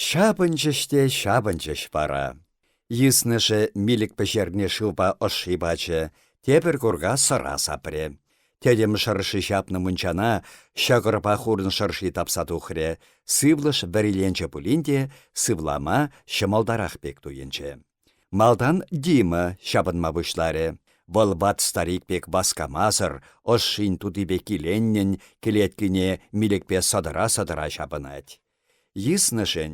Ҫапӑнчӗҫ те ҫапӑнчӗҫ вара. Йыснӑшӗ милӗк пӗҫернӗ шывпа ӑшши пачӗ, тепӗр курка сӑра сапрӗ. Тӗтӗм шӑрши ҫапнӑ мунчана ҫӑкӑрпа хурӑн шӑрши тапса тухрӗ, сывлӑш вӗриленчӗ пулин те сывлама ҫӑмӑлтарах пек туйӑнчӗ. Малтан Дима ҫапӑнма пуҫларӗ. Вӑл ват старик пек васкамасӑр, ӑшшин тутипе киленнӗн кӗлеткине милӗкпе сӑтӑра-сӑтӑра ҫапӑнать. Йыснӑшӗн,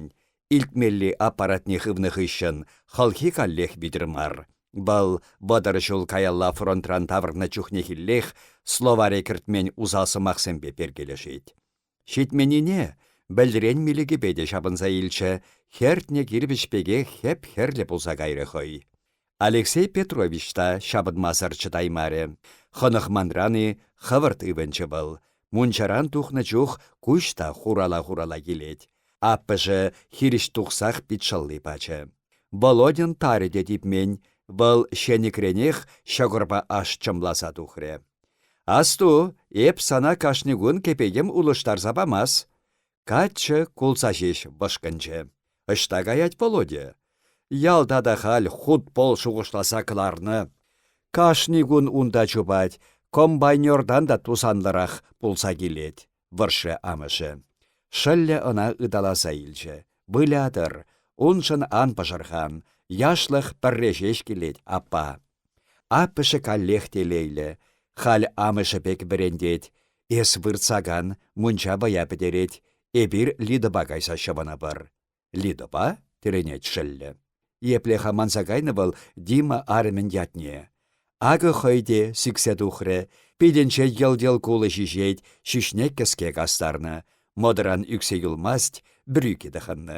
илтмелли аппаратне хывнӑ хыҫҫӑн, хӑлхи каллех витӗр мар. Вӑл 30 ҫул каялла фронтран таврӑннӑ чухнехиллех словаре кӗртмен усал сӑмахсемпе перкелешет. Ҫитменнине, вӗлтӗрен милӗкӗпе те ҫапӑнса илчӗ, хӗртнӗ кирпӗч пекех хӗп-хӗрлӗ пулса кайрӗ хӑй. Алексей Петрович та ҫапӑнмасӑр чӑтаймарӗ. Хӑнӑхманран-и хӑвӑрт ывӑнчӗ вӑл. Мунчаран тухнӑ чух куҫ та хурала-хурала килет. Аппӑшӗ хирӗҫ тухсах питшӑлли пачӗ. Володьӑн тарӗ те типмен, вӑл ҫенӗкренех ҫӑкӑрпа аш чӑмласа тухрӗ. Асту, эп сана кашни кун кӗпе-йӗм улӑштарса памас. Каччӑ кулса ҫеҫ вӑшкӑнчӗ. Ӑҫта каять Володя? Ялта та халь хут-пол шухӑшласа кӑларнӑ. Кашни кун унта чупать, комбайнертан та тусанлӑрах пулса килет, вӑрҫрӗ амӑшӗ. Шӑллӗ ӑна ыталаса илчӗ. Вылятӑр, уншӑн ан пӑшӑрхан, яшлӑх пӗрре ҫеҫ килет, аппа. Аппӑшӗ каллех телейлӗ. Халь амӑшӗ пек вӗрентет. Эс выртсакан мунча вӑя пӗтерет. Эпир Лидӑпа кайса ҫӑвӑнӑпӑр. Лидӑпа? тӗлӗнет шӑллӗ. Епле-ха манса кайнӑ вӑл Дима арӑмӗн ятне. Акӑ хӑй те сиксе тухрӗ. Питӗнче йӑл-йӑл кулӑ ҫиҫет, ҫӳҫне кӗске кастарнӑ. Модӑран ӳксе юлмасть, брюки тӑхӑннӑ.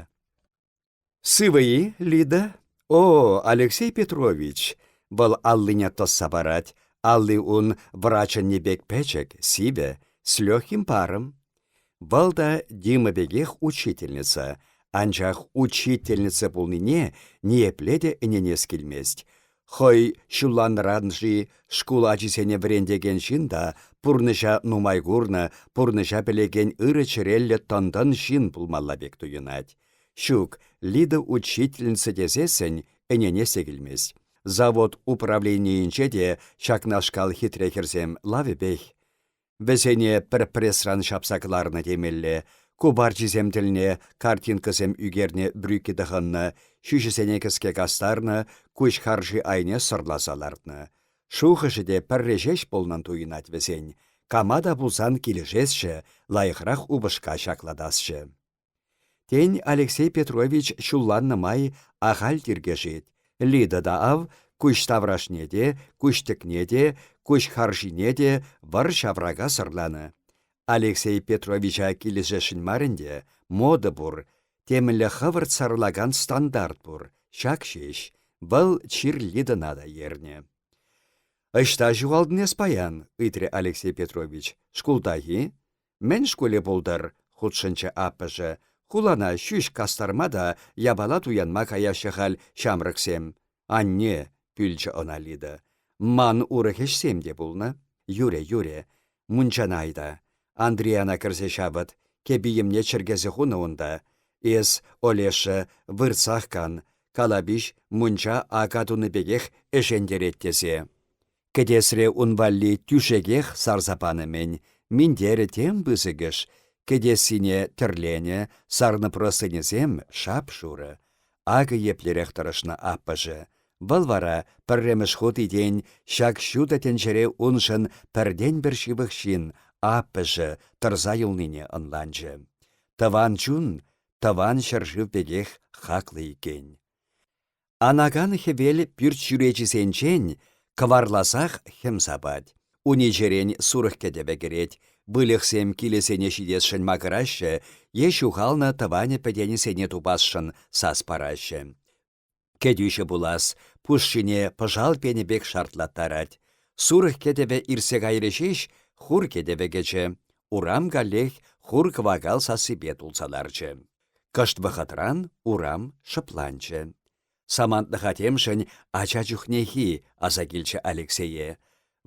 Сывӑ-и, Лида? О, Алексей Петрович! Вӑл аллине тӑсса парать. Алли ун врачӑнни пек пӗчӗк, сивӗ, с легким паром. Вӑл та Дима пекех учительница. Анчах учительница пулнине ниепле те ӗненес килмест. Хӑй ҫулланран-ши шкул ачисене вӗрентекен ҫын та пурнӑҫа нумай курнӑ, пурнӑҫа пӗлекен ырӑ чӗреллӗ тӑн-тӑн ҫын пулмалла пек туйӑнать. Ҫук, Лида учительница тесессӗн ӗненес те килмест. Завод управленийӗнче те ҫакнашкал хитре хӗрсем лавӗпех. Вӗсене пӗр пресран ҫапса кӑларнӑ темелле. Купарчисем тӗлне картинкӑсем ӳкернӗ брюки тӑхӑннӑ, ҫӳҫӗсене кӗске кастарнӑ, куҫ харши айне сӑрласа лартнӑ. Шухӑшӗ те пӗрре ҫеҫ пулнӑн туйӑнать вӗсен. Кама та пулсан килӗшесчӗ, лайӑхрах упӑшка ҫаклатасчӗ. Тен, Алексей Петрович ҫулланнӑ май ахаль тиркешет. Лида та ав куҫ таврашне те, куҫ тӗкне те, куҫ харшине те вӑр ҫаврака сӑрланӑ. Алексей Петровича килӗшесшӗн мар ӗнтӗ, мода пур, темӗнле хӑвӑрт сарӑлакан стандарт пур, ҫак ҫеҫ. Вӑл чир Лидӑна та ернӗ. «Ӑҫта ҫухалтӑн эс паян?» — ыйтрӗ Алексей Петрович. «Шкултах-и?» Мӗн шкулӗ пултӑр, хутшӑнчӗ аппӑшӗ. Хулана ҫӳҫ кастарма та япала туянма каяҫҫӗ халь ҫамрӑксем. Анне, пӳлчӗ ӑна Лида. Ман урӑх ӗҫсем те пулнӑ. Юрӗ, юрӗ. Мунчана айта. Андрияна кӗрсе ҫавӑт. Кӗпи-йӗмне чӗркесе хунӑ унта. Эс, Олеша, выртсах кан. Калапиҫ мунча ака тунӑ пекех ӗшентерет тесе. Кӗтесре ун валли тӳшекех сарса панӑ-мӗн. Минтерӗ тем пысӑкӑш, кӗтессине тӗрленӗ, сарнӑ простыньӑсем шап-шурӑ. Акӑ еплерех тӑрӑшнӑ аппӑшӗ. Вӑл вара пӗрремӗш хут итен ҫак ҫутӑ тӗнчере уншӑн пӗртен-пӗр ҫывӑх ҫын, аппӑшӗ, тӑрса юлнине ӑнланчӗ. Тӑван чун тӑван ҫӗршыв пекех хаклӑ иккен. Анакан хӗвел пӳрт чӳречисенчен кӑварласах хӗм сапать. Уничерен сурӑх кӗтӗвӗ кӗрет, выльӑхсем килӗсене ҫитесшӗн макӑраҫҫӗ е ҫухалнӑ тӑванӗ-пӗтенӗсене тупасшӑн сас параҫҫӗ. Кӗтӳҫӗ пулас, пушшине пӑшал пенӗ пек шартлаттарать. Сурӑх кӗтӗвӗ иртсе кайрӗ ҫеҫ, хур кӗтӗвӗ кӗчӗ. Урам каллех хур-кӑвакал сассипе тулса ларчӗ. Кӑшт вӑхӑтран урам шӑпланчӗ. Самантлӑха темшӗн ача чухнехи аса килчӗ Алексее.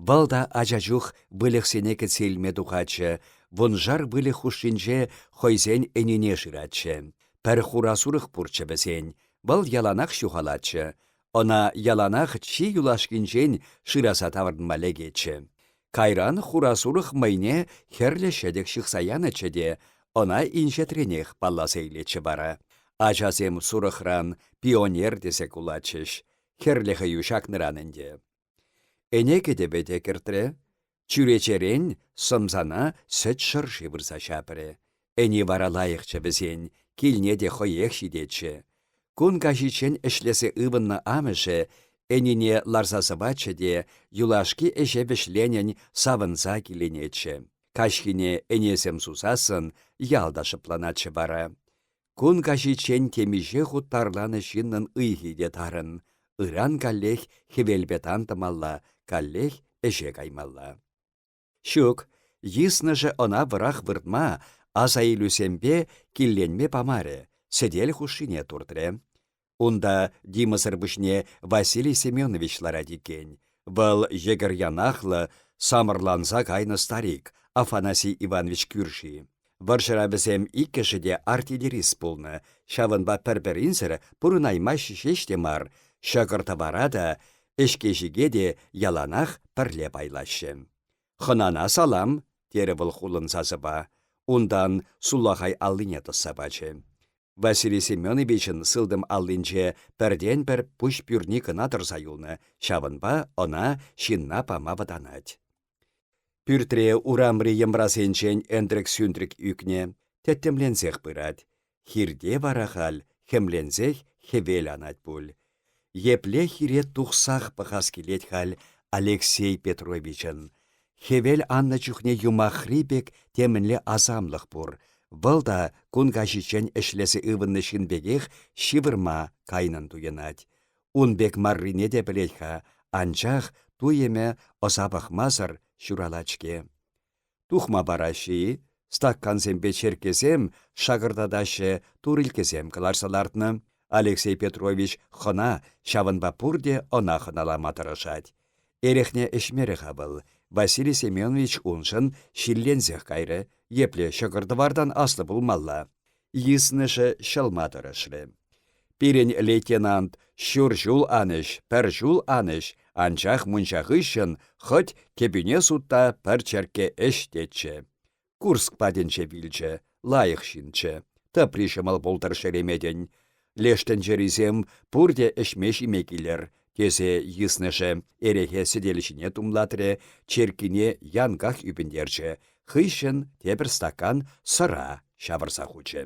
Вӑл та ача чух выльӑхсене кӗтсе илме тухатчӗ, вуншар выльӑх хушшинче хӑйсен ӗнине шыратчӗ. Пӗр хура сурӑх пурччӗ вӗсен, вӑл яланах ҫухалатчӗ. Ӑна яланах чи юлашкинчен шыраса таврӑнма лекетчӗ. Кайран хура сурӑх мӑйне хӗрлӗ ҫӗтӗк ҫыхса янӑччӗ те ӑна инҫетренех палласа илетчӗ вара. Ачасем сурӑхран пионер тесе кулатчӗҫ. Хӗрлӗ хӑю ҫакнӑран ӗнтӗ. Ӗне кӗтӗвӗ те кӗртрӗ. Чӳречерен сӑмсана сӗт шӑрши вырса ҫапрӗ. Ӗни вара лайӑхчӗ вӗсен, килне те хӑех ҫитетчӗ. Кун каҫиччен ӗҫлесе ывӑннӑ амӑшӗ ӗнине ларса сӑватчӗ те юлашки ӗҫе вӗҫленӗн савӑнса киленетчӗ. Каҫхине ӗнесем сусассӑн ял та шӑпланатчӗ вара. Кун каҫиччен темиҫе хут тарланӑ ҫыннӑн ыйхи те тарӑн. Ыран каллех хӗвелпе тан тӑмалла, каллех ӗҫе каймалла. Ҫук, йыснӑшӗ ӑна вӑрах выртма, асаилӳсемпе килленме памарӗ, сӗтел хушшине туртрӗ. Унта Димӑсӑр пуҫне Василий Семенович ларать иккен. Вӑл йӗкӗр янахлӑ, самӑрланса кайнӑ старик, Афанасий Иванович кӳрши. Вӑрҫӑра вӗсем иккӗшӗ те артиллерист пулнӑ, ҫавӑнпа пӗр-пӗринсӗр пурӑнаймаҫҫӗ ҫеҫ те мар, ҫӑкӑр-тӑвара та, ӗҫке-ҫике те яланах пӗрле пайлаҫҫӗ. «Хӑнана салам!» терӗ вӑл хулӑн сасӑпа. Унтан сулахай аллине тӑсса пачӗ. Василий Семеновичӑн сылтӑм аллинче пӗртен-пӗр пуҫ пӳрни кӑна тӑрса юлнӑ, ҫавӑнпа ӑна ҫынна пама вӑтанать. Пӳртре урамри йӑмрасенчен ӗнтрӗк-сӳнтрӗк ӳкнӗ, тӗттӗмленсех пырать. Хирте вара халь хӗмленсех хӗвел анать пуль. Епле хире тухсах пӑхас килет халь Алексей Петровичӑн. Хӗвел аннӑ чухне юмахри пек темӗнле асамлӑх пур. Вӑл та кун каҫиччен ӗҫлесе ывӑннӑ ҫын пекех ҫывӑрма кайнӑн туйӑнать. Ун пек маррине те пӗлет-ха, анчах туйӑмӗ ӑса пӑхмасӑр ҫуралать-ҫке. Тухма параҫҫӗ-и? Стакансемпе черккесем шакӑртатаҫҫӗ, турилккесем кӑларса лартнӑ. Алексей Петрович хӑна, ҫавӑнпа пурте ӑна хӑналама тӑрӑшать. Эрехне ӗҫмерӗ-ха вӑл. Василий Семенович уншӑн ҫилленсех кайрӗ. Епле ҫӑкӑр-тӑвартан аслӑ пулмалла. Йыснӑшӗ ҫӑлма тӑрӑшрӗ. Пирӗн лейтенант ҫур ҫул анӑҫ, пӗр ҫул анӑҫ, анчах мунча хыҫҫӑн хӑть кӗпӳне сутта пӗр черкке ӗҫ тетчӗ. Курск патӗнче вилчӗ, лайӑх ҫынччӗ. Тӑпри ҫӑмӑл пултӑр шереметӗн. Леш тӗнчерисем пурте ӗҫме-ҫиме килӗр, тесе йыснӑшӗ эрехе сӗтел ҫине тумлатрӗ, черккине янках ӳпӗнтерчӗ, хыҫҫӑн тепӗр стакан сӑра ҫавӑрса хучӗ.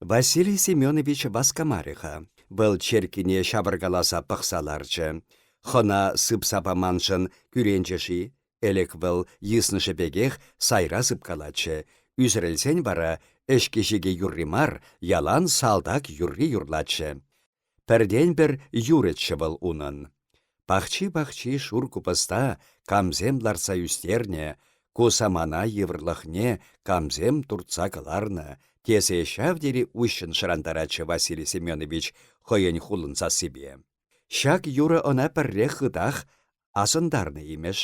Василий Семенович васкамарӗ-ха. Вӑл черккине ҫавӑркаласа пӑхса ларчӗ. Хӑна сыпса паманшӑн кӳренчӗ-ши? Ӗлӗк вӑл йыснӑшӗ пекех сайра сыпкалатчӗ. Ӳсӗрӗлсен вара ӗҫкӗ-ҫикӗ юрри мар, ялан салтак юрри юрлатчӗ. Пӗртен-пӗр юрӑччӗ вӑл унӑн. Пахчи-пахчи шур купӑста камсем лартса ӳстернӗ, ку самана йывӑрлӑхне камсем туртса кӑларнӑ, тесе ҫав тери уҫҫӑн шӑрантаратчӗ Василий Семенович хӑйӗн хулӑн сассипе. Ҫак юрӑ ӑна пӗрре хытах асӑнтарнӑ имӗш.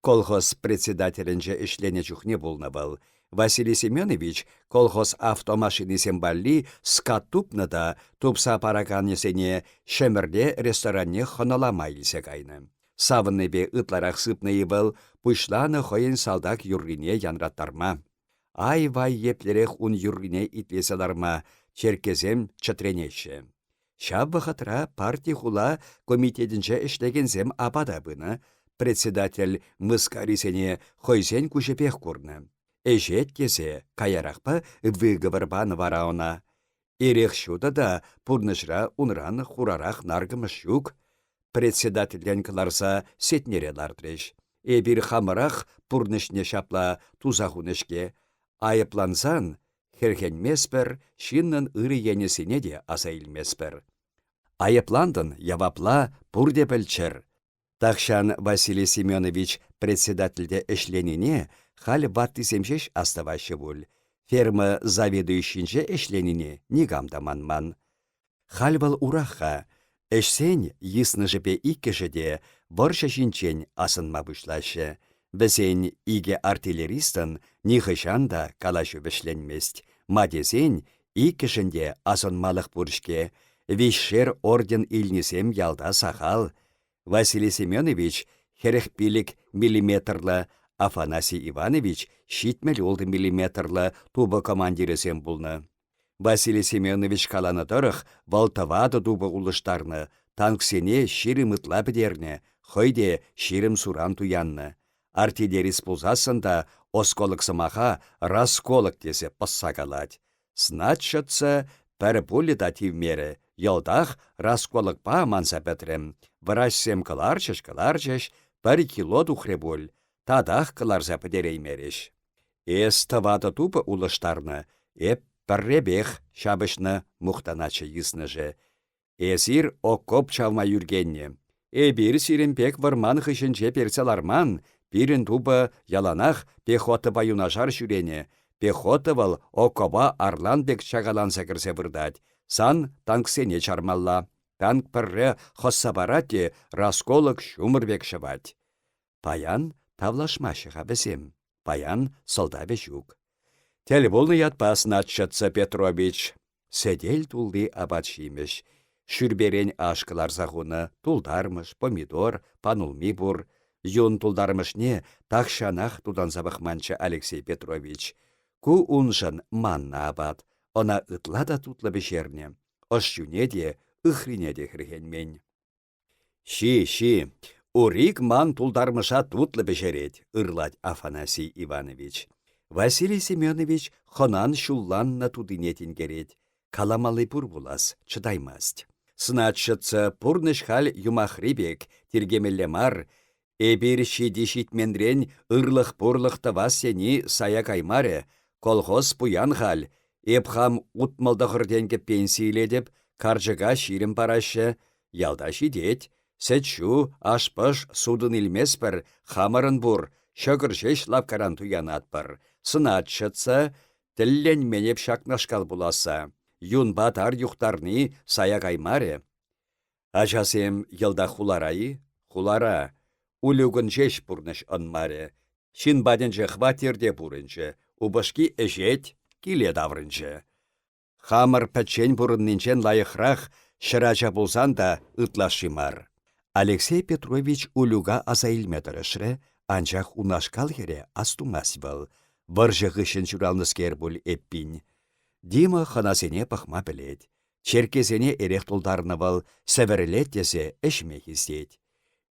Колхоз председателӗнче ӗҫленӗ чухне пулнӑ вӑл. Василий Семенович колхоз автомашинисем валли скат тупнӑ та тупса параканӗсене Ҫӗмӗрле ресторанне хӑналама илсе кайнӑ. Савӑннипе ытларах сыпнӑ-и вӑл, пуҫланӑ хӑйӗн салтак юррине янраттарма. Ай-вай еплерех ун юррине итлесе ларма черккесем чӗтренеҫҫӗ. Ҫав вӑхӑтра парти хула комитетӗнче ӗҫлекенсем апата пынӑ, председатель мыскарисене хӑйсен куҫӗпех курнӑ. Ӗҫет тесе каярахпа выговор панӑ вара ӑна. Эрех ҫутӑ та пурнӑҫра унран хурарах наркӑмӑш ҫук. Председательтен кӑларса Сетнере лартрӗҫ. Эпир хамӑрах пурнӑҫне ҫапла туса хунӑ-ҫке. Айӑплансан хӗрхенместпӗр, ҫыннӑн ырӑ енӗсене те аса илместпӗр. Айӑплантӑн, явапла, пурте пӗлччӗр. Тахҫан Василий Семенович председательте ӗҫленине халь ваттисем ҫеҫ астӑваҫҫӗ пуль. Ферма заведующинче ӗҫленине никам та манман. Халь вӑл урах-ха. Ӗҫсен йыснӑшӗпе иккӗшӗ те вӑрҫӑ ҫинчен асӑнма пуҫлаҫҫӗ. Вӗсен икӗ артиллеристӑн нихӑҫан та калаҫу вӗҫленмест. Ма тесен, Иккӗшӗн те асӑнмалӑх пур-ҫке. Виҫшер орден илнисем ялта сахал. Василий Семенович 45 миллиметрлӑ, Афанасий Иванович 76 миллиметрлӑ тупӑ командирӗсем пулнӑ. Василий Семенович каланӑ тӑрӑх, вӑл тӑватӑ тупӑ улӑштарнӑ, танксене 20 ытла пӗтернӗ, хӑй те 20 суран туяннӑ. Артиллерист пулсассӑн та осколок сӑмаха расколок тесе пӑсса калать. Сначчӑтса пӗр пуля та тивмерӗ, йӑлтах расколокпа манса пӗтрӗм. Врачсем кӑларчӗҫ-кӑларчӗҫ, пӗр кило тухрӗ пуль, татах кӑларса пӗтереймерӗҫ. Эс тӑватӑ тупӑ улӑштарнӑ, эп пӗррепех ҫапӑҫнӑ, мухтанатчӗ йыснӑшӗ. Эсир окоп чавма ӳркеннӗ. Эпир сирӗн пек вӑрман хыҫӗнче персе ларман, пирӗн тупӑ яланах пехотӑпа юнашар ҫӳренӗ. Пехота вӑл окопа арлан пек чакаланса кӗрсе выртать. Сан танксене чармалла. Танк пӗрре хӑсса парать те расколок ҫумӑр пек ҫӑвать. Паян тавлашмаҫҫӗ-ха вӗсем. Паян сӑлтавӗ ҫук. Тӗл пулнӑ ятпа сначчӑтса Петрович. Сӗтел тулли апат-ҫимӗҫ. Шӳрперен аш кӑларса хунӑ, тултармӑш, помидор, панулми пур. Юн тултармӑшне тахҫанах тутанса пӑхманччӗ Алексей Петрович. Ку уншӑн маннӑ апат. Ӑна ытла та тутлӑ пӗҫернӗ. Ӑш ҫуне те, ыхрине те хӗрхенмен. Ҫи, ҫи, Урик ман тултармӑша тутлӑ пӗҫерет, ырлать Афанасий Иванович. Василий Семенович хӑнан ҫулланнӑ тутине тинкерет. Каламалли пур пулас, чӑтаймасть. Сначчӑтса пурнӑҫ халь юмахри пек, тиркемелле мар. Эпир ҫити-ҫитменрен ырлӑх-пурлӑх тӑвас тени сая каймарӗ. Колхоз пуян халь. Эп хам 69 тенкӗ пенси илетӗп, карчӑка 20 параҫҫӗ. Ялта ҫитет. Сӗт-ҫу, аш-пӑш сутӑн илместпӗр, хамӑрӑн пур, ҫӑкӑр ҫеҫ лавккаран туянатпӑр. Сӑнать ҫӑтса, тӗлленмен эп ҫакнашкал пуласса. Юнпа тар юхтарни сая каймарӗ. Ачасем йӑлтах хулара-и? Хулара. Улюкӑн ҫеҫ пурнӑҫ ӑнмарӗ. Ҫын патӗнче хваттерте пурӑнчӗ, упӑшки ӗҫет, киле таврӑнчӗ. Хамӑр пӗччен пурӑннинчен лайӑхрах ҫӗрача пулсан та ытлашши мар. Алексей Петрович Улюка аса илме тӑрӑшрӗ, анчах унашкал хӗре астумасть вӑл. Вӑрҫӑ хыҫҫӑн ҫуралнӑскер пуль эппин. Дима хӑнасене пӑхма пӗлет. Черккесене эрех тултарнӑ вӑл, сӗвӗрӗлет тесе ӗҫме хистет.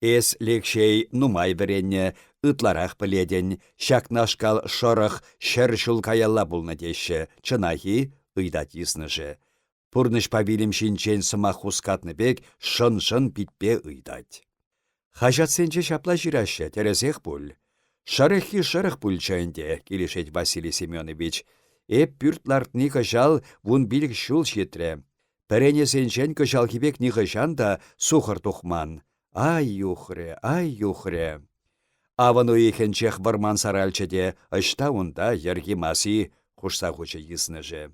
Эс, Лекҫей, нумай вӗреннӗ, ытларах пӗлетӗн, ҫакнашкал шӑрӑх 100 ҫул каялла пулнӑ теҫҫӗ, чӑнах-и? ыйтать йыснӑшӗ. Пурнӑҫпа вилӗм ҫинчен сӑмах хускатнӑ пек шӑн-шӑн питпе ыйтать. Хаҫатсенче ҫапла ҫыраҫҫӗ, тӗрӗсех пуль. Шӑрӑххи шӑрӑх пулчӗ ӗнтӗ, килӗшет Василий Семенович. Эп пӳрт лартни кӑҫал 15 ҫул ҫитрӗ. Пӗренесенчен кӑҫалхи пек нихӑҫан та сухӑр тухман. Ай юхрӗ, ай юхрӗ. Авӑн уйӑхӗнчех вӑрман саралчӗ те ӑҫта унта йӗрки-маси, хушса хучӗ йыснӑшӗ.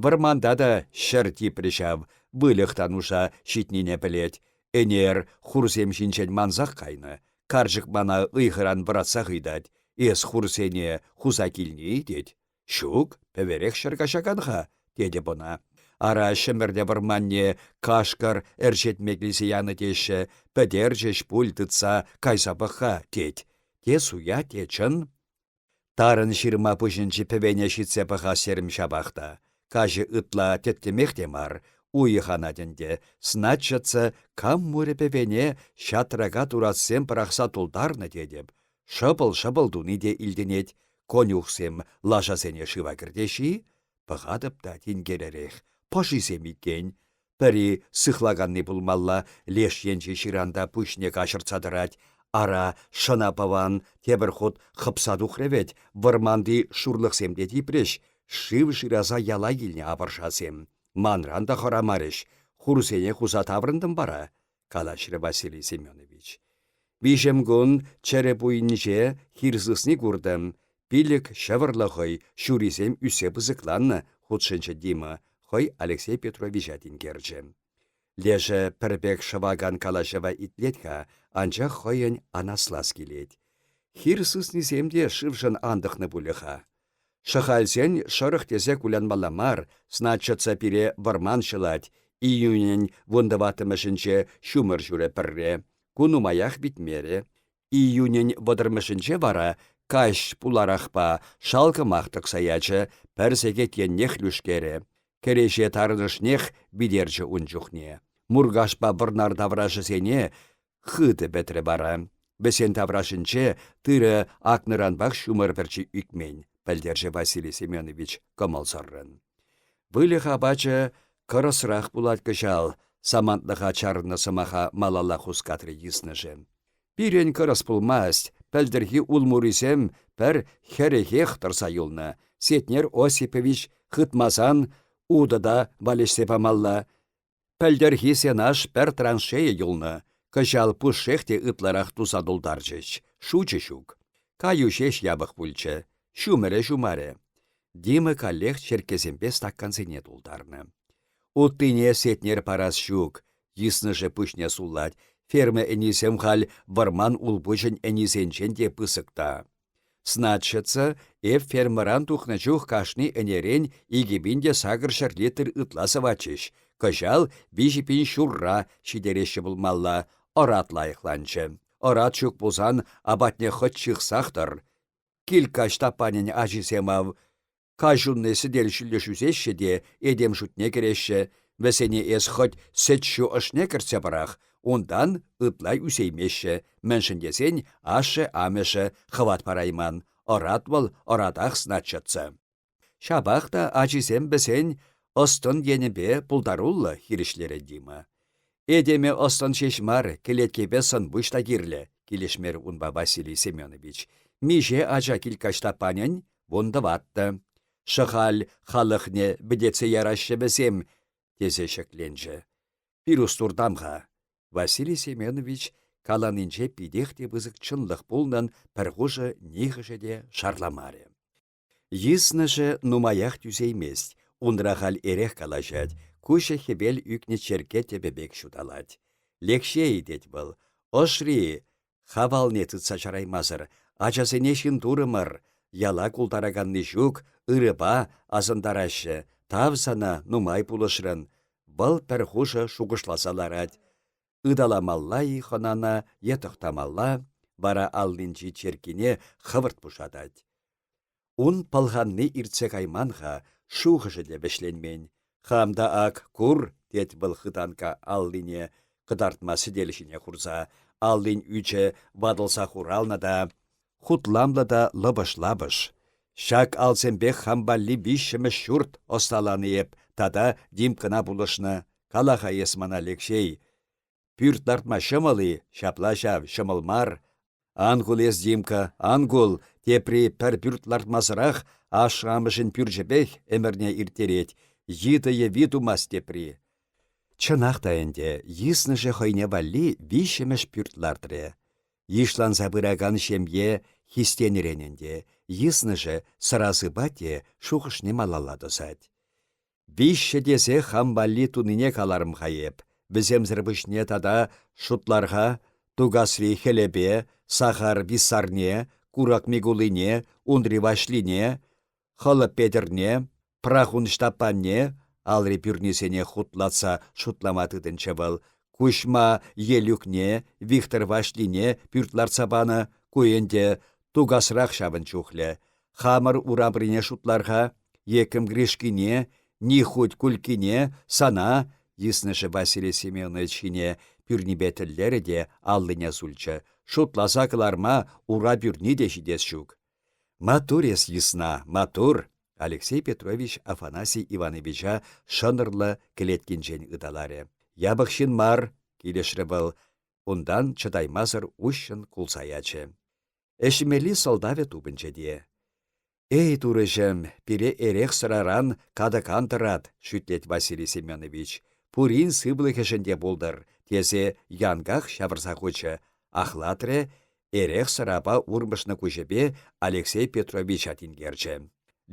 Вӑрманта та ҫӗр типрӗ ҫав, выльӑх та нуша ҫитнине пӗлет. Ӗнер хурсем ҫинчен мансах кайнӑ. Карчӑк мана ыйхӑран вӑратсах ыйтать: «Эс хурсене хуса килнӗ-и?» тет. Ҫук, пӗверех ҫӗр каҫакан-ха, тетӗп ӑна. Ара, Ҫӗмӗрле вӑрманне кашкӑр ӗрчетме килсе янӑ теҫҫӗ, пӗтерчӗҫ пуль тытса кайса пӑх-ха, тет. Те суя, те чӑн. Тарӑн ҫырма пуҫӗнчи пӗвене ҫитсе пӑхас терӗм ҫапах та. Каҫӗ ытла тӗттӗмех те мар, уйӑх анать ӗнтӗ, сначчӑтса кам мурӗ пӗвене ҫатрака туратсем пӑрахса тултарнӑ тетӗп. Шӑпӑл-шӑпӑл туни те илтӗнет. Конюхсем лашасене шыва кӗртеҫ-и? Пӑхатӑп та тинкеререх, пӑшисем иккен. Пӗри сыхлаканни пулмалла, леш енчи ҫыранта пуҫне каҫӑртса тӑрать. Ара, шӑна-пӑван тепӗр хут хӑпса тухрӗ вӗт, вӑрманти шурлӑхсем те типрӗҫ, шыв шыраса яла килнӗ апӑршасем. Манран та хӑрамарӗҫ, хурсене хуса таврӑнтӑм вара, калаҫрӗ Василий Семенович. Виҫӗмкун чӗрӗ пуйӗнче хир сысни куртӑм. Пилӗк ҫӑвӑрлӑ хӑй, ҫурисем ӳссе пысӑкланнӑ, хутшӑнчӗ Дима, хӑй Алексей Петровича тинкерчӗ. Лешӗ пӗр пек шӑвакан калаҫӑва итлет-ха, анчах хӑйӗн анаслас килет. Хир сыснисем те шывшӑн антӑхнӑ пулӗ-ха. Шӑхальсен шӑрӑх тесе кулянмалла мар, сначӑтса пире вӑрман ҫӑлать, июнӗн вунтӑваттӑмӗшӗнче ҫумӑр ҫурӗ пӗрре. Ку нумаях витмерӗ. Июнӗн вӑтӑрмӗшӗнче вара каҫ пуларахпа шалкӑмах тӑкса ячӗ, пӗр сехет еннех лӳшкерӗ. Кӗреҫе тарӑнӑшнех витерчӗ ун чухне. Муркашпа Вӑрнар таврашӗсене хытӑ пӗтрӗ вара. Вӗсен таврашӗнче тырӑ акнӑранпах ҫумӑр пӗрчи ӳкмен, пӗлтерчӗ Василий Семенович кӑмӑлсӑррӑн. Выльӑх апачӗ кӑрӑсрах пулать кӑҫал, самантлӑха чарӑннӑ сӑмаха малалла хускатрӗ йыснӑшӗ. Пирӗн кӑрӑс пулмасть, пӗлтӗрхи улмурисем пӗр хӗрӗхех тӑрса юлнӑ. Сетнер Осипович хытмасан утӑ та валеҫсе памалла. Пӗлтӗрхи сенаж пӗр траншея юлнӑ. Кӑҫал пушшех те ытларах туса тултарчӗҫ. Шучӗ ҫук. Каю ҫеҫ япӑх пулчӗ. Ҫумӑрӗ ҫумарӗ. Дима каллех черккесемпе стакансене тултарнӑ. Уттине Сетнер парас ҫук, йыснӑшӗ пуҫне суллать. Ферма ӗнисем халь вӑрман улпучӗн ӗнисенчен те пысӑк та. Сначчӑтса, эп фермӑран тухнӑ чух кашни ӗнерен 2800 литр ытла сӑватчӗҫ. Кӑҫал 3 пин ҫурра ҫитереҫҫӗ пулмалла, ӑрат лайӑхланчӗ. Ӑрат ҫук пулсан апатне хӑть ҫыхсах тӑр. Килькка Ҫтаппанӗн ачисем ав каҫунни сӗтел ҫӳллӗш ӳсеҫҫӗ те этем шутне кӗреҫҫӗ, вӗсене эс хӑть сӗт-ҫу ӑшне кӗртсе пӑрах, унтан ытла ӳсеймеҫҫӗ, мӗншӗн тесен ашшӗ-амӑшӗ хӑват парайман, ӑрат вӑл ӑратах сначчӑтса. Ҫапах та ачисем вӗсен ӑс-тӑн енӗпе пултаруллӑ, хирӗҫлерӗ Дима. Этеме ӑс-тӑн ҫеҫ мар, кӗлеткепе сӑн-пуҫ та кирлӗ, килӗшмерӗ унпа Василий Семенович. Миҫе ача килкаҫтаппанӗн? Вунтӑваттӑ. Шӑхаль халӑхне вӗтетсе яраҫҫӗ вӗсем, тесе ҫӗкленчӗ. Пирус туртам-ха. Василий Семенович каланинче питех те пысӑк чӑнлӑх пулнӑн пӗр хушӑ нихӑшӗ те шарламарӗ. Йыснӑшӗ нумаях тӳсеймест, унра халь эрех калаҫать, куҫӗ хӗвел ӳкнӗ черкке тӗпӗ пек ҫуталать. Лекҫей, тет вӑл, ӑшри хавалне тытса чараймасӑр, ачасене ҫын турӑмӑр, яла култараканни ҫук, ырӑпа асӑнтараҫҫӗ, тав сана нумай пулӑшрӑн. Вӑл пӗр хушӑ шухӑшласа ларать. Ыталамалла-и хӑнана е тӑхтамалла, вара аллинчи черккине хӑвӑрт пушатать. Ун пӑлханни иртсе кайман-ха, шухӑшӗ те вӗҫленмен. Хам та ак, кур, тет вӑл хытанка аллине кӑтартма сӗтел ҫине хурса. Аллин ӳчӗ ватӑлса хуралнӑ та, хутламлӑ та лӑпӑш-лапӑш. Ҫак алсемпех хам валли виҫҫӗмӗш ҫурт ӑсталанӑ эп тата Димкӑна пулӑшнӑ. Кала-ха эс мана, Лекҫей, Пӳрт лартма ҫӑмӑл-и? Ҫапла ҫав, ҫӑмӑл мар. Ан кул эс, Димка, ан кул, тепри пӗр пӳрт лартмасӑрах ашшӗ-амӑшӗн пӳрчӗпех ӗмӗрне ирттерет, йытӑ йӑви тумасть тепри. Чӑнах та ӗнтӗ, йыснӑшӗ хӑйне валли виҫҫӗмӗш пӳрт лартрӗ. Йышланса пыракан ҫемье хистенӗрен ӗнтӗ, йыснӑшӗ сӑра сыпать те шухӑшне малалла тӑсать. Виҫҫӗ тесе хам валли тунине каларӑм-ха эп. Вӗсемсӗр пуҫне тата шутлар-ха Тукасри Хӗлӗпе, Сахар Виссарне, Курак Микулине, Унтри Ваҫлине, Хӑлӑп Петӗрне, Прахун Ҫтаппанне, алри пӳрнисене хутлатса шутлама тытӑнчӗ вӑл, Куҫма Елюкне, Вихтӑр Ваҫлине пӳрт лартса панӑ, ку ӗнтӗ Тукасрах ҫавӑн чухлӗ. Хамӑр урамрине шутлар-ха, Еккӗм Гришкине, Нихуть Кулькине, сана, йыснӑшӗ Василий Семенович ҫине пӳрнипе тӗллерӗ те аллине сулчӗ, шутласа кӑларма ура пӳрни те ҫитес ҫук. Маттур эс, йысна, маттур! Алексей Петрович Афанасий Ивановича шӑнӑрлӑ кӗлеткинчен ыталарӗ. Япӑх ҫын мар, килӗшрӗ вӑл. Унтан чӑтаймасӑр уҫҫӑн кулса ячӗ. Ӗҫмелли сӑлтавӗ тупӑнчӗ те. «Эй, турӑҫӑм, пире эрех-сӑраран катӑкан тӑрат», — шӳтлет Василий Семенович. «Пурин сывлӑхӗшӗн те пултӑр», — тесе янках ҫавӑрса хучӗ. Ахлатрӗ, эрех-сӑрапа урмӑшнӑ куҫӗпе Алексей Петровича тинкерчӗ.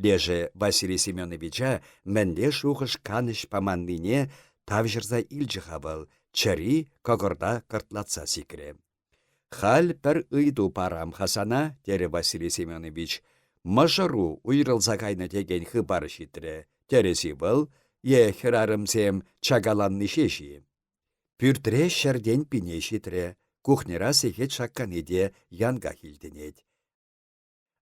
Лешӗ Василий Семеновича мӗнле шухӑш канӑҫ паманнине тавҫӑрса илчӗ-ха вӑл, чӗри кӑкӑрта кӑртлатса сикрӗ. Халь пӗр ыйту парам-ха сана, терӗ Василий Семенович. Мӑшӑру уйрӑлса кайнӑ текен хыпар ҫитрӗ. Тӗрӗс-и вӑл е хӗрарӑмсем чакаланни ҫеҫ-и? Пӳртре ҫӗртен пине ҫитрӗ, кухньӑра сехет шаккани те янках илтӗнет.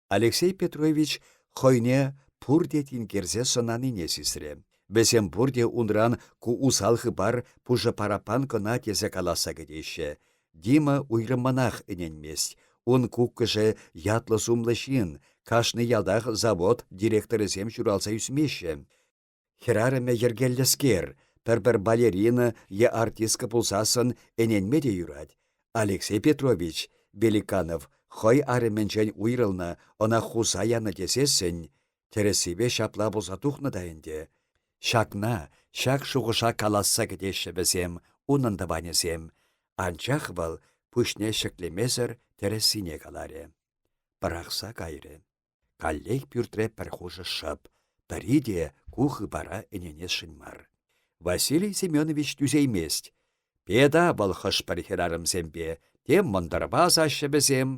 Алексей Петрович хӑйне пурте тинкерсе сӑнанине сисрӗ. Вӗсем пурте унран ку усал хыпар пушӑ параппан кӑна тесе каласса кӗтеҫҫӗ. Дима уйрӑммӑнах ӗненмест. Ун куккӑшӗ ятлӑ-сумлӑ ҫын, кашни ялтах завод директорӗсем ҫуралса ӳсмеҫҫӗ. Хӗрарӑмӗ йӗркеллӗскер, пӗр-пӗр балерина е артистка пулсассӑн ӗненме те юрать. Алексей Петрович Великанов хӑй арӑмӗнчен уйрӑлнӑ, ӑна хуса янӑ тесессӗн, тӗрӗссипе ҫапла пулса тухнӑ та ӗнтӗ. Ҫакна, ҫак шухӑша каласса кӗтеҫҫӗ вӗсем, унӑн тӑванӗсем. Анчах вӑл пуҫне ҫӗклемесӗр тӗрӗссине каларӗ. Пӑрахса кайрӗ. Каллех пӳртре пӗр хушӑ шӑп, пӗри те ку хыпара ӗненесшӗн мар. Василий Семенович тӳсеймест. Пета вӑл хӑш-пӗр хӗрарӑмсемпе, те мӑнтӑрпа асаҫҫӗ вӗсем.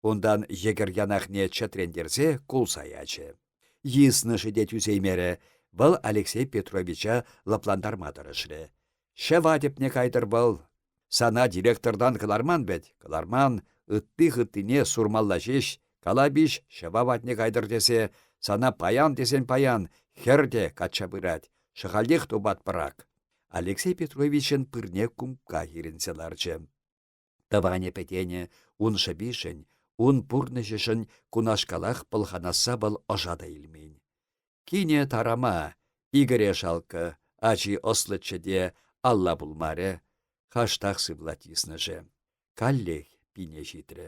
Унтан йӗкӗр янахне чӗтрентерсе кулса ячӗ. Йыснӑшӗ те тӳсеймерӗ, вӑл Алексей Петровича лӑплантарма тӑрӑшрӗ. Ҫӑва тӗпне кайтӑр вӑл. Сана директортан кӑларман вӗт, кӑларман, ытти-хыттине сурмалла ҫеҫ. Калапиҫ ҫӑва патне кайтӑр тесе, сана паян тесен паян, хӗр те качча пырать. Шӑхальтех тупатпӑр ак. Алексей Петровичӑн пырне кумкка хирӗнсе ларчӗ. Тӑванӗ-пӗтенӗ ун шӑпишӗн, ун пурнӑҫӗшӗн кунашкалах пӑлханасса вӑл ӑша та илмен. Кинӗ тарама, Игоре шалкӑ, ачи ӑслӑччӗ те алла пулмарӗ. Хаштах сывлать йыснӑшӗ. Каллех пине ҫитрӗ.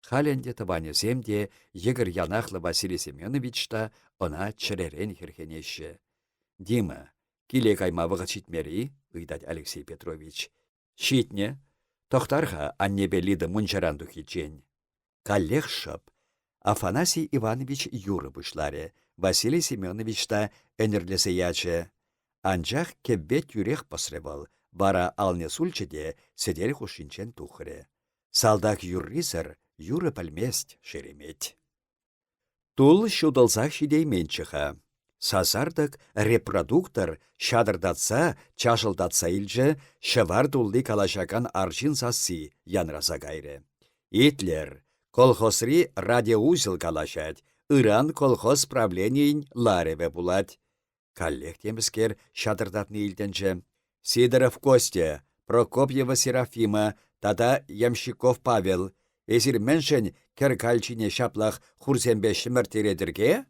Халь ӗнтӗ тӑванӗсем те, йӗкӗр янахлӑ Василий Семенович та ӑна чӗререн хӗрхенеҫҫӗ. Дима, киле кайма вӑхӑт ҫитмерӗ-и? ыйтать Алексей Петрович. Ҫитнӗ. Тӑхтар-ха аннепе Лида мунчаран тухиччен. Каллех шӑп. Афанасий Иванович юрӑ пуҫларӗ, Василий Семенович та ӗнӗрлесе ячӗ. Анчах кӗвве тӳрех пӑсрӗ вӑл, вара алне сулчӗ те сӗтел хушшинчен тухрӗ. Салтак юррисӗр юрӑ пӗлмест шеремет. Тул ҫутӑлсах ҫитейменччӗ-ха. Сасартӑк репродуктор ҫатӑртатса, чашӑлтатса илчӗ, ҫӑвар тулли калаҫакан арҫын сасси янраса кайрӗ. «Итлӗр, колхозри радиоузел калаҫать, ыран колхоз правленийӗн ларӑвӗ пулать». Каллех темӗскер ҫатӑртатни илтӗнчӗ. «Сидоров Костя, Прокопьева Серафима тата Ямщиков Павел, эсир мӗншӗн кӗр калчине ҫаплах хурсемпе ҫӗмӗрттеретӗр-ке?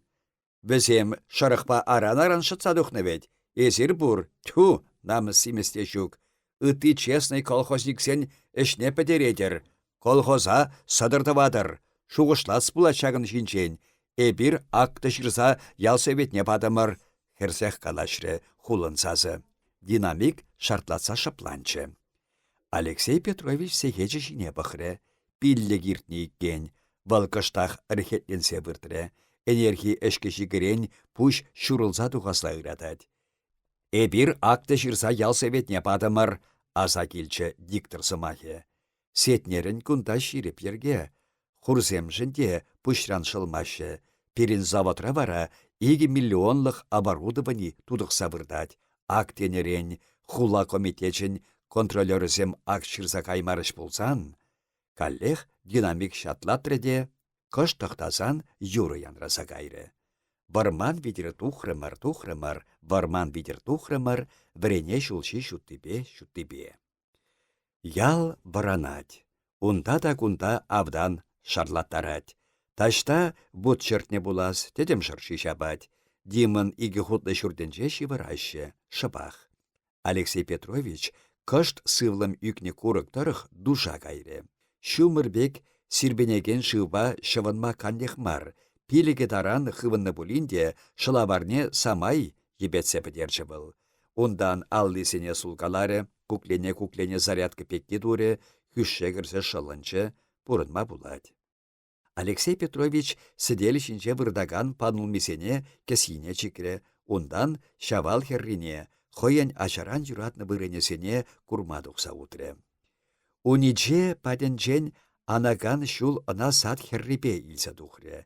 Вӗсем шӑрӑхпа аран-аран шӑтса тухнӑ вӗт. Эсир пур, тьху, намӑс-симӗс те ҫук. Ытти честнӑй колхозниксен ӗҫне пӗтеретӗр, колхоза сӑтӑр тӑватӑр. Шухӑшлас пулать ҫакӑн ҫинчен. Эпир акт ҫырса ял советне патӑмӑр, хӗрсех калаҫрӗ хулӑн сасӑ. Динамик шартлатса шӑпланчӗ. Алексей Петрович сехечӗ ҫине пӑхрӗ. Пиллӗк иртнӗ иккен. Вӑл кӑштах рехетленсе выртрӗ. Ӗнерхи ӗҫкӗ-ҫикӗрен пуҫ ҫурӑлса тухасла ыратать. Эпир акт ҫырса ял советне патӑмӑр, аса килчӗ диктор сӑмахӗ. Сетнерӗн кунта ҫирӗп йӗрке. Хурсемшӗн те пуҫран шӑлмаҫҫӗ. Пирӗн заводра вара икӗ миллионлӑх оборудовани тутӑхса выртать. Ак тенӗрен хула комитечӗн контролерӗсем ак ҫырса каймарӗҫ пулсан, каллех динамик ҫатлатрӗ те кӑшт тӑхтасан юрӑ янраса кайрӗ. Вӑрман витӗр тухрӑмӑр, тухрӑмӑр, вӑрман витӗр тухрӑмӑр, вӗрене ҫулҫи ҫуттипе, ҫуттипе. Ял вӑранать. Унта та кунта автан шарлаттарать. Таҫта вут чӗртнӗ пулас, тӗтӗм шӑрши ҫапать. Димӑн икӗ хутлӑ ҫуртӗнче ҫывӑраҫҫӗ, шӑпах. Алексей Петрович кӑшт сывлӑм ӳкнӗ курӑк тӑрӑх душа кайрӗ. Ҫумӑр пек сирпӗнекен шывпа ҫӑвӑнма канлех мар, пилӗкӗ таран хывӑннӑ пулин те шӑлаварне самай йӗпетсе пӗтерчӗ вӑл. Унтан аллисене сулкаларӗ, куклене-куклене зарядка пекки турӗ, хӳшше кӗрсе шӑлӑнчӗ, пурӑнма пулать. Алексей Петрович сӗтел ҫинче выртакан панулмисене кӗсйине чикрӗ, унтан Ҫавал хӗррине, хӑйӗн ачаран юратнӑ вырӑнӗсене курма тухса утрӗ. Униче патӗнчен анакан ҫул ӑна сад хӗррипе илсе тухрӗ.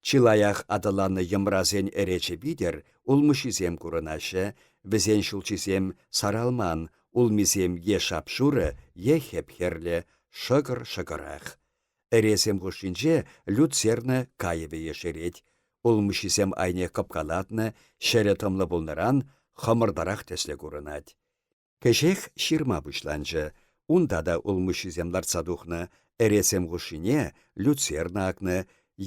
Чылаях аталаннӑ йӑмрасен ӗречӗ витӗр улмуҫҫисем курӑнаҫҫӗ, вӗсен ҫулҫисем саралман, улмисем е шап-шурӑ, е хӗп-хӗрлӗ, шӑкӑр-шӑкӑрах. Ӗресем хушшинче люцерна кайӑвӗ ешерет. Улмуҫҫисем айне кӑпкалатнӑ, ҫӗрӗ тӑмлӑ пулнӑран хӑмӑртарах тӗслӗ курӑнать. Кӗҫех ҫырма пуҫланчӗ. Унта та улмуҫҫисем лартса тухнӑ, ӗресем хушшине люцерна акнӑ,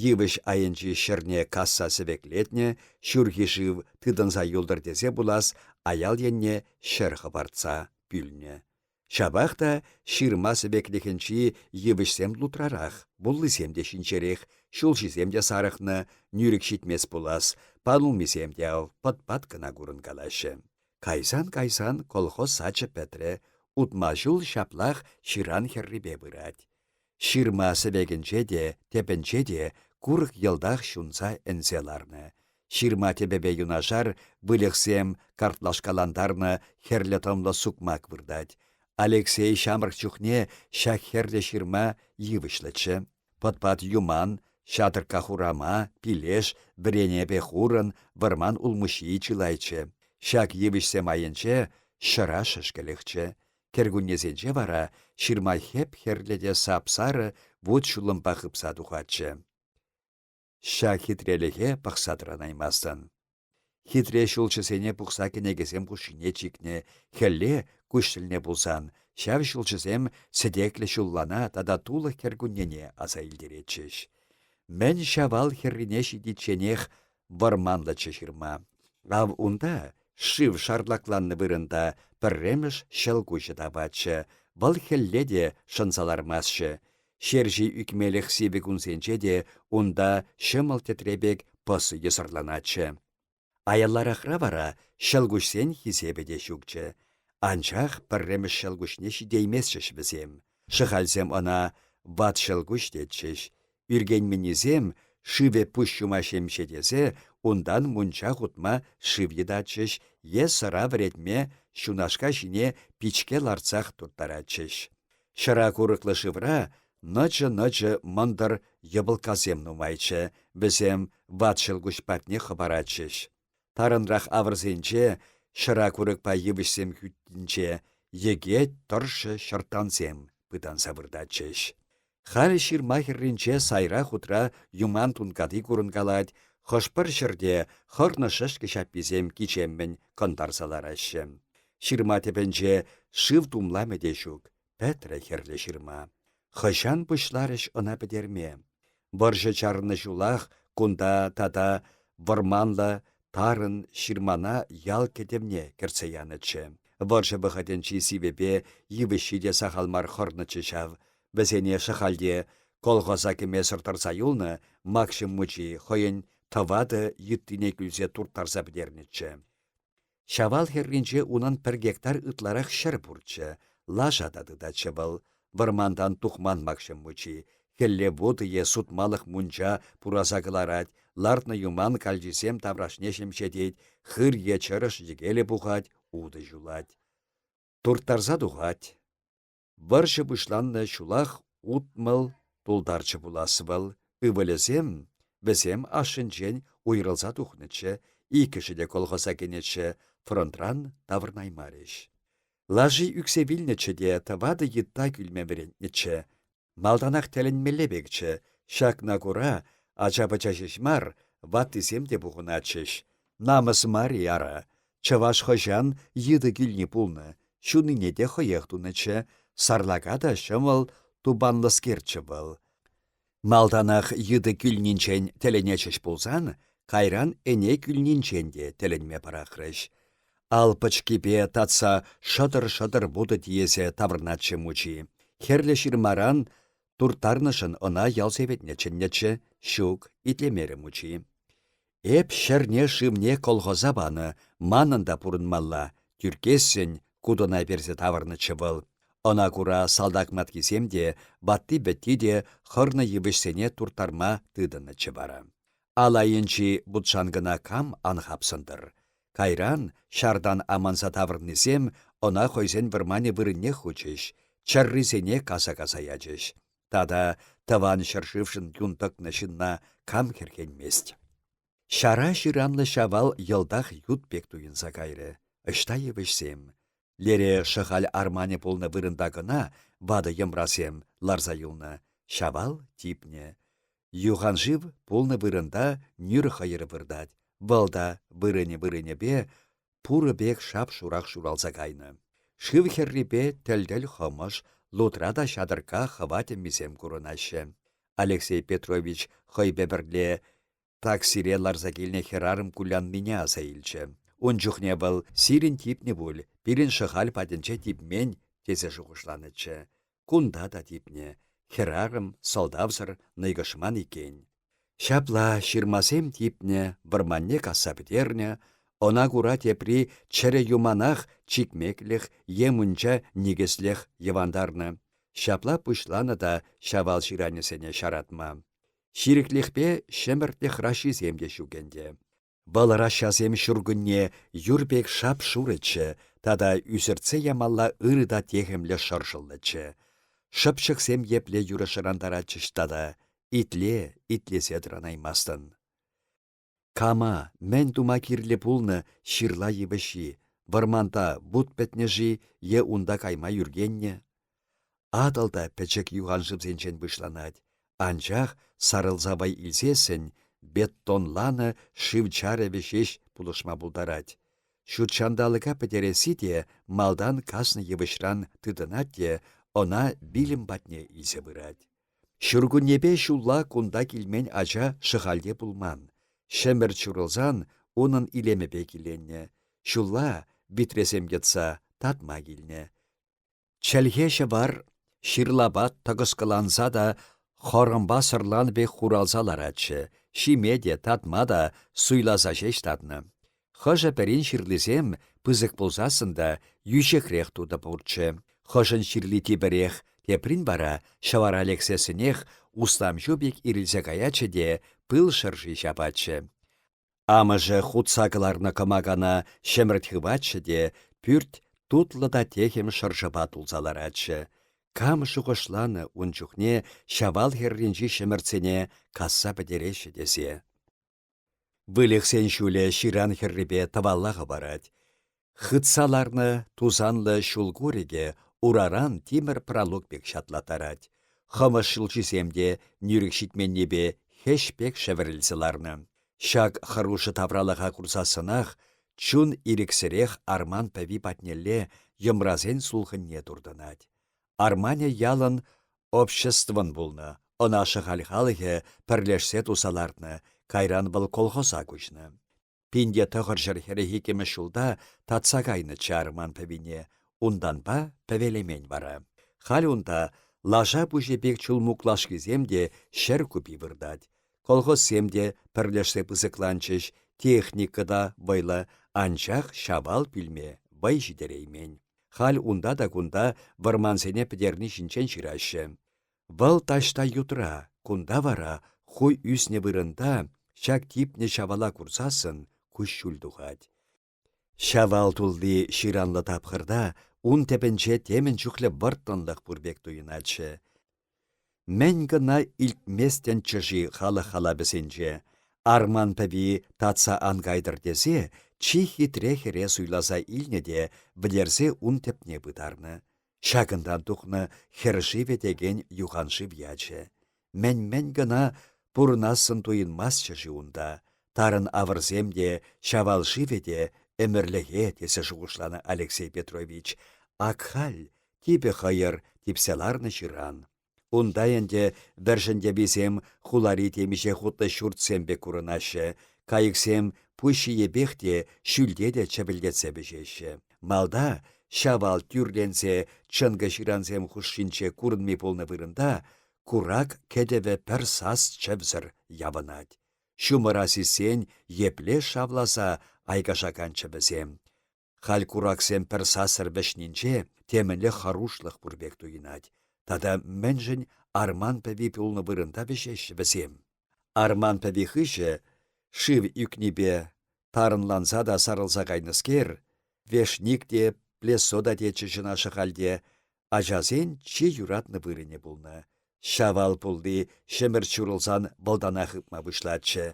йывӑҫ айӗнчи ҫӗрне касса сӗвеклетнӗ, ҫурхи шыв тытӑнса юлтӑр тесе пулас аял енне ҫӗр хӑпартса пӳлнӗ. Ҫапах та ҫырма сӗвеклӗхӗнчи йывӑҫсем лутрарах, вуллисем те ҫинҫерех, ҫулҫисем те сарӑхнӑ, нӳрӗк ҫитмест пулас, панулмисем те ав пӑт-пат кӑна курӑнкалаҫҫӗ. Кайсан-кайсан колхоз сачӗ пӗтрӗ, утма ҫул ҫаплах ҫыран хӗррипе пырать. Ҫырма сӗвекӗнче те, тӗпӗнче те курӑк йӑлтах ҫунса ӗнсе ларнӑ. Ҫырма тӗпӗпе юнашар выльӑхсем картлашкалантарнӑ хӗрлӗ тӑмлӑ сукмак выртать. Алексей ҫамрӑк чухне ҫак хӗрлӗ ҫырма йывӑҫлӑччӗ. Пӑт-пат юман, ҫатӑрка хурама, пилеш, вӗренепе хурӑн, вӑрман улмуҫҫийӗ чылайччӗ. Ҫак йывӑҫсем айӗнче ҫӑра шӗшкӗлӗхчӗ. Кӗркуннесенче вара ҫырма хӗп-хӗрлӗ те сап-сарӑ вут-ҫулӑмпа хыпса тухатчӗ. Ҫак хитрелӗхе пӑхса тӑранаймастӑн. Хитре ҫулҫӑсене пухса кӗнекесем хушшине чикнӗ, хӗлле, куҫ тӗлне пулсан, ҫав ҫулҫӑсем сӗтеклӗ ҫуллана тата тулӑх кӗркуннене аса илтеретчӗҫ. Мӗн Ҫавал хӗррине ҫитичченех вӑрманлӑччӗ ҫырма. Ав унта, шыв шарлакланнӑ вырӑнта, пӗрремӗш ҫӑлкуҫӗ тапатчӗ, вӑл хӗлле те шӑнса лармастчӗ. Ҫерҫи ӳкмелӗх сивӗ кунсенче те унта ҫӑмӑл тӗтре пек пӑс йӑсӑрланатчӗ. Аяларахра вара ҫӑлкуҫсен хисепӗ те ҫукчӗ. Анчах пӗрремӗш ҫӑлкуҫне ҫитейместчӗҫ вӗсем. Шӑхальсем ӑна ват ҫӑлкуҫ тетчӗҫ. Ӳркенменнисем шывӗ пуҫ ҫума ҫемҫе тесе унтан мунча хутма шыв йӑтатчӗҫ е сӑра вӗретме ҫунашка ҫине пичке лартсах турттаратчӗҫ. Ҫӑра курӑклӑ шывра нӑчӑ-нӑчӑ мӑнтӑр йӑпӑлккасем нумайччӗ, вӗсем ват ҫӑлкуҫ патне хӑпаратчӗҫ. Тарӑнрах авӑрсенче, ҫӑра курӑкпа йывӑҫсем хӳттинче йӗке тӑршшӗ ҫӑрттансем пытанса выртатчӗҫ. Халь ҫырма хӗрринче сайра хутра юман тункати курӑнкалать, хӑш-пӗр ҫӗрте хӑрнӑ шӗшкӗ ҫапписем кичеммӗн кӑнтарса лараҫҫӗ. Ҫырма тӗпӗнче шыв тумламӗ те ҫук, пӗтрӗ хӗрлӗ ҫырма. Хӑҫан пуҫларӗҫ ӑна пӗтерме? Вӑрҫӑ чарӑннӑ ҫулах кунта тата вӑрманлӑ тарӑн ҫырмана ял кӗтӗвне кӗртсе янӑччӗ. Вӑрҫӑ вӑхӑтӗнчи сивӗпе йывӑҫҫи те сахал мар хӑрнӑччӗ ҫав. Вӗсене Шӑхальте колхоза кӗмесӗр тӑрса юлнӑ Макҫӑм мучи хӑйӗн тӑватӑ йыттине кӳлсе турттарса пӗтернӗччӗ. Ҫавал хӗрринче унӑн пӗр гектар ытларах ҫӗр пурччӗ, лаша та тытатчӗ вӑл. Вӑрмантан тухман Макҫӑм мучи. Хӗлле вутӑ е сутмалӑх мунча пураса кӑларать, лартнӑ юман калчисем таврашне ҫемҫетет, хыр е чӑрӑш йӗкелӗ пухать, утӑ ҫулать. Турттарса тухать. Вӑрҫӑ пуҫланнӑ ҫулах 60 тултарчӗ пулас вӑл. Ывӑлӗсем, вӗсем ашшӗнчен уйрӑлса тухнӑччӗ, иккӗшӗ те колхоза кӗнӗччӗ, фронтран таврӑнаймарӗҫ. Лаши ӳксе вилнӗччӗ те тӑватӑ йытта кӳлме вӗрентнӗччӗ. Малтанах тӗлӗнмелле пекчӗ, ҫакна кура ача-пӑча ҫеҫ мар, ваттисем те пухӑнатчӗҫ. Намӑс мар-и ара, Чӑваш хӑҫан йытӑ килни пулнӑ, ҫунине те хӑех тунӑччӗ, сарлака та ҫӑмӑл тупанлӑскерччӗ вӑл. Малтанах йытӑ кӳлнинчен тӗлӗнетчӗҫ пулсан, кайран ӗне кӳлнинчен те тӗлӗнме пӑрахрӗҫ. Ал пӑчкипе татса шӑтӑр-шӑтӑр вутӑ тиесе таврӑнатчӗ мучи. Хӗрлӗ ҫырмаран турттарнӑшӑн ӑна ял сехетне чӗннӗччӗ, ҫук, итлемерӗ мучи. Эп ҫӗрне-шывне колхоза панӑ, манӑн та пурӑнмалла, тӳрккессӗн кутӑна персе тавӑрнӑччӗ вӑл. Ӑна кура салтак маткисем те, ватти-вӗтти те хӑрнӑ йывӑҫсене турттарма тытӑннӑччӗ вара. Ал айӗнчи вут-шанкӑна кам ан хапсӑнтӑр. Кайран ҫартан аманса таврӑннисем ӑна хӑйсен вӑрманӗ вырӑннех хучӗҫ, чӗррисене каса-каса ячӗҫ. Тата Тӑван ҫӗршывшӑн юн тӑкнӑ ҫынна кам хӗрхенмест? Ҫара ҫыранлӑ Ҫавал йӑлтах ют пек туйӑнса кайрӗ. Ӑҫта йывӑҫсем? Лере Шӑхаль арманӗ пулнӑ вырӑнта кӑна ватӑ йӑмрасем ларса юлнӑ. Ҫавал типнӗ. Юханшыв пулнӑ вырӑнта нӳр хӑйӑр выртать. Вӑл та вырӑнӗ-вырӑнӗпе пурӑ пек шап-шурах шуралса кайнӑ. Шыв хӗррипе тӗл-тӗл хӑмӑш, лутра та ҫатӑрка хӑва тӗммисем курӑнаҫҫӗ. Алексей Петрович хӑйпе пӗрле таксире ларса килнӗ хӗрарӑм куляннине аса илчӗ. Ун чухне вӑл «Сирӗн типнӗ пуль, пирӗн Шӑхаль патӗнче типмен» тесе шухӑшланӑччӗ. Кунта та типнӗ. Хӗрарӑм сӑлтавсӑр нӑйкӑшман иккен. Ҫапла ҫырмасем типнӗ, вӑрманне касса пӗтернӗ, ӑна кура тепри чӗрӗ юманах чикмеклӗх е мунча никӗслӗх йӑвантарнӑ. Ҫапла пуҫланӑ та Ҫавал ҫыранӗсене ҫаратма. Ҫирӗклӗхпе ҫӗмӗртлӗх ращисем те ҫук ӗнтӗ. Вӑл ращасем ҫуркунне юр пек шап-шурӑччӗ тата ӳсӗртсе ямалла ырӑ та техӗмлӗ шӑршӑллӑччӗ. Шӑпчӑксем епле юрӑ шӑрантаратчӗҫ тата. Итле, итлесе тӑранаймастӑн. Кама, мӗн тума кирлӗ пулнӑ ҫырла йывӑҫҫи, вӑрманта вут пӗтнӗ-ши е унта кайма ӳркеннӗ? Атӑл та пӗчӗк юханшывсенчен пуҫланать, анчах сарӑлса вӑй илсессӗн бетонланӑ шыв чарӑвӗ ҫеҫ пулӑшма пултарать. Ҫутҫанталӑка пӗтересси те малтан каснӑ йывӑҫран тытӑнать те ӑна вилӗм патне илсе пырать. Ҫуркуннепе ҫулла кунта килмен ача Шӑхальте пулман. Ҫӗмӗрт ҫурӑлсан унӑн илемӗпе киленнӗ. Ҫулла, витресем йӑтса, татма килнӗ. Чӗлхе-ҫӑвар ҫырлапа тӑкӑскӑланса та хӑрӑмпа сӑрлан пек хуралса ларатчӗ, ҫиме те, татма та суйласа ҫеҫ татнӑ. Хӑшӗ-пӗрин ҫырлисем пысӑк пулсассӑн та йӳҫекрех тутӑ пурччӗ. Хӑшӗн ҫырли типӗрех, теприн вара ҫӑвара лексессӗнех услам ҫу пек ирӗлсе каятчӗ те пыл шӑрши ҫапатчӗ. Амӑшӗ хутса кӑларнӑ кӑмакана ҫӗмӗрт хыватчӗ те пӳрт тутлӑ та техӗм шӑршӑпа тулса ларатчӗ. Кам шухӑшланӑ ун чухне Ҫавал хӗрринчи ҫӗмӗртсене касса пӗтереҫҫӗ тесе. Выльӑхсен ҫулӗ ҫыран хӗррипе тӑвалла хӑпарать. Хытса ларнӑ тусанлӑ ҫул курӑкӗ ураран тимӗр пралук пек ҫатлаттарать. Хӑмӑш ҫулҫисем те нӳрӗк ҫитменнипе хӗҫ пек шӗвӗрӗлсе ларнӑ. Ҫак хӑрушӑ тавралӑха курсассӑнах чун ирӗксӗрех арман пӗви патнелле йӑмрасен сулхӑнне туртӑнать. Арманӗ ялӑн обществӑн пулнӑ, ӑна Шӑхаль халӑхӗ пӗрлешсе туса лартнӑ, кайран вӑл колхоза куҫнӑ. Пинте тӑхӑрҫӗр хӗрӗх ҫулта татса кайнӑччӗ арман пӗвине, унтанпа пӗвелемен вара. Халь унта лаша пуҫӗ пек чул муклашкисем те ҫӗр купи выртать. Колхозсем те пӗрлешсе пысӑкланчӗҫ, техника та вӑйлӑ, анчах Ҫавал пӳлме вӑй ҫитереймен. Халь унта та кунта вӑрмансене пӗтерни ҫинчен ҫыраҫҫӗ. Вӑл таҫта ютра, кунта вара хуй ӳснӗ вырӑнта ҫак типнӗ ҫавала курсассӑн куҫҫуль тухать. Ҫавал тулли ҫыранлӑ тапхӑрта ун тӗпӗнче темӗн чухлӗ вӑрттӑнлӑх пур пек туйӑнатчӗ. Мӗн кӑна илтместӗнччӗ-ши халӑх халапӗсенче? Арман пӗви татса ан кайтӑр тесе чи хитре хӗре суйласа илнӗ те вӗлерсе ун тӗпне пытарнӑ. Ҫакӑнтан тухнӑ хӗр шывӗ текен юханшыв ячӗ. Мӗн-мӗн кӑна пурӑнассӑн туйӑнмастчӗ-ши унта? Тарӑн авӑрсем те, Ҫавал шывӗ те ӗмӗрлӗхе тесе шухӑшланӑ Алексей Петрович. Ак халь типӗ хӑйӑр типсе ларнӑ ҫыран. Унта ӗнтӗ вӗршӗн-тӗписем хулари темиҫе хутлӑ ҫуртсем пек курӑнаҫҫӗ, кайӑксем пуҫ ҫийӗпех те, ҫӳлте те чӗвӗлтетсе вӗҫеҫҫӗ. Малта, Ҫавал тӳрленсе чӑнкӑ ҫырансем хушшинче курӑнми пулнӑ вырӑнта, курак кӗтӗвӗ пӗр сас чӗвсӗр явӑнать. Ҫумӑра сиссен епле шавласа айкашаканччӗ вӗсем. Халь кураксем пӗр сассӑр вӗҫнинче темӗнле хӑрушлӑх пур пек туйӑнать. Тата мӗншӗн арман пӗви пулнӑ вырӑнта вӗҫеҫҫӗ вӗсем? Арман пӗви хыҫӗ, шыв ӳкнипе тарӑнланса та сарӑлса кайнӑскер, вешник те, плесо та тетчӗҫ ӑна Шӑхальте, ачасен чи юратнӑ вырӑнӗ пулнӑ. Ҫавал пулли ҫӗмӗрт ҫурӑлсан вӑлтана хыпма пуҫлатчӗ.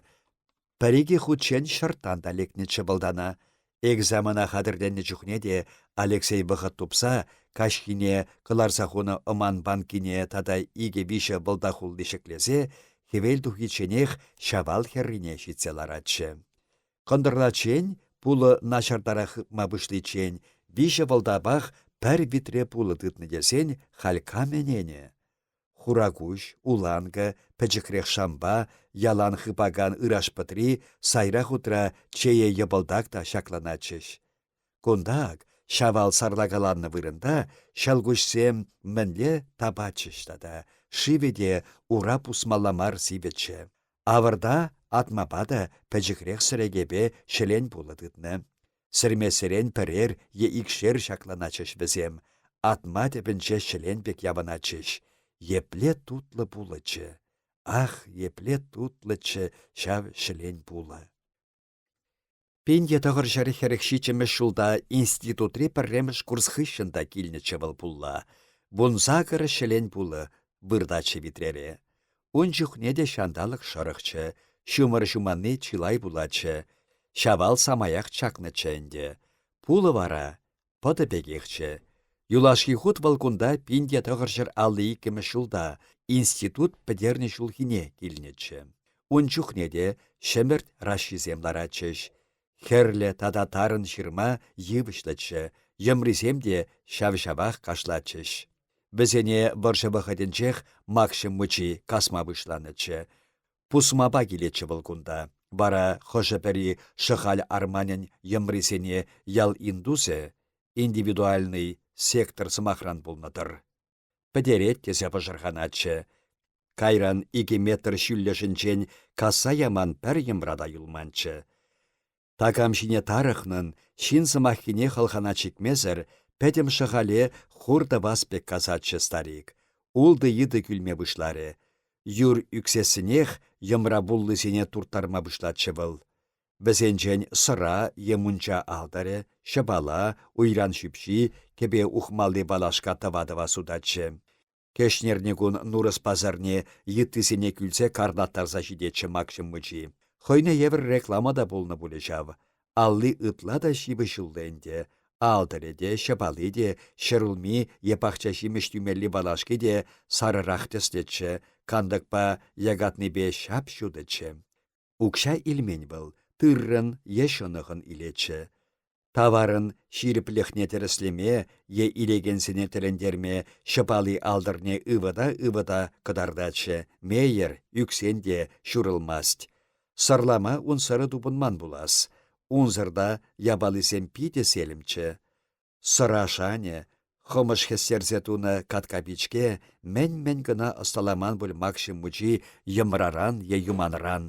Пӗр-икӗ хутчен ҫӑрттан та лекнӗччӗ вӑлтана. Экзамена хатӗрленнӗ чухне те Алексей вӑхӑт тупса каҫхине кӑларса хунӑ ӑман банкине тата икӗ-виҫӗ вӑлта хулли ҫӗклесе хӗвел тухичченех Ҫавал хӗррине ҫитсе ларатчӗ. Кӑнтӑрлаччен, пулӑ начартарах хыпма пуҫличчен, виҫӗ вӑлтапах пӗр витре пулӑ тытнӑ тесен халь кам ӗненӗ? Хуракуҫ, уланкӑ, пӗчӗкрех шампа, ялан хыпакан ыраш пӑтри сайра-хутра чее йӑпӑлтак та ҫакланатчӗҫ. Кунта ак, Ҫавал сарлакаланнӑ вырӑнта, ҫӑлкуҫсем мӗнле тапатчӗҫ тата, шывӗ те ура пусмалла мар сивӗччӗ. Авӑрта атмапа та пӗчӗкрех сӗрекепе ҫӗлен пулӑ тытнӑ. Сӗрмесерен пӗрер е икшер ҫакланатчӗҫ вӗсем, атма тӗпӗнче ҫӗлен пек явӑнатчӗҫ. Епле тутлӑ пулӑччӗ! Ах, епле тутлӑччӗ ҫав ҫӗлен пулӑ! 1947 ҫулта институтри пӗрремӗш курс хыҫҫӑн та килнӗччӗ вӑл пулла. 18 ҫӗлен пулӑ выртатчӗ витрере. Ун чухне те ҫанталӑк шӑрӑхчӗ, ҫумӑр ҫуманни чылай пулатчӗ. Ҫавал самаях чакнӑччӗ ӗнтӗ. Пулӑ вара пӑтӑ пекехчӗ. Юлашки хут вӑл кунта 1952 ҫулта институт пӗтернӗ ҫулхине килнӗччӗ. Ун чухне те ҫӗмӗрт ращисем ларатчӗҫ. Хӗрлӗ тата тарӑн ҫырма йывӑҫлӑччӗ, йӑмрисем те ҫав-ҫавах кашлатчӗҫ. Вӗсене вӑрҫӑ вӑхӑтӗнчех Макҫӑм мучи касма пуҫланӑччӗ. Пусмапа килетчӗ вӑл кунта. Вара хӑшӗ-пӗри Шӑхаль арманӗн йӑмрисене ял индусӗ, индивидуальнӑй сектор сӑмахран пулнӑ-тӑр. Пӗтерет тесе пӑшӑрханатчӗ. Кайран икӗ метр ҫӳллӗшӗнчен касса яман пӗр йӑмра та юлманччӗ. Такам ҫине тарӑхнӑн, ҫын сӑмаххине хӑлхана чикмесӗр, пӗтӗм Шӑхале хур тӑвас пек касатчӗ старик. Ултӑ йытӑ кӳлме пуҫларӗ. Юр ӳксессӗнех йӑмра вуллисене турттарма пуҫлатчӗ вӑл. Вӗсенчен сӑра е мунча алтӑрӗ, ҫӑпала, уйран ҫӳпҫи, кӗпе ухмалли валашка тӑва-тӑва сутатчӗ. Кӗҫнерникун Нурӑс пасарне йыттисене кӳлсе карлаттарса ҫитетчӗ Макҫӑм мучи. Хӑйне евӗр реклама та пулнӑ пулӗ ҫав. Алли ытла та ҫыпӑҫуллӑ ӗнтӗ. Алтӑрӗ те, ҫӑпали те, ҫӗрулми е пахча-ҫимӗҫ тӳмелли валашки те сарӑрах тӗслӗччӗ, кантӑкпа якатнипе ҫап-ҫутӑччӗ. Укҫа илмен вӑл, тыррӑн е ҫӑнӑхӑн илетчӗ. Таварӑн ҫирӗплӗхне тӗрӗслеме е илекенсене тӗлӗнтерме ҫӑпали алтӑрне ывӑта-ывӑта кӑтартатчӗ, мейӗр ӳксен те ҫурӑлмасть. Сӑрлама ун сӑрӑ тупӑнман пулас. Унсӑр та япалисем питӗ селӗмччӗ. Сӑра шанӗ, хӑмӑш хӗстерсе тунӑ катка-пичке мӗн-мӗн кӑна ӑсталаман пуль Макҫӑм мучи йӑмраран е юманран.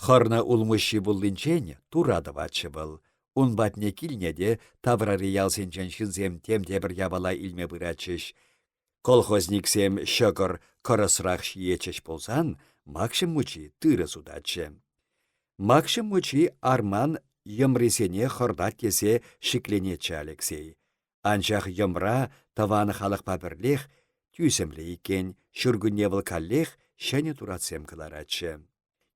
Хӑрнӑ улмуҫҫи вуллинчен тура тӑватчӗ вӑл. Ун патне килне те таврари ялсенчен ҫынсем тем те пӗр япала илме пыратчӗҫ. Колхозниксем ҫӑкӑр кӑрӑсрах ҫиетчӗҫ пулсан Макҫӑм мучи тырӑ сутатчӗ. Макҫӑм мучи арман йӑмрисене хӑртать тесе шикленетчӗ Алексей. Анчах йӑмра тӑван халӑхпа пӗрлех тӳсӗмлӗ иккен, ҫуркунне вӑл каллех ҫӗнӗ туратсем кӑларатчӗ.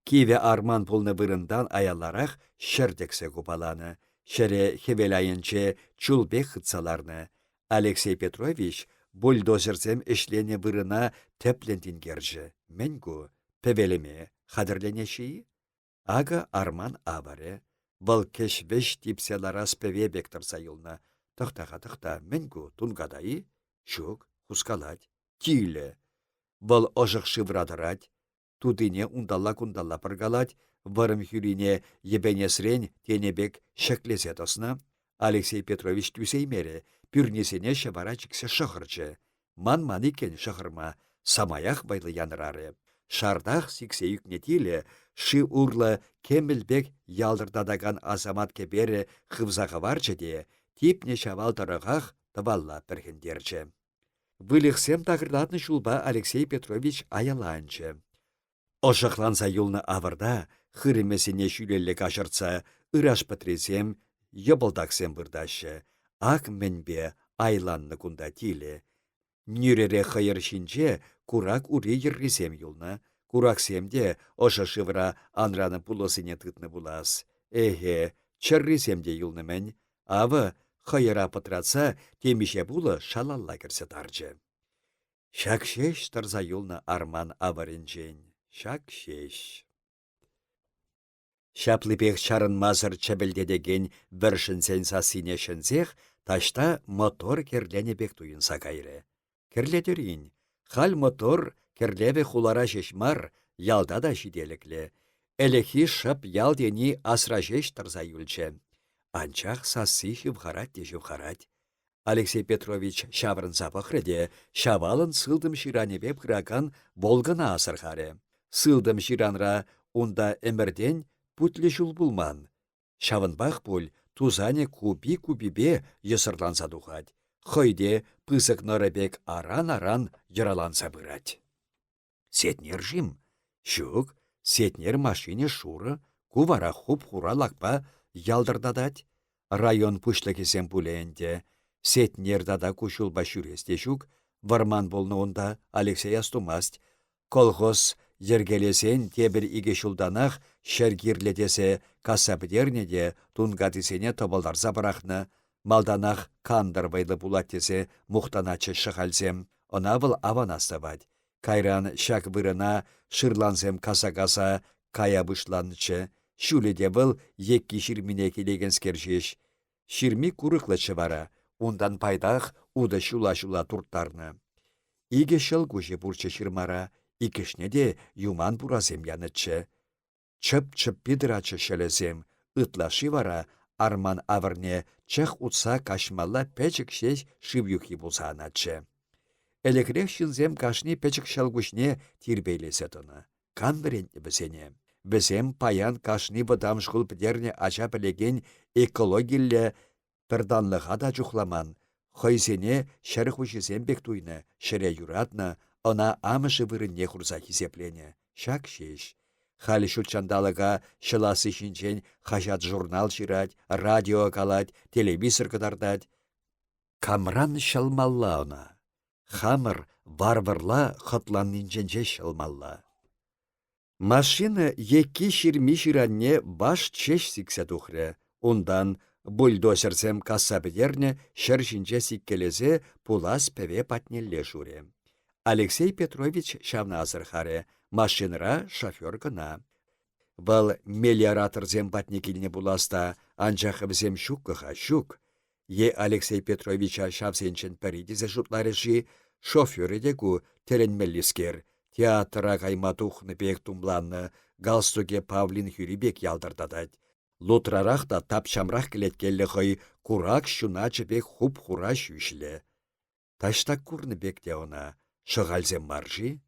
Кивӗ арман пулнӑ вырӑнтан аяларах ҫӗр тӗксе купаланӑ. Ҫӗре хӗвел айӗнче чул пек хытса ларнӑ. Алексей Петрович бульдозерсем ӗҫленӗ вырӑна тӗплӗн тинкерчӗ. Мӗн ку, пӗвелеме хатӗрленеҫҫӗ-и? Акӑ арман авӑрӗ. Вӑл кӗҫ-вӗҫ типсе ларас пӗве пек тӑрса юлнӑ. Тӑхта-ха, тӑхта, мӗн ку, тунката-и? Ҫук, хускалать. Тилӗ. Вӑл ӑшӑх шывра тӑрать. Тутине унталла-кунталла пӑркалать, вӑрӑм хӳрине йӗпенесрен тенӗ пек ҫӗклесе тӑснӑ. Алексей Петрович тӳсеймерӗ, пӳрнисене ҫӑвара чиксе шӑхӑрчӗ. Манман иккен шӑхӑрма, самаях вӑйлӑ янӑрарӗ. Шартах сиксе ӳкнӗ тилӗ шыв урлӑ кӗмӗл пек ялтӑртатакан асамат кӗперӗ хывса хӑварчӗ те типнӗ ҫавал тӑрӑхах тӑвалла пӗрхӗнтерчӗ. Выльӑхсем такӑрлатнӑ ҫулпа Алексей Петрович аяланчӗ. Ӑшӑхланса юлнӑ авӑрта хырӑмӗсене ҫӳлелле каҫӑртса ыраш пӗтрисем, йӑпӑлтаксем выртаҫҫӗ. Ак мӗнпе айланнӑ кунта тилӗ. Нӳрӗре хӑйӑр ҫинче курак ури йӗррисем юлнӑ. Кураксем те ӑшӑ шывра анранӑ пулӑсене тытнӑ пулас. Эхе, чӗррисем те юлнӑ-мӗн. Авӑ, хӑйӑра пӑтратса темиҫе пулӑ шалалла кӗрсе тарчӗ. Ҫак ҫеҫ тӑрса юлнӑ арман авӑрӗнчен, ҫак ҫеҫ. Ҫаплипех чарӑнмасӑр чӗвӗлтетекен вӗршӗнсен сассине ҫӗнсех таҫта мотор кӗрленӗ пек туйӑнса кайрӗ. Кӗрлетӗрин, халь мотор кӗрлевӗ хулара ҫеҫ мар, ялта та ҫителӗклӗ. Ӗлӗкхи шӑп ял тени асра ҫеҫ тӑрса юлчӗ. Анчах сасси ҫывхарать те ҫывхарать. Алексей Петрович ҫаврӑнса пӑхрӗ те Ҫавалӑн сылтӑм ҫыранӗпе пыракан Волгӑна асӑрхарӗ. Сылтӑм ҫыранра унта ӗмӗртен путлӗ ҫул пулман. Ҫавӑнпах пуль тусанӗ купи-купипе йӑсӑрланса тухать, хӑй те пысӑк нӑрӑ пек аран-аран йӑраланса пырать. Сетнер-шим? Ҫук, Сетнер машинӗ шурӑ, ку вара хуп-хура лакпа ялтӑртатать. Район пуҫлӑхӗсем пулӗ ӗнтӗ. Сетнер тата ку ҫулпа ҫӳрес те ҫук. Вӑрман пулнӑ унта, Алексей астумасть. Колхоз йӗркелесен тепӗр икӗ ҫултанах ҫӗр кирлӗ тесе касса пӗтернӗ те тункатисене тӑпӑлтарса пӑрахнӑ. Малтанах кантӑр вӑйлӑ пулать тесе мухтанатчӗҫ шӑхальсем. Ӑна вӑл аван астӑвать. Кайран ҫак вырӑна шырлансем каса-каса кая пуҫланӑччӗ. Ҫулӗ те вӑл екки ҫырмине килекенскер ҫеҫ. Ҫырми курӑклӑччӗ вара, унтан пайтах утӑ ҫула-ҫула турттарнӑ. Икӗ ҫӑлкуҫӗ пурччӗ ҫырмара, иккӗшне те юман пурасем янӑччӗ. Чӑп-чӑппи тӑратчӗ ҫӑлӗсем, ытлашши вара арман авӑрне чӑх утса каҫмалла пӗчӗк ҫеҫ шыв юххи пулса анатчӗ. Ӗлӗкрех ҫынсем кашни пӗчӗк ҫӑлкуҫне тирпейлесе тӑнӑ. Кам вӗрентнӗ вӗсене? Вӗсем паян кашни вӑтам шкул пӗтернӗ ача пӗлекен экологиллӗ пӗртанлӑха та чухламан, хӑйсене ҫӗр хуҫисем пек туйнӑ, ҫӗре юратнӑ, ӑна амӑшӗ вырӑнне хурса хисепленӗ. Ҫак ҫеҫ. Халь ҫутҫанталӑка ҫӑласси ҫинчен хаҫат-журнал ҫырать, радио калать, телевизор кӑтартать. Камран ҫӑлмалла ӑна? Хамӑр варварла хӑтланнинчен ҫеҫ ҫӑлмалла. Машина екки ҫырми ҫыранне вашт ҫеҫ сиксе тухрӗ. Унтан бульдозерсем касса пӗтернӗ ҫӗр ҫинче сиккелесе пулас пӗве патнелле шурӗ. Алексей Петрович ҫавна асӑрхарӗ, машинӑра шофер кӑна. Вӑл мелиораторсем патне килнӗ пулас та, анчах вӗсем ҫуккӑ-ха, ҫук. Е Алексей Петровича ҫавсенчен пӗри тесе шутларӗ-ши, шоферӗ те ку тӗлӗнмеллискер, театра кайма тухнӑ пек тумланнӑ, галстукӗ павлин хӳри пек ялтӑртатать. Лутрарах та тапчамрах кӗлеткеллӗ хӑй курак ҫуначӗ пек хуп-хура ҫӳҫлӗ. Таҫта курнӑ пек те ӑна, шӑхальсем мар-ши?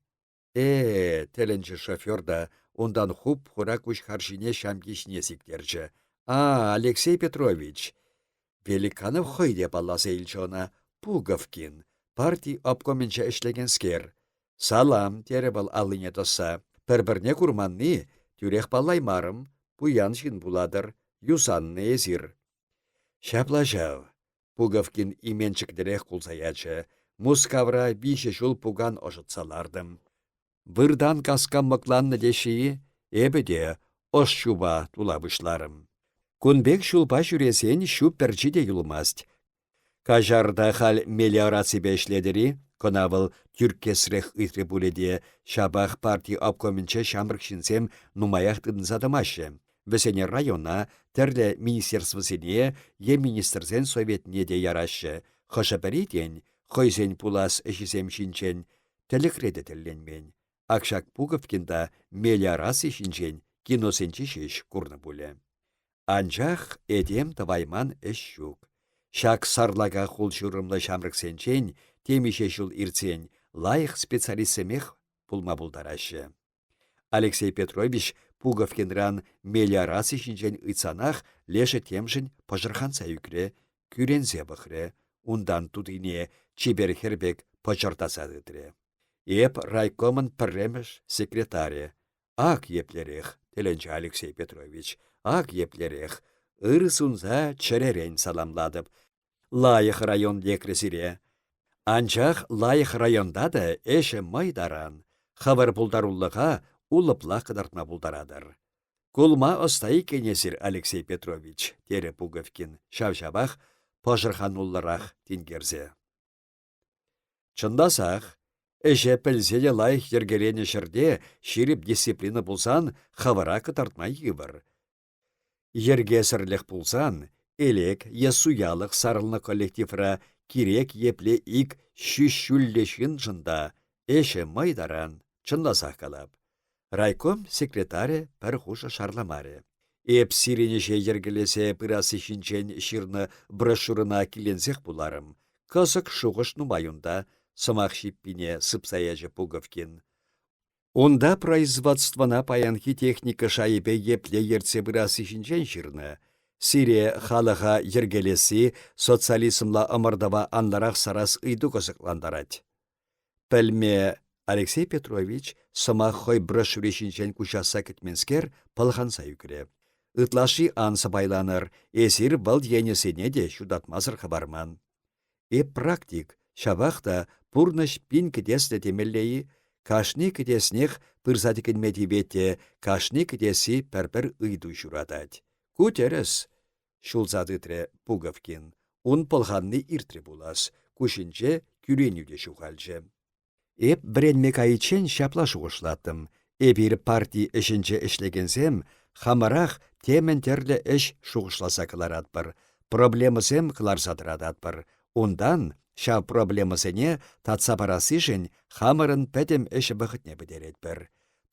Э-э, тӗлӗнчӗ шофер та, унтан хуп-хура куҫ харшине ҫамки ҫине сиктерчӗ. А, Алексей Петрович! Великанов хӑй те палласа илчӗ ӑна, Пуговкин, парти обкомӗнче ӗҫлекенскер. Салам, терӗ вӑл аллине тӑсса. Пӗр-пӗрне курманни, тӳрех паллаймарӑм. Пуян ҫын пулатӑр, юсаннӑ эсир. Ҫапла ҫав, Пуговкин именчӗклӗрех кулса ячӗ. Мускавра виҫӗ ҫул пукан ӑшӑтса лартӑм. Выртан каска мӑкланнӑ теҫҫӗ-и? Эпӗ те ӑш ҫупа тула пуҫларӑм. Кун пек ҫулпа ҫӳресен ҫу пӗрчи те юлмасть. Каҫарта халь мелиораципе ӗҫлетӗр-и? Кӑна вӑл тӳрккесрех ыйтрӗ пулӗ те, ҫапах парти обкомӗнче ҫамрӑк ҫынсем нумаях тытӑнса тӑмаҫҫӗ. Вӗсене района, тӗрлӗ министерствӑсене е министрсен советне те яраҫҫӗ. Хӑшӗ-пӗри, тен, хӑйсен пулас ӗҫӗсем ҫинчен тӗлӗкре те тӗлленмен. Ак ҫак Пуговкин та мелиораци ҫинчен киносенче ҫеҫ курнӑ пулӗ. Анчах этем тӑвайман ӗҫ ҫук. Ҫак сарлака хул-ҫурӑмлӑ ҫамрӑксенчен темиҫе ҫул иртсен лайӑх специалистсемех пулма пултараҫҫӗ. Алексей Петрович Пуговкинран мелиораци ҫинчен ыйтсанах лешӗ темшӗн пӑшӑрханса ӳкрӗ, кӳренсе пӑхрӗ, унтан тутине чипер хӗр пек пӑчӑртаса тытрӗ. Эп райкомӑн пӗрремӗш секретарӗ. Ак еплерех, тӗлӗнчӗ Алексей Петрович, ак еплерех. Ыр сунса чӗререн саламлатӑп. Лайӑх район лекрӗ сире. Анчах лайӑх районта та ӗҫӗ мӑй таран, хӑвӑр пултарулӑха улӑплах кӑтартма пултаратӑр. Кулма ӑста иккен эсир, Алексей Петрович, терӗ Пуговкин ҫав-ҫавах пӑшӑрхануллӑрах тинкерсе. Чӑнласах, ӗҫе пӗлсе те лайӑх йӗркеленӗ ҫӗрте ҫирӗп дисциплина пулсан хӑвӑра кӑтартма йывӑр. Йӗркесӗрлӗх пулсан, элек е суялӑх сарӑлнӑ коллективра кирек епле ик ҫӳҫ-ҫӳллӗ ҫыншӑн та ӗҫӗ мӑй таран, чӑнласах калап. Райком секретарӗ пӗр хушӑ шарламарӗ. Эп сирӗн ӗҫе йӗркелесе пырасси ҫинчен ҫырнӑ брошюрӑна киленсех вуларӑм. Кӑсӑк шухӑш нумай унта, сӑмах ҫиппине сыпса ячӗ Пуговкин. Унта производствӑна паянхи техника шайӗпе епле ертсе пырасси ҫинчен ҫырнӑ. Сире халӑха йӗркелесси социализмла ӑмӑртӑва анлӑрах сарас ыйту кӑсӑклантарать. Пӗлме Алексей Петрович сӑмах хӑй брошюри ҫинчен куҫасса кӗтменскер пӑлханса ӳкрӗ. Ытлашши ан сӑпайланӑр, эсир вӑл енӗсене те ҫутатмасӑр хӑварман. Эп практик, ҫапах та пурнӑҫ пин кӗтеслӗ темелле-и? Кашни кӗтеснех пырса тӗкӗнме тивет те кашни кӗтесси пӗр-пӗр ыйту ҫуратать. Ку тӗрӗс, ҫулса тытрӗ Пуговкин. Ун пӑлханни иртрӗ пулас, куҫӗнче кӳренӳ те ҫухалчӗ. Эп вӗренме кайиччен ҫапла шухӑшлаттӑм. Эпир парти ӗҫӗнче ӗҫлекенсем хамӑрах темӗн тӗрлӗ ӗҫ шухӑшласа кӑларатпӑр, проблемӑсем кӑларса тӑрататпӑр. Унтан ҫав проблемӑсене татса парассишӗн хамӑрӑн пӗтӗм ӗҫ вӑхӑтне пӗтеретпӗр.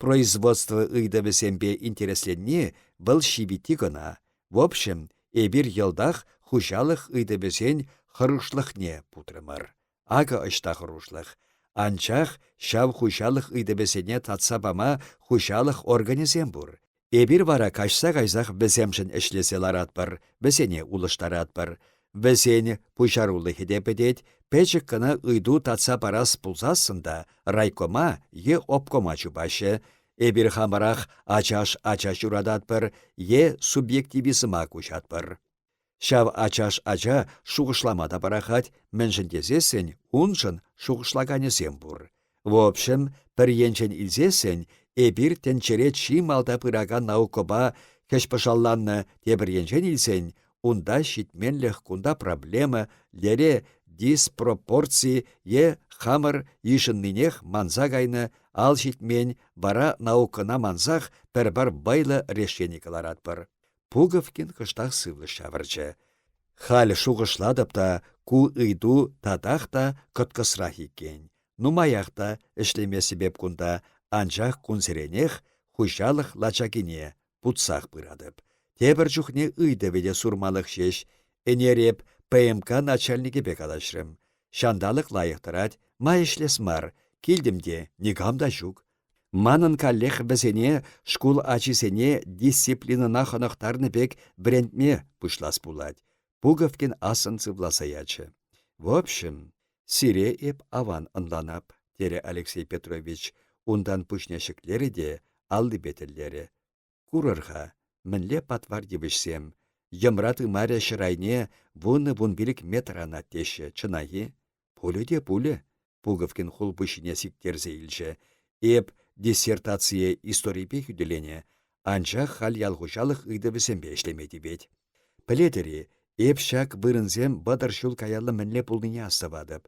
Производство ыйтӑвӗсемпе интересленни вӑл ҫивитти кӑна. В общем, эпир йӑлтах хуҫалӑх ыйтӑвӗсен хӑрушлӑхне путрӑмӑр. Акӑ ӑҫта хӑрушлӑх. Анчах ҫав хуҫалӑх ыйтӑвӗсене татса пама хуҫалӑх органӗсем пур. Эпир вара каҫса кайсах вӗсемшӗн ӗҫлесе ларатпӑр, вӗсене улӑштаратпӑр. Вӗсен пуҫарулӑхӗ те пӗтет, пӗчӗк кӑна ыйту татса парас пулсассӑн та райкома е обкома чупаҫҫӗ. Эпир хамӑрах ачаш ача ҫурататпӑр е субъективизма куҫатпӑр. Ҫав ачаш ача шухӑшлама та пӑрахать, мӗншӗн тесессӗн уншӑн шухӑшлаканӗсем пур. В общем, пӗр енчен илсессӗн, эпир тӗнчере чи малта пыракан наукӑпа хӗҫпӑшалланнӑ тепӗр енчен илсен, унта ҫитменлӗх кунта проблема, лере диспропорци е хамӑр йышӑннинех манса кайнӑ, ал ҫитмен, вара наукӑна мансах пӗр-пӗр вӑйлӑ решени кӑларатпӑр. Пуговкин кӑштах сывлӑш ҫавӑрчӗ. Халь шухӑшлатӑп та, ку ыйту татах та кӑткӑсрах иккен. Нумаях та ӗҫлеместӗп эп кунта, анчах кунсеренех хуҫалӑх лачакине путсах пыратӑп. Тепӗр чухне ыйтӑвӗ те сурмалӑх ҫеҫ. Ӗнер эп ПМК начальникӗпе калаҫрӑм. Ҫанталӑк лайӑх тӑрать, ма ӗҫлес мар, килтӗм те никам та ҫук. Манӑн каллех вӗсене шкул ачисене дисциплинӑна хӑнӑхтарнӑ пек вӗрентме пуҫлас пулать. Пуговкин ассӑн сывласа ячӗ. В общем, сире эп аван ӑнланап, терӗ Алексей Петрович, унтан пуҫне ҫӗклерӗ те аллипе тӗллерӗ. Курӑр-ха, мӗнле патвар йывӑҫсем. Йӑмра тымарӗ ҫӗр айне вунӑ-вунпилӗк метр анать теҫҫӗ, чӑнах-и? Пулӗ те пулӗ, Пуговкин хулпуҫҫине сиктерсе илчӗ. Эп диссертацие историпе хӳтӗленӗ, анчах халь ялхуҫалӑх ыйтӑвӗсемпе ӗҫлеме тивет. Пӗлетӗр-и, эп ҫак вырӑнсем 30 ҫул каялла мӗнле пулнине астӑватӑп.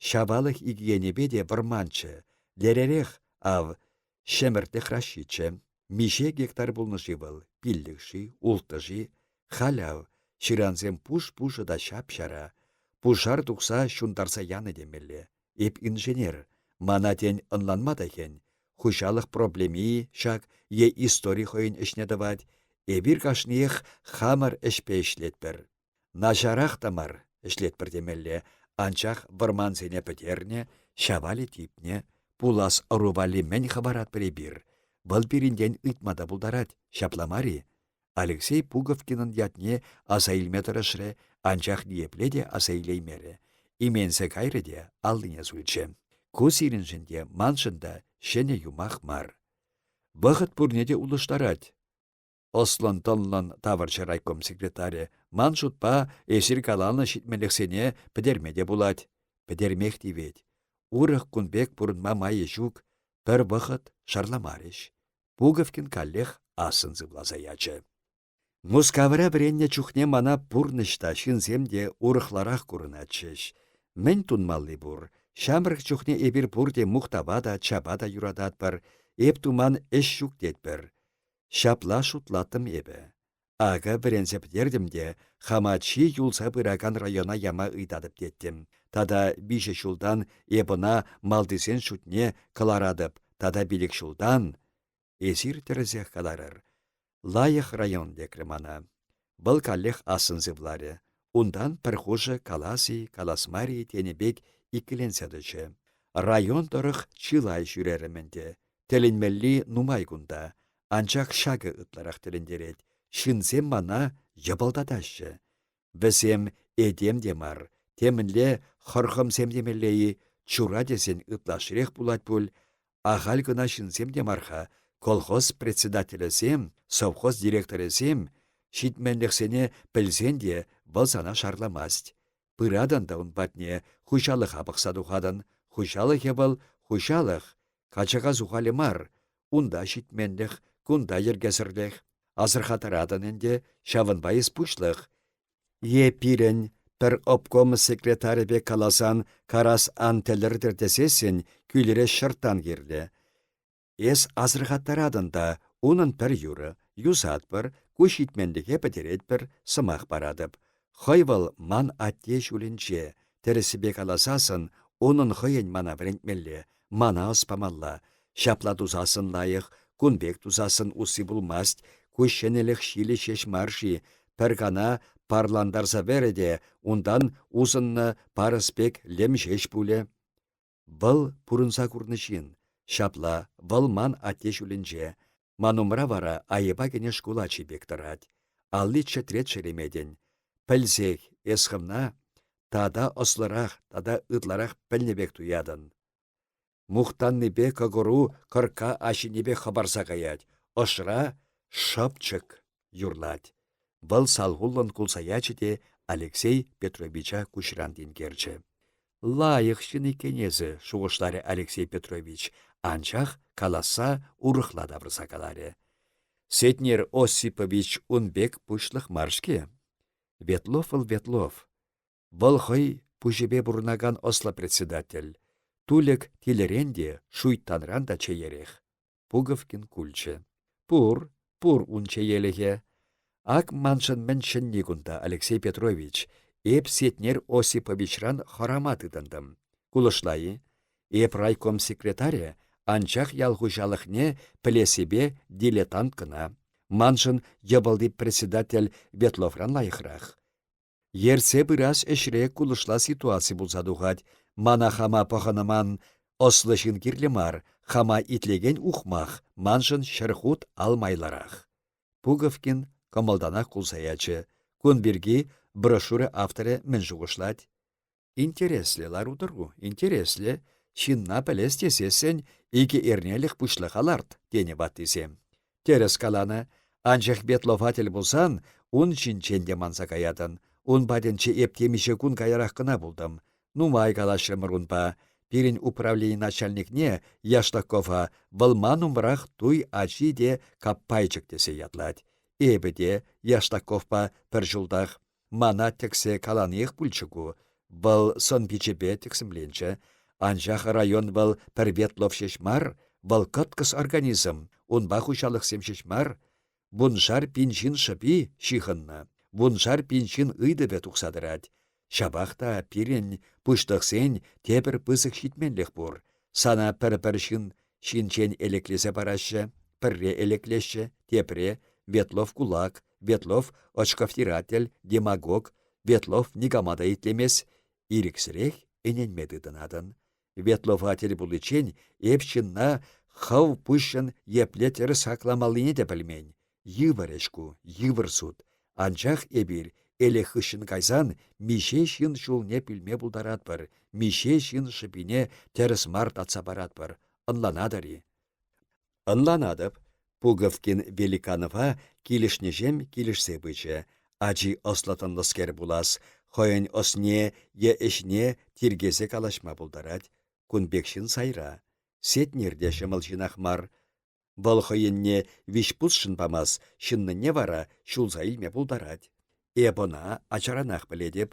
Ҫавалӑх ик енӗпе те вӑрманччӗ. Леререх, ав, ҫӗмӗртлӗх ращиччӗ. Миҫе гектар пулнӑ-ши вӑл, пиллӗк-ши, улттӑ-ши? Халь ав, ҫырансем пуш-пушӑ та ҫап-ҫара. Пушар тухса ҫунтарса янӑ темелле. Эп инженер. Мана, тен, ӑнланма та хӗн. Хуҫалӑх проблеми ҫак е истори хӑйӗн ӗҫне тӑвать. Эпир кашниех хамӑр ӗҫпе ӗҫлетпӗр. Начарах та мар ӗҫлетпӗр темелле, анчах вӑрмансене пӗтернӗ, ҫавалӗ типнӗ. Пулас ӑру валли мӗн хӑваратпӑр эпир? Вӑл пирӗнтен ыйтма та пултарать, ҫапла мар-и? Алексей Пуговкинӑн ятне аса илме тӑрӑшрӗ, анчах ниепле те аса илеймерӗ. Именсе кайрӗ те аллине сулчӗ. Ку сирӗншӗн те, маншӑн та ҫӗнӗ юмах мар. Вӑхӑт пурне те улӑштарать, Ӑслӑн-тӑнлӑн тавӑрчӗ райком секретарӗ. Ман шутпа, эсир каланӑ ҫитменлӗхсене пӗтерме те пулать. Пӗтермех тивет. Урӑх кун пек пурӑнма майӗ ҫук. Пӗр вӑхӑт шарламарӗҫ. Пуговкин каллех ассӑн сывласа ячӗ. Мускавра вӗреннӗ чухне мана пурнӑҫ та, ҫынсем те урӑхларах курӑнатчӗҫ. Мӗн тунмалли пур, ҫамрӑк чухне эпир пурте мухтава та, чапа та юрататпӑр, эп туман ӗҫ ҫук тетпӗр. Ҫапла шутлаттӑм эпӗ. Акӑ вӗренсе пӗтертӗм те хама чи юлса пыракан района яма ыйтатӑп теттӗм. Тата виҫӗ ҫултан эп ӑна малтисен шутне кӑларатӑп, тата пилӗк ҫултан... Эсир тӗрӗсех каларӑр. Лайӑх район лекрӗ мана. Вӑл каллех ассӑн сывларӗ. Унтан пӗр хушӑ калас-и, калас мар-и тенӗ пек иккӗленсе тӑчӗ. Район тӑрӑх чылай ҫӳрерӗм ӗнтӗ. Тӗлӗнмелли нумай кунта. Анчах ҫакӑ ытларах тӗлӗнтерет. Ҫынсем мана йӑпӑлтатаҫҫӗ. Вӗсем этем те мар, темӗнле хӑрхӑмсем темелле-и, чура тесен ытлашширех пулать пуль. Ахаль кӑна ҫынсем те мар-ха, колхоз председателӗсем, совхоз директорӗсем ҫитменлӗхсене пӗлсен те вӑл сана шарламасть. Пыратӑн та ун патне, хуҫалӑха пӑхса тухатӑн. Хуҫалӑхӗ вӑл хуҫалӑх, качака сухалӗ мар. Унта ҫитменлӗх, кунта йӗркесӗрлӗх. Асӑрхаттаратӑн ӗнтӗ, ҫавӑнпа эс пуҫлӑх. Е пирӗн пӗр обком секретарӗ пек каласан карас ан тӗлӗртӗр тесессӗн кӳлӗре ҫӑрттан кирлӗ. Эс асӑрхаттаратӑн та унӑн пӗр юрӑ, юсатпӑр, ку ҫитменлӗхе пӗтеретпӗр, сӑмах паратӑп. Хӑй вӑл ман атте ҫулӗнче, тӗрӗссипе каласассӑн унӑн хӑйӗн мана вӗрентмелле, мана ӑс памалла. Ҫапла тусассӑн лайӑх, кун пек тусассӑн усси пулмасть, ку ҫӗнӗлӗх ҫилӗ ҫеҫ мар-ши, пӗр кана парлантарса вӗрӗ те унтан усӑннӑ парӑс пек лӗм ҫеҫ пулӗ. Вӑл пурӑнса курнӑ ҫын. Ҫапла, вӑл ман атте ҫулӗнче. Ман умра вара айӑпа кӗнӗ шкул ачи пек тӑрать. Алли чӗтрет шереметӗн. Пӗлсех, эс хӑвна тата ӑслӑрах тата ытларах пӗлнӗ пек туятӑн. Мухтаннипе кӑкӑру кӑркка аҫине пек хӑпарса каять, ӑшра шӑпчӑк юрлать. Вӑл салхуллӑн кулса ячӗ те Алексей Петровича куҫран тинкерчӗ. Лайӑх ҫын иккен эсӗ, шухӑшларӗ Алексей Петрович, анчах каласса урӑхла тавӑрса каларӗ. Сетнер Осипович ун пек пуҫлӑх мар-ҫке. Ветлов вӑл Ветлов. Вӑл хӑй пуҫӗпе пурӑнакан ӑслӑ председатель. Тулӗк тилӗрен те, шуйттанран та чеерех. Пуговкин кулчӗ. Пур, пур ун чеелӗхӗ. Ак маншӑн мӗн ҫӗнни кунта, Алексей Петрович. Эп Сетнер Осиповичран хӑрама тытӑнтӑм. Кулӑшла-и? Эп райком секретарӗ, анчах ял хуҫалӑхне пӗлессипе дилетант кӑна. Маншӑн йӑпӑлти председатель Ветловран лайӑхрах. Ертсе пырас ӗҫре кулӑшла ситуаци пулса тухать. Мана хама пӑхӑнман ӑслӑ ҫын кирлӗ мар, хама итлекен ухмах маншӑн ҫӗр хут ал майлӑрах. Пуговкин кӑмӑлтанах кулса ячӗ. Кун пирки брошюра авторӗ мӗн шухӑшлать? Интереслӗ лару-тӑру, интереслӗ. Ҫынна пӗлес тесессӗн икӗ эрнелӗх пуҫлӑха ларт, тенӗ ваттисем. Тӗрӗс каланӑ. Анчах Ветлова тӗл пулсан ун ҫинчен те манса каятӑн. Ун патӗнче эп темиҫе кун каярах кӑна пултӑм. Нумай калаҫрӑмӑр унпа. Пирӗн управлени начальникне, Яштакова, вӑл ман умрах туй ачи те каппайчӑк тесе ятлать. Эпӗ те Яштаковпа пӗр ҫултах. Мана тӗксе каланиех пулчӗ ку. Вӑл сӑн-пичӗпе тӗксӗмленчӗ. Анчах район вӑл пӗр Ветлов ҫеҫ мар, вӑл кӑткӑс организм, унпа хуҫалӑхсем ҫеҫ мар. Вуншар пин ҫын шӑпи ҫыхӑннӑ, вуншар пин ҫын ыйтӑвӗ тухса тӑрать. Ҫапах та пирӗн, пуҫлӑхсен, тепӗр пысӑк ҫитменлӗх пур. Сана пӗр-пӗр ҫын ҫинчен элеклесе параҫҫӗ, пӗрре элеклеҫҫӗ, тепре Ветлов кулак, Ветлов очковтиратель, демагог, Ветлов никама та итлемест, ирӗксӗрех ӗненме тытӑнатӑн. Ветлова тӗл пуличчен эп ҫынна хӑв пуҫҫӑн епле тӗрӗс хакламаллине те пӗлмен. Йывӑр ӗҫ ку, йывӑр суд. Анчах эпир элек хыҫҫӑн кайсан миҫе ҫын ҫулне пӳлме пултаратпӑр, миҫе ҫын шӑпине тӗрӗс мар татса паратпӑр. Ӑнланатӑр-и? Ӑнланатӑп. Пуговкин Великанова килӗшнӗҫем килӗшсе пычӗ. Ачи ӑслӑ-тӑнлӑскер пулас. Хӑйӗн ӑсне е ӗҫне тиркесе калаҫма пултарать. Кун пек ҫын сайра. Сетнер те ҫӑмӑл ҫынах мар. Вӑл хӑйӗнне виҫ пусшӑн памас, ҫыннӑнне вара ҫулса илме пултарать. Эп ӑна ачаранах пӗлетӗп.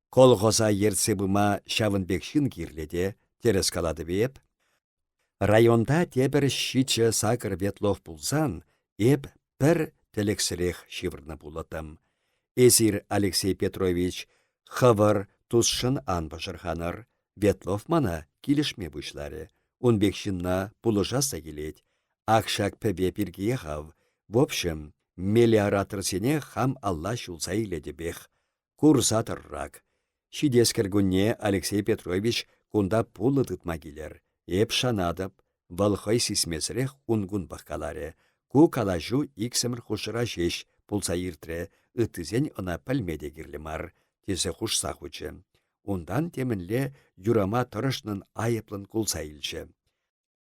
Колхоза ертсе пыма ҫавӑн пек ҫын кирлӗ те, тӗрӗс калатӑп-и эп? Районта тепӗр ҫиччӗ-сакӑр Ветлов пулсан, эп пӗр тӗлӗксӗрех ҫывӑрнӑ пулӑттӑм. Эсир, Алексей Петрович, хӑвӑр тусшӑн ан пӑшӑрханӑр. Ветлов мана килӗшме пуҫларӗ. Ун пек ҫынна пулӑшас та килет. Ак ҫак пӗве пиркиех ав. В общем, мелиораторсене хам алла ҫулса илетӗпех. Курса тӑр-рак. Ҫитес кӗркунне Алексей Петрович кунта пулӑ тытма килӗр. Эп шанатӑп, вӑл хӑй сисмесӗрех ун-кун пӑхкаларӗ. Ку калаҫу иксӗмӗр хушӑра ҫеҫ пулса иртрӗ, ыттисен ӑна пӗлме те кирлӗ мар, тесе хушса хучӗ. Унтан темӗнле юрама тӑрӑшнӑн айӑплӑн кулса илчӗ.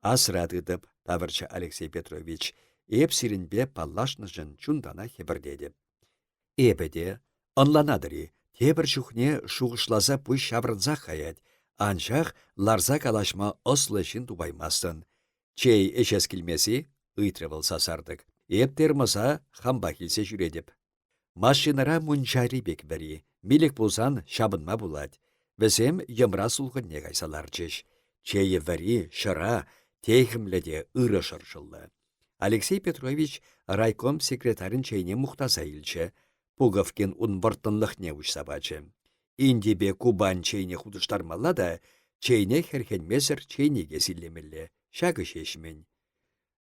Асра тытӑп, тавӑрчӗ Алексей Петрович. Эп сирӗнпе паллашнӑшӑн чунтанах хӗпӗртетӗп. Эпӗ те, ӑнланатӑр-и, тепӗр чухне шухӑшласа пуҫ ҫаврӑнсах каять, анчах ларса калаҫма ӑслӑ ҫын тупаймастӑн. Чей ӗҫес килмес-и? ыйтрӗ вӑл сасартӑк. Эп термоса хампах илсе ҫӳретӗп. Машинӑра мунчари пек вӗри, милӗк пулсан ҫапӑнма пулать. Вӗсем йӑмра сулхӑнне кайса ларчӗҫ. Чейӗ вӗри, ҫӑра, техӗмлӗ те ырӑ шӑршӑллӑ. Алексей Петрович райком секретарӗн чейне мухтаса илчӗ. Пуговкин ун вӑрттӑнлӑхне уҫса пачӗ. Индипе Кубань чейне хутӑштармалла та чейне хӗрхенмесӗр чейнике силлемелле. Ҫакӑ ҫеҫ-мӗн.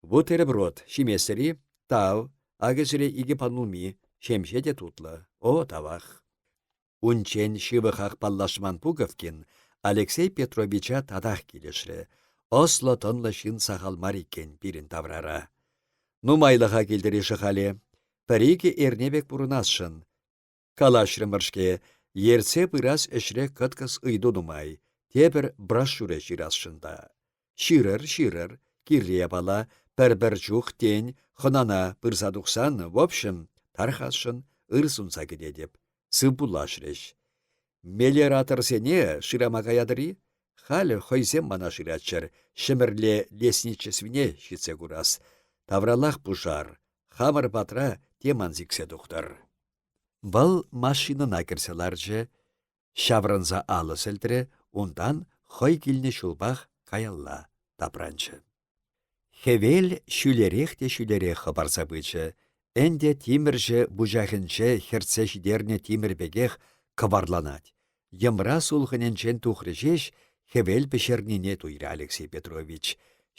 Бутерброд ҫиместӗр-и? Тав. Акӑ сире икӗ панулми. Ҫемҫе те тутлӑ. О, тавах. Унччен ҫывӑхах паллашман Пуговкин Алексей Петровича татах килӗшрӗ. Ӑслӑ-тӑнлӑ ҫын сахал мар иккен пирӗн таврара. Нумайлӑха килтӗр-и Шӑхале? Пӗр-икӗ эрне пек пурӑнасшӑн. Калаҫрӑмӑр-ҫке, ертсе пырас ӗҫре кӑткӑс ыйту нумай. Тепӗр брошюра ҫырасшӑн та. Ҫырӑр, ҫырӑр, кирлӗ япала, пӗр-пӗр чух, тен, хӑнана пырса тухсан, в общем, тархасшӑн, ыр сунса кӗтетӗп. Сывпуллашрӗҫ. Мелиораторсене шырама каятӑр-и? Халӗ хӑйсем мана шыраччӑр, Ҫӗмӗрле лесничествине ҫитсе курас. Тавралах пушар, хамӑр патра тем ан сиксе тухтӑр. Вӑл машинӑна кӗрсе ларчӗ, ҫаврӑнса алӑ сӗлтрӗ, унтан хӑй килнӗ ҫулпах каялла тапранчӗ. Хӗвел ҫӳлерех те ҫӳлерех хӑпарса пычӗ. Ӗнтӗ тимӗрҫӗ вучахӗнче хӗртсе ҫитернӗ тимӗр пекех кӑварланать. Йӑмра сулхӑнӗнчен тухрӗ ҫеҫ, хӗвел пӗҫернине туйрӗ Алексей Петрович.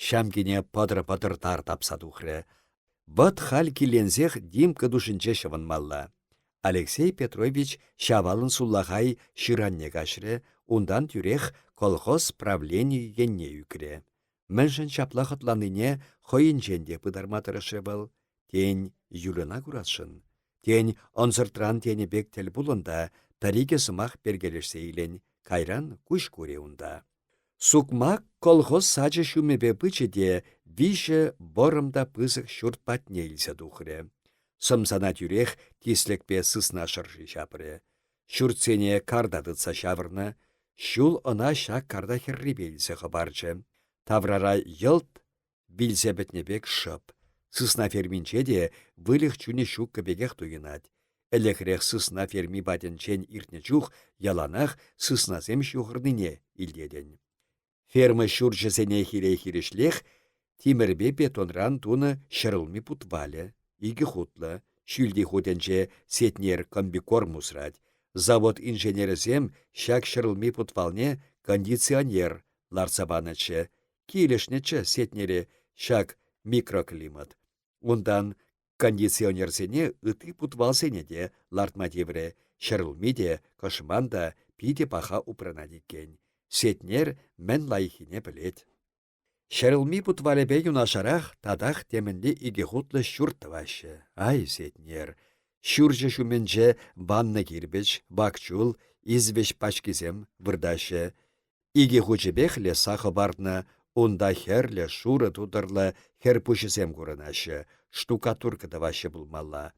Ҫамкине пӑтӑр-пӑтӑр тар тапса тухрӗ. Вӑт халь киленсех Димка душӗнче ҫӑвӑнмалла. Алексей Петрович Ҫавалӑн сулахай ҫыранне каҫрӗ, унтан тӳрех колхоз правленийӗ енне ӳкрӗ. Мӗншӗн ҫапла хӑтланнине хӑйӗнчен те пытарма тӑрӑшрӗ вӑл. Тен, Юльӑна курасшӑн. Тен, ӑнсӑртран тенӗ пек тӗл пулӑн та пӗр-икӗ сӑмах перкелешсе илен, кайран куҫ курӗ унта. Сукмак колхоз сачӗ ҫумӗпе пычӗ те виҫӗ вӑрӑм та пысӑк ҫурт патне илсе тухрӗ. Сӑмсана тӳрех тислӗкпе сысна шӑрши ҫапрӗ. Ҫуртсене карта тытса ҫавӑрнӑ. Ҫул ӑна ҫак карта хӗррипе илсе хӑпарчӗ. Таврара йӑлт вилсе пӗтнӗ пек шӑп. Сысна ферминче те выльӑх чунӗ ҫуккӑ пекех туйӑнать. Ӗлӗкрех сысна ферми патӗнчен иртнӗ чух яланах сыснасем ҫухӑрнине илтетӗн. Ферма ҫурчӗсене хире-хирӗҫлех тимӗрпе бетонран тунӑ ҫӗрулми путвалӗ, икӗ хутлӑ, ҫӳлти хутӗнче сетнер комбикорм усрать. Завод инженерӗсем ҫак ҫӗрулми путвалне кондиционер лартса панӑччӗ. Килӗшнӗччӗ Сетнере ҫак микроклимат. Унтан кондиционерсене ытти путвалсене те лартма тиврӗ. Ҫӗрулми те, кӑшман та питӗ паха упранать иккен. Сетнер мӗн лайӑххине пӗлет. Ҫӗрулми путвалӗпе юнашарах татах темӗнле икӗ хутлӑ ҫурт тӑваҫҫӗ. Ай, Сетнер! Ҫурчӗ ҫумӗнче ваннӑ кирпӗч, вак чул, извеҫ пачкисем выртаҫҫӗ. Икӗ хучӗпех лесса хӑпартнӑ, унта хӗрлӗ, шурӑ тутӑрлӑ хӗр пуҫӗсем курӑнаҫҫӗ, штукатурка тӑваҫҫӗ пулмалла.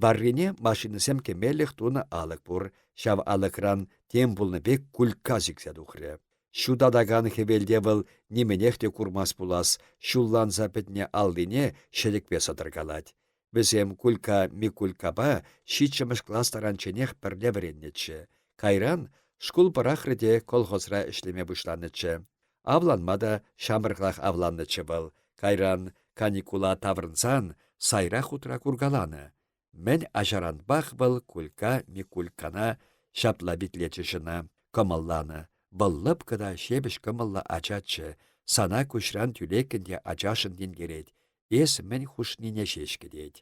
Варрине машинӑсем кӗмелӗх тунӑ алӑк пур, ҫав алӑкран тем пулнӑ пек кулька сиксе тухрӗ. Ҫутатакан хӗвелте вӑл нимӗнех те курмасть пулас, ҫулланса пӗтнӗ аллине ҫӗлӗкпе сӑтӑркалать. Вӗсем Кулька Микульккапа ҫиччӗмӗш класс таранчченех пӗрле вӗреннӗччӗ. Кайран шкул пӑрахрӗ те колхозра ӗҫлеме пуҫланӑччӗ. Авланма та ҫамрӑклах авланнӑччӗ вӑл. Кайран, каникула таврӑнсан, сайра хутра куркаланӑ. Мӗн ачаранпах вӑл Кулька Микульккана ҫапла витлетчӗҫ ӑна, кӑмӑлланӑ. Вӑл лӑпкӑ та ҫепӗҫ кӑмӑллӑ ачаччӗ, сана куҫран тӳлеккӗн те ачашӑн тинкерет, эс мӗн хушнине ҫеҫ кӗтет.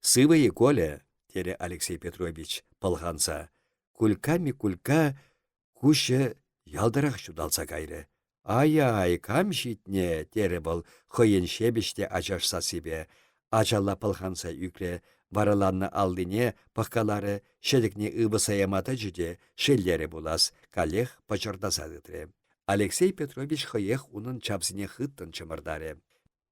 «Сывӑ-и, Коля?» — терӗ Алексей Петрович пӑлханса. Кулька-Микулька куҫӗ ялтӑрах ҫуталса кайрӗ. «Ай-ай, кам ҫитнӗ?» — терӗ вӑл хӑйӗн ҫепӗҫ те ачаш сассипе. Ачалла пӑлханса ӳкрӗ, вараланнӑ аллине пӑхкаларӗ, ҫӗтӗкне ывӑса яма тӑчӗ те шеллерӗ пулас, каллех пӑчӑртаса тытрӗ. Алексей Петрович хӑех унӑн чавсине хыттӑн чӑмӑртарӗ.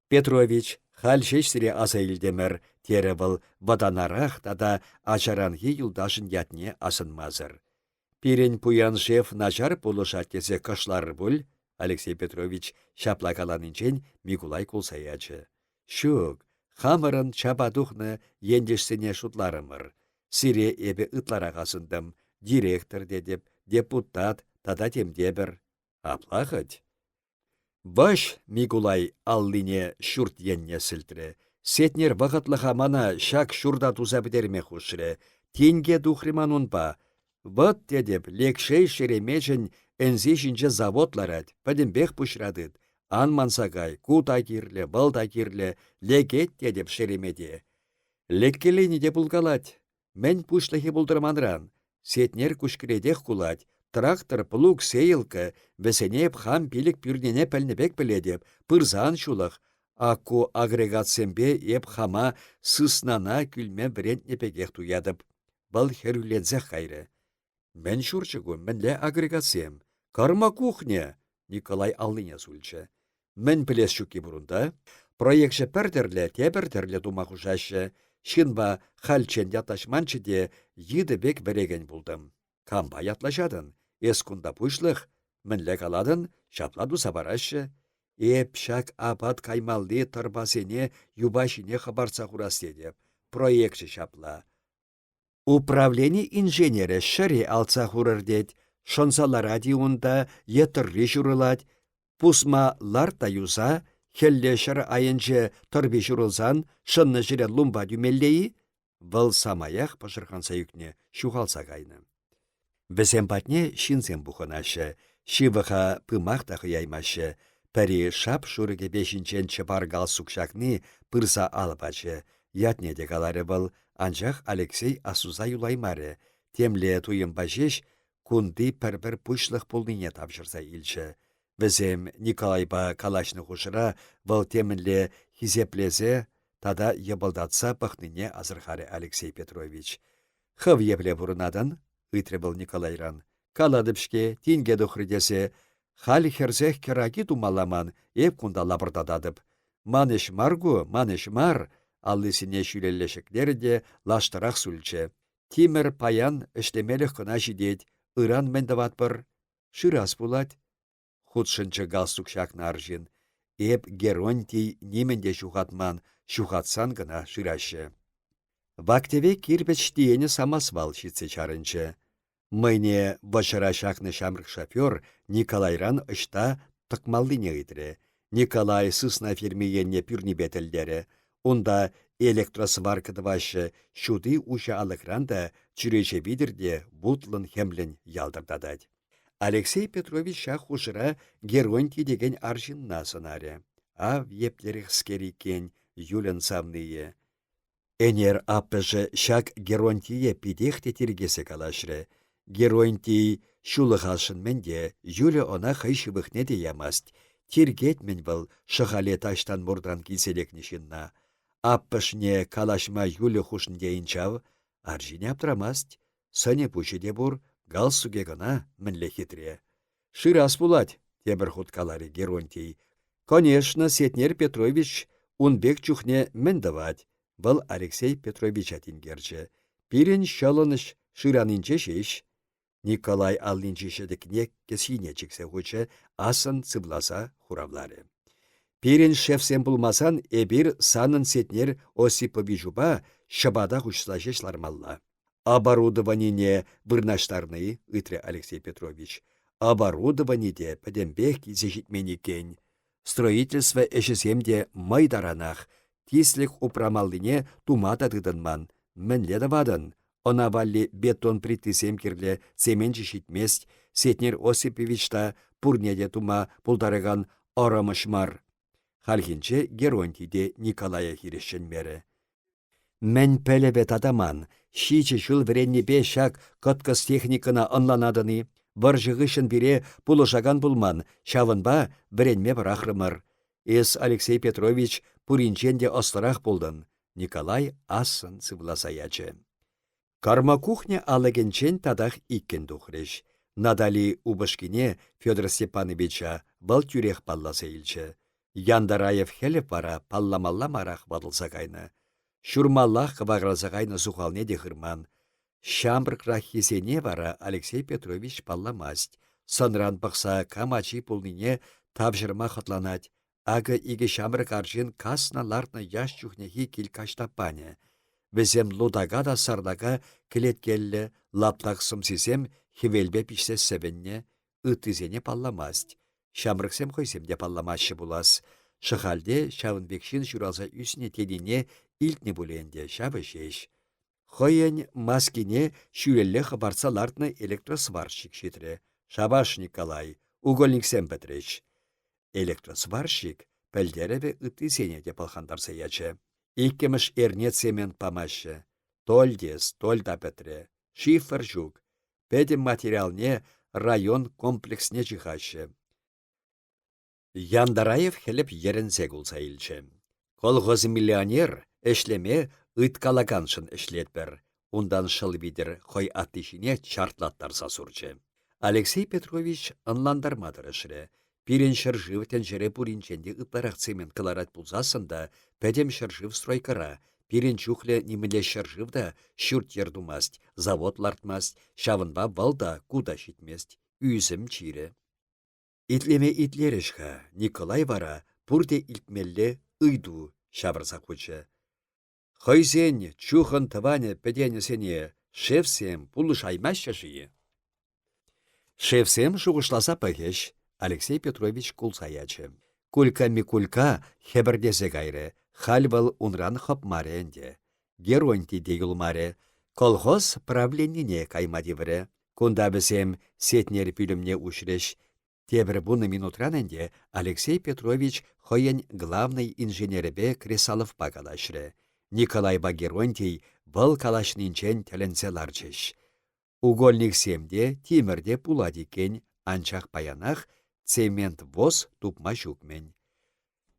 Петрович, халь ҫеҫ сире аса илтӗмӗр, терӗ вӑл вӑтанарах тата ачаранхи юлташӗн ятне асӑнмасӑр. Пирӗн пуян шеф начар пулӑшать тесе кӑшларӑр пуль, Алексей Петрович ҫапла каланинчен Микулай кулса ячӗ. Ҫук, хамӑрӑн чапа тухнӑ ентешсене шутларӑмӑр. Сире эпӗ ытларах асӑнтӑм, директор тетӗп, депутат тата темтепӗр. Апла хӑть. Вӑҫ, Микулай аллине ҫурт енне сӗлтрӗ. Сетнер вӑхӑтлӑха мана ҫак ҫурта туса пӗтерме хушрӗ. Тинке тухрӗ ман унпа. Вӑт, тетӗп, Лекҫей шеремечӗн ӗнси ҫинче завод ларать, пӗтӗмпех пуҫра тыт. Ан манса кай, ку та кирлӗ, вӑл та кирлӗ, лекет тетӗп шеремете. Леккелени те пулкалать. Мӗн пуҫлӑхӗ пултӑр манран? Сетнер куҫкӗретех кулать. Трактор, плуг, сеялка вӗсене эп хам пилӗк пӳрнене пӗлнӗ пек пӗлетӗп, пырса ан ҫулӑх. Ак ку агрегатсемпе эп хама сыснана кӳлме вӗрентнӗ пекех туятӑп. Вӑл хӗрӳленсех кайрӗ. Мӗн ҫурчӗ ку, мӗнле агрегатсем? Кӑрма кухня! Николай аллине сулчӗ. Мӗн пӗлес ҫукки пур унта? Проекчӗ пӗр тӗрлӗ, тепӗр тӗрлӗ тума хушаҫҫӗ. Ҫынпа хальччен ятлаҫманччӗ те йытӑ пек вӗрекен пултӑм. Кампа ятлаҫатӑн? Эс кунта пуҫлӑх. Мӗнле калатӑн, ҫапла туса параҫҫӗ. Эп ҫак апат каймалли тӑрпасене юпа ҫине хӑпартса хурас тетӗп. Проекчӗ ҫапла. Управлени инженерӗ ҫӗре алтса хурӑр тет, шӑнса ларать-и унта е тӑрри ҫурӑлать. Пусма ларт та юса, хӗлле ҫӗр айӗнче тӑрпи ҫурӑлсан шӑннӑ ҫӗре лумпа тӳмелле-и? Вӑл самаях пӑшӑрханса ӳкнӗ, ҫухалса кайнӑ. Вӗсем патне ҫынсем пухӑнаҫҫӗ, ҫывӑха пымах та хӑяймаҫҫӗ. Пӗри шап-шурӑ кӗпе ҫинчен чӑпар галстук ҫакни пырса ал пачӗ. Ятне те каларӗ вӑл, анчах Алексей астуса юлаймарӗ, темле туйӑмпа ҫеҫ кунти пӗр-пӗр пуҫлӑх пулнине тавҫӑрса илчӗ. Вӗсем Николайпа калаҫнӑ хушӑра вӑл темӗнле хисеплесе тата йӑпӑлтатса пӑхнине асӑрхарӗ Алексей Петрович. Хӑв епле пурӑнатӑн? — ыйтрӗ вӑл Николайран. — Калатӑп-ҫке, тинке тухрӗ тесе. Халь хӗрсех кӗраки тумалла ман, эп кунта лапӑртататӑп. Ман ӗҫ мар ку, ман ӗҫ мар, — аллисене ҫӳлелле ҫӗклерӗ те лаштӑрах сулчӗ. Тимӗр паян ӗҫлемелӗх кӑна ҫитет, ыран мӗн тӑватпӑр? Шырас пулать. Хутшӑнчӗ галстук ҫакнӑ арҫын. Эп Геронтий нимӗн те ҫухатман, ҫухатсан кӑна шыраҫҫӗ. Вак-тӗвек кирпӗч тиенӗ самосвал ҫитсе чарӑнчӗ. Мӑйне вӑчӑра ҫакнӑ ҫамрӑк шофер Николайран ӑҫта тӑкмаллине ыйтрӗ. Николай сысна ферми енне пӳрнипе тӗллерӗ. Унта электросварка тӑваҫҫӗ, ҫути уҫӑ алӑкран та, чӳрече витӗр те вутлӑн-хӗмлӗн ялтӑртатать. Алексей Петрович ҫак хушӑра Геронтий текен арҫынна сӑнарӗ. Ав еплерехскер иккен Юльӑн савнийӗ. Ӗнер аппӑшӗ ҫак Геронтие питех те тиркесе калаҫрӗ. Геронтий ҫулӑхасшӑн-мӗн те, Юля ӑна хӑй ҫывӑхне те ямасть. Тиркет-мӗн вӑл Шӑхале таҫтан-муртан килсе лекнӗ ҫынна. Аппӑшне калаҫма Юля хушнӑ тейӗн ҫав. Арҫынӗ аптрамасть. Сӑнӗ-пуҫӗ те пур, галстукӗ кӑна мӗнле хитре. Шырас пулать, тепӗр хут каларӗ Геронтий. Конечно, Сетнер Петрович ун пек чухне мӗн тӑвать? Вӑл Алексей Петровича тинкерчӗ. Пирӗн ҫӑлӑнӑҫ шыранинче ҫеҫ. Николай аллинчи ҫӗтӗкне кӗсйине чиксе хучӗ, ассӑн сывласа хуравларӗ. Пирӗн шефсем пулмасан эпир санӑн Сетнер Осиповичупа ҫӑпата хуҫса ҫеҫ лармалла. Оборудованине вырнаҫтарнӑ-и? ыйтрӗ Алексей Петрович. Оборудовани те пӗтӗмпех килсе ҫитмен иккен. Строительство ӗҫӗсем те мӑй таранах, тислӗк упрамаллине тума та тытӑнман. Мӗнле тӑватӑн? Ӑна валли бетон плитисем кирлӗ, цеменчӗ ҫитмест. Сетнер Осипович та пурне те тума пултаракан ӑрӑмӑш мар. Хальхинче Геронтий те Николая хирӗҫ чӗнмерӗ. Мӗн пӗлӗвӗ тата ман, ҫичӗ ҫул вӗреннипе ҫак кӑткӑс техникӑна ӑнланатӑн-и? Вӑрҫӑ хыҫҫӑн пире пулӑшакан пулман, ҫавӑнпа вӗренме пӑрахрӑмӑр. Эс, Алексей Петрович, пуринчен те ӑслӑрах пултӑн, Николай ассӑн сывласа ячӗ. Кормокухня алӑкӗнчен татах иккӗн тухрӗҫ. Натали упӑшкине, Федор Степановича, вӑл тӳрех палласа илчӗ. Янтараев Хӗлӗп вара палламалла марах ватӑлса кайнӑ. Ҫурмаллах кӑвакарса кайнӑ сухалне те хырман. Ҫамрӑкраххисене вара Алексей Петрович палламасть. Сӑнран пӑхса кам ачи пулнине тавҫӑрма хӑтланать. Акӑ икӗ ҫамрӑк арҫын каснӑ-лартнӑ яш чухнехи кил каҫтаппанӗ. Вӗсем лутака та сарлака кӗлеткеллӗ, лаптак сӑмсисем хӗвелпе пиҫсе сӗвӗннӗ, ыттисене палламасть. Ҫамрӑксем хӑйсем те палламаҫҫӗ пулас. Шӑхальте ҫавӑн пек ҫын ҫуралса ӳснӗ тенине илтнӗ пуль ӗнтӗ, ҫавӑ ҫеҫ. Хӑйӗн маскине ҫӳлелле хӑпартса лартнӑ электросварщик ҫитрӗ. Шабаш, Николай, угольниксем пӗтрӗҫ. Электросварщик пӗлтерӗвӗ ыттисене те пӑлхантарса ячӗ. Иккӗмӗш эрне цемент памаҫҫӗ. Толь тес, толь та пӗтрӗ. Шифр ҫук. Пӗтӗм материалне район комплексне ҫыхаҫҫӗ. Яндараев Хӗлӗп йӗрӗнсе кулса илчӗ. Колхоз миллионер ӗҫлеме ыйткалаканшӑн ӗҫлетпӗр. Унтан шӑл витӗр хӑй атти ҫине чартлаттарса сурчӗ. Алексей Петрович ӑнлантарма тӑрӑшрӗ. Пирӗн ҫӗршыв тӗнчере пуринчен те ытларах цемент кӑларать пулсассӑн та пӗтӗм ҫӗршыв стройкӑра, пирӗн чухлӗ нимӗнле ҫӗршыв та ҫурт-йӗр тумасть, завод лартмасть, ҫавӑнпа вӑл та ку та ҫитмест. Ӳсӗм чирӗ. Итлеме итлерӗҫ-ха, Николай вара пурте илтмелле ыйту ҫавӑрса хучӗ. Хӑйсен чухӑн тӑванӗ пӗтенӗсене шефсем пулӑшаймаҫҫӗ-ши? Шефсем шухӑшласа пӑхӗҫ, Алексей Петрович кулса ячӗ. Кулька-Микулька хӗпӗртесе кайрӗ, халь вӑл унран хӑпмарӗ ӗнтӗ. Геронтий те юлмарӗ, колхоз правленине кайма тиврӗ. Кунта вӗсем Сетнер пӳлӗмне уҫрӗҫ. Тепӗр вунӑ минутран ӗнтӗ Алексей Петрович хӑйӗн главнӑй инженерӗпе Кресаловпа калаҫрӗ. Николайпа Геронтий вӑл калаҫнинчен тӗлӗнсе ларчӗҫ. Угольниксем те, тимӗр те пулать иккен, анчах паянах цемент-воз тупма ҫук-мӗн.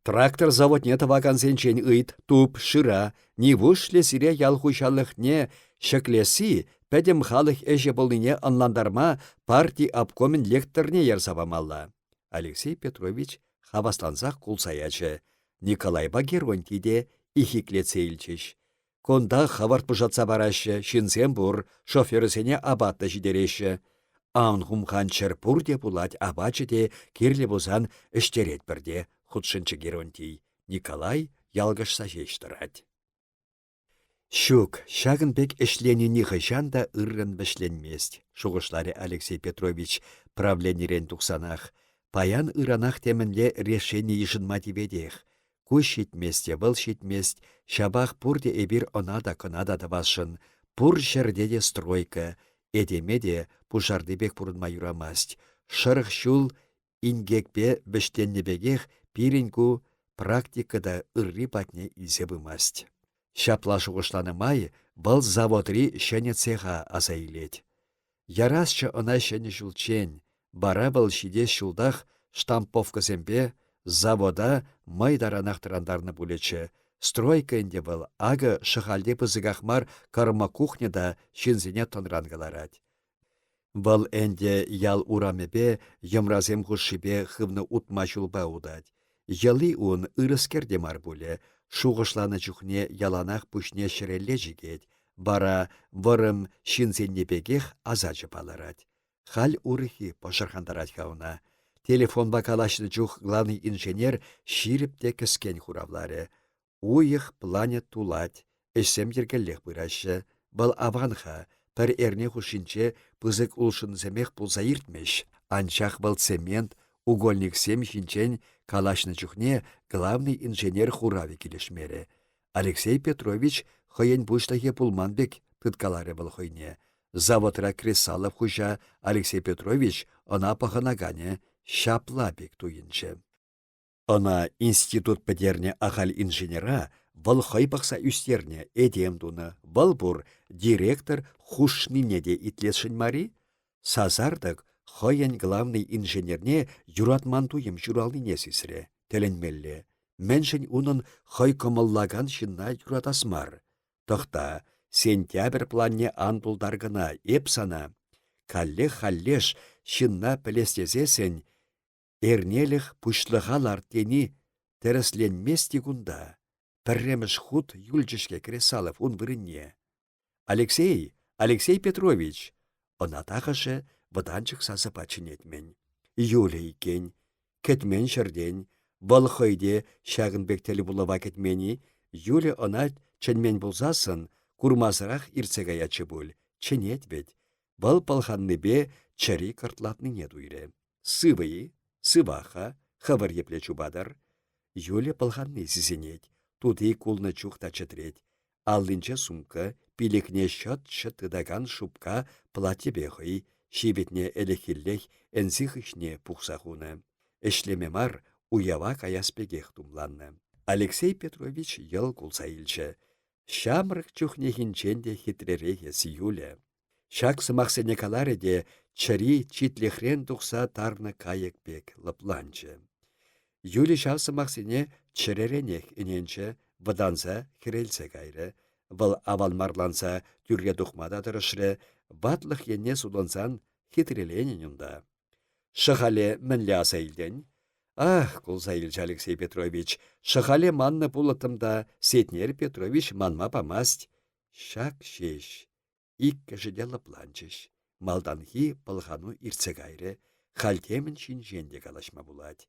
Трактор заводне тӑвакансенчен ыйт, туп, шыра, нивушлӗ сире ял хуҫалӑхне ҫӗклесси пӗтӗм халӑх ӗҫӗ пулнине ӑнлантарма парти обкомӗн лекторне ярса памалла. Алексей Петрович хаваслансах кулса ячӗ. Николайпа Геронтий те ихиклетсе илчӗҫ. Кунта хӑвӑрт пушатса параҫҫӗ, ҫынсем пур, шоферӗсене апат та ҫитереҫҫӗ. Ан хумханччӑр, пурте пулать, апачӗ те кирлӗ пулсан ӗҫтеретпӗр те, хутшӑнчӗ Геронтий. Николай ялкӑшса ҫеҫ тӑрать. Ҫук, ҫакӑн пек ӗҫлени нихӑҫан та ыррӑн вӗҫленмест, шухӑшларӗ Алексей Петрович правленирен тухсанах. Паян-ыранах темӗнле решени йышӑнма тиветех. Ку ҫитмест те вӑл ҫитмест, ҫапах пурте эпир ӑна та кӑна та тӑвасшӑн. Пур ҫӗрте те стройка. Этеме те пушарти пек пурӑнма юрамасть. Шӑрӑх ҫул инкекпе вӗҫленнӗ пекех пирӗн ку практика та ырри патне илсе пымасть. Ҫапла шухӑшланӑ май вӑл заводри ҫӗнӗ цеха аса илет. Ярасчӗ ӑна ҫӗнӗ ҫулччен, вара вӑл ҫитес ҫултах штамповкӑсемпе завода мӑй таранах тӑрантарнӑ пулӗччӗ. Стройка ӗнтӗ вӑл, акӑ Шӑхальте пысӑках мар кормокухня та ҫынсене тӑнран кӑларать. Вӑл ӗнтӗ ял урамӗпе йӑмрасем хушшипе хывнӑ утма ҫулпа утать. Йӑли ун ырӑскер те мар пулӗ, шухӑшланӑ чухне яланах пуҫне ҫӗрелле чикет, вара вӑрӑм ҫынсенни пекех асачӗ палӑрать. Халь урӑххи пӑшӑрхантарать-ха ӑна. Телефонпа калаҫнӑ чух главный инженер ҫирӗп те кӗскен хуравларӗ. Уйӑх планӗ тулать, ӗҫсем йӗркеллех пыраҫҫӗ. Вӑл аван-ха, пӗр эрне хушшинче пысӑк улшӑнусемех пулса иртмӗҫ. Анчах вӑл цемент, угольниксем ҫинчен калаҫнӑ чухне главный инженер хуравӗ килӗшмерӗ. Алексей Петрович хӑйӗн пуҫлӑхӗ пулман пек тыткаларӗ вӑл хӑйне. Заводра Кресалов хуҫа Алексей Петрович ӑна пӑхӑнаканӗ ҫапла пек туйӑнчӗ. Ӑна институт пӗтернӗ ахаль инженера вӑл хӑй пӑхса ӳстернӗ, этем тунӑ, вӑл пур, директор хушнине те итлесшӗн мар-и? Сасартӑк хӑйӗн главнӑй инженерне юратман туйӑм ҫуралнине сисрӗ. Тӗлӗнмелле, мӗншӗн унӑн хӑй кӑмӑллакан ҫынна юратас мар? Тӑхта, сентябрь планне ан тултар кӑна, эп сана. Каллех-халлеш ҫынна пӗлес тесессӗн Эрнелӗх пуҫлӑха ларт тени тӗрӗсленмест-и кунта? Пӗрремӗш хут юлчӗ-ҫке Кресалов ун вырӑнне. «Алексей! Алексей Петрович!» Ӑна тахӑшӗ вӑтанчӑк сасӑпа чӗнет-мӗн. Юля иккен. Кӗтмен ҫӗртен. Вӑл хӑй те ҫакӑн пек тӗлпулӑва кӗтмен-и? Юля ӑна чӗнмен пулсассӑн курмасӑрах иртсе каятчӗ пуль. Чӗнет вӗт. Вӑл пӑлханнипе чӗри кӑртлатнине туйрӗ. Сывӑ-и? Сывах-ха. Хӑвӑр епле чупатӑр? Юля пӑлханни сисӗнет. Тути кулнӑ чух та чӗтрет. Аллинче сумка, пилӗкне ҫӑт-ҫӑт тытакан шупка платйипе хӑй, ҫивӗтне ӗлӗкхиллех ӗнси хыҫне пухса хунӑ. Ӗҫлеме мар, уява каяс пекех тумланнӑ. Алексей Петрович йӑл кулса илчӗ. Ҫамрӑк чухнехинчен те хитререх эс, Юля. Ҫак сӑмахсене каларӗ те чӗри читлӗхрен тухса тарнӑ кайӑк пек лӑпланчӗ. Юля ҫав сӑмахсене чӗреренех ӗненчӗ, вӑтанса хӗрелсе кайрӗ. Вӑл аванмарланса тӳрре тухма та тӑрӑшрӗ, ватлӑх енне сулӑнсан хитреленӗн унта. Шӑхале мӗнле аса илтӗн? Ах, кулса илчӗ Алексей Петрович, Шӑхале маннӑ пулӑттӑм та Сетнер Петрович манма памасть. Ҫак ҫеҫ. Иккӗшӗ те лӑпланчӗҫ. Малтанхи пӑлхану иртсе кайрӗ. Халь темӗн ҫинчен те калаҫма пулать.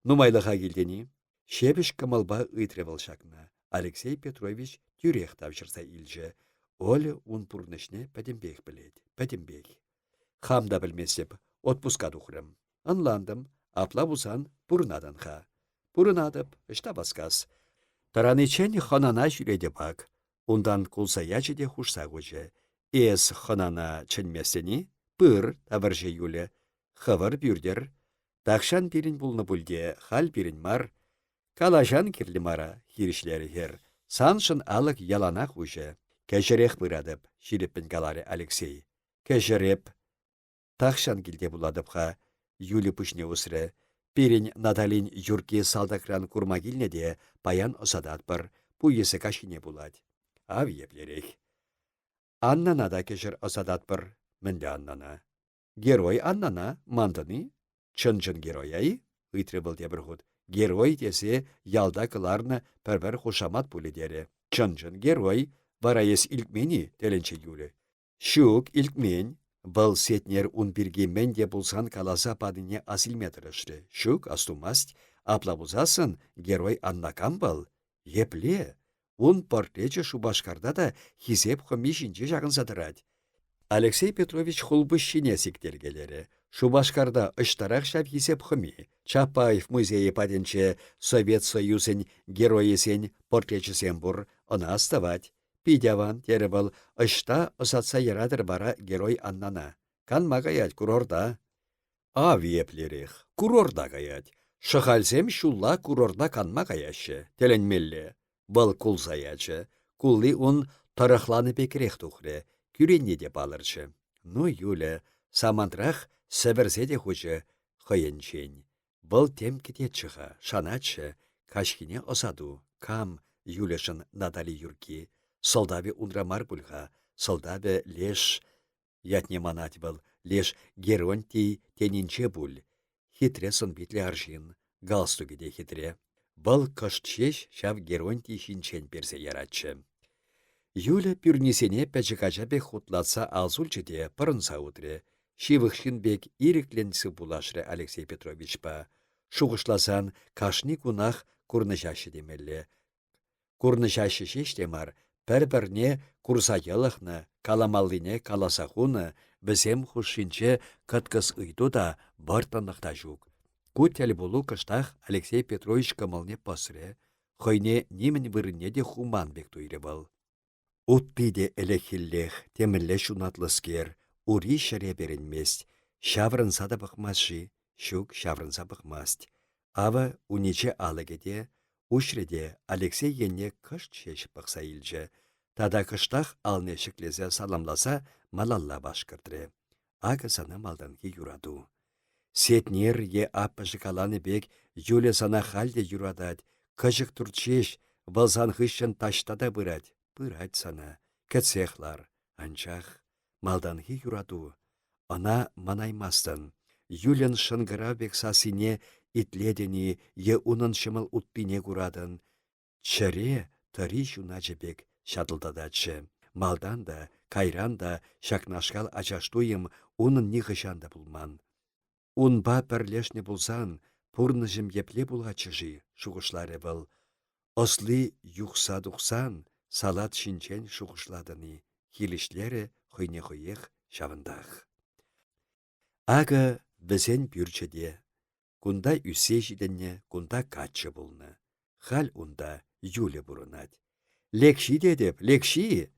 Нумайлӑха килтӗн-и? Ҫепӗҫ кӑмӑлпа ыйтрӗ вӑл ҫакна. Алексей Петрович тӳрех тавҫӑрса илчӗ. Оля ун пурнӑҫне пӗтӗмпех пӗлет, пӗтӗмпех. Хам та пӗлместӗп, отпуска тухрӑм. Ӑнлантӑм, апла пулсан пурӑнатӑн-ха. Пурӑнатӑп, ӑҫта васкас. Тӑраниччен хӑнана ҫӳретӗп ак. Унтан кулса ячӗ те хушса хучӗ. Эс хӑнана чӗнместӗн-и? Пыр, тавӑрчӗ Юля. Хӑвӑр пӳртӗр. Тахҫан пирӗн пулнӑ пуль те, халь пирӗн мар. Калаҫан кирлӗ мара, хирӗҫлерӗ хӗр. Саншӑн алӑк яланах уҫӑ. Кӗҫӗрех пыратӑп, ҫирӗппӗн каларӗ Алексей. Кӗҫӗр эп. Тахҫан килте пулатӑп-ха, Юля пуҫне усрӗ. Пирӗн Наталин Юркки салтакран курма килнӗ те паян ӑсататпӑр. Пуйӑсӗ каҫхине пулать. Ав еплерех. Аннана та кӗҫӗр ӑсататпӑр. Мӗнле Аннана? Герой Аннана мантӑн-и? Чӑн-чӑн героя-и? ыйтрӗ вӑл тепӗр хут. Герой тесе ялта кӑларнӑ пӗр-пӗр хушамат пулӗ терӗ. Чӑн-чӑн герой. Вара эс илтмен-и? тӗлӗнчӗ Юля. Ҫук, илтмен. Вӑл Сетнер ун пирки мӗн те пулсан каласа панине асилме тӑрӑшрӗ. Ҫук, астумасть. Апла пулсассӑн герой Анна кам вӑл? Епле? Ун портречӗ Шупашкарта та Хисеп хӑми ҫинче ҫакӑнса тӑрать. Алексей Петрович хулпуҫҫине сиктеркелерӗ. Шупашкарта ӑҫтарах ҫав Хисеп хӑми? Чапаев музейӗ патӗнче Совет Союзӗн геройӗсен портречӗсем пур, ӑна астӑвать. Пит аван, терӗ вӑл, ӑҫта ӑсатса яратӑр вара герой Аннана? Канма каять курорта. Ав еплерех, курорта каять. Шӑхальсем ҫулла курорта канма каяҫҫӗ, тӗлӗнмелле. Вӑл кулса ячӗ. Кулли ун тӑрӑхланӑ пекрех тухрӗ, кӳренни те палӑрчӗ. Ну, Юля, самантрах сӗвӗрсе те хучӗ хӑйӗнчен. Вӑл тем кӗтетчӗ-ха, шанатчӗ. Каҫхине ӑсату. Кам Юльӑшӑн Натали Юркки? Сӑлтавӗ унра мар пуль-ха. Сӑлтавӗ леш... Ятне манать вӑл, леш Геронтий тенинче пуль. Хитре сӑн-питлӗ арҫын. Галстукӗ те хитре. Вӑл кӑшт ҫеҫ ҫав Геронтий ҫинчен персе яратчӗ. Юля пӳрнисене пӗчӗк ача пек хутлатса ал сулчӗ те пӑрӑнса утрӗ. Ҫывӑх ҫын пек ирӗклӗн сывпуллашрӗ Алексей Петровичпа. Шухӑшласан, кашни кунах курнӑҫаҫҫӗ темелле. Курнӑҫаҫҫӗ ҫеҫ те мар, пӗр-пӗрне курса йӑлӑхнӑ, каламаллине каласа хунӑ, вӗсем хушшинче кӑткӑс ыйту та, вӑрттӑнлӑх та ҫук. Ку тӗлпулу кӑштах Алексей Петрович кӑмӑлне пӑсрӗ, хӑйне нимӗн вырӑнне те хуман пек туйрӗ вӑл. Утти те ӗлӗкхиллех, темӗнле ҫунатлӑскер, ури ҫӗре перӗнмест. Ҫаврӑнса та пӑхмасть-ши? Ҫук, ҫаврӑнса пӑхмасть. Авӑ униче алӑкӗ те, уҫрӗ те Алексей енне кӑшт ҫеҫ пӑхса илчӗ. Тата кӑштах алне ҫӗклесе саламласа малалла вашкӑртрӗ. Акӑ сана малтанхи юрату. Сетнер е аппӑшӗ каланӑ пек Юля сана халь те юратать, кӑчӑк турт ҫеҫ, вӑл сан хыҫҫӑн таҫта та пырать, пырать сана, кӗтсех лар. Анчах малтанхи юрату, ӑна манаймастӑн. Юльӑн шӑнкӑрав пек сассине итлетӗн-и е унӑн ҫӑмӑл уттине куратӑн, Чӗре тӑри ҫуначӗ пек ҫатӑлтататчӗ. Малтан та, кайран та ҫакнашкал ачаш туйӑм унӑн нихӑҫан та пулман. Унпа пӗрлешнӗ пулсан пурнӑҫӑм епле пулатчӗ-ши, шухӑшларӗ вӑл. Ӑсли юхса тухсан салат ҫинчен шухӑшлатӑн-и, хирӗҫлерӗ хӑйне хӑех ҫавӑнтах. Акӑ вӗсен пӳрчӗ те. Кунта ӳссе ҫитӗннӗ, кунта каччӑ пулнӑ. Халь унта Юля пурӑнать. Лекҫи тетӗп, лекҫи!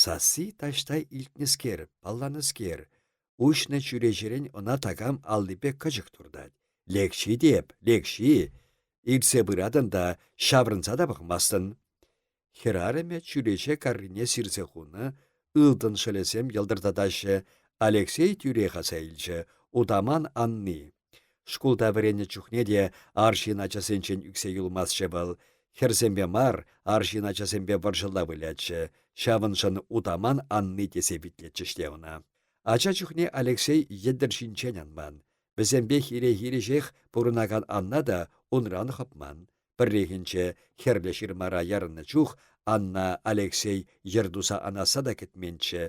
Сасси таҫта илтнӗскер, палланӑскер. Уҫнӑ чӳречерен ӑна такам аллипе кӑчӑк туртать. Лекҫи теп, лекҫи! Иртсе пыратӑн та ҫаврӑнса та пӑхмастӑн. Хӗрарӑмӗ чӳрече каррине сирсе хунӑ, ылтӑн шӑлӗсем йӑлтӑртатаҫҫӗ. Алексей тӳрех аса илчӗ, утаман Анни. Шкулта вӗреннӗ чухне те арҫын ачасенчен ӳксе юлмастчӗ вӑл. Хӗрсемпе мар, арҫын ачасемпе вӑрҫӑлла вылятчӗ. Ҫавӑншӑн утаман Анни тесе витлетчӗҫ те ӑна. Ача чухне Алексей йӗлтӗр ҫинчен анман. Вӗсемпе хире-хирӗҫех пурӑнакан Анна та унран хӑпман. Пӗррехинче Хӗрлӗ ҫырмара ярӑннӑ чух Анна Алексей йӗр туса анасса та кӗтменччӗ.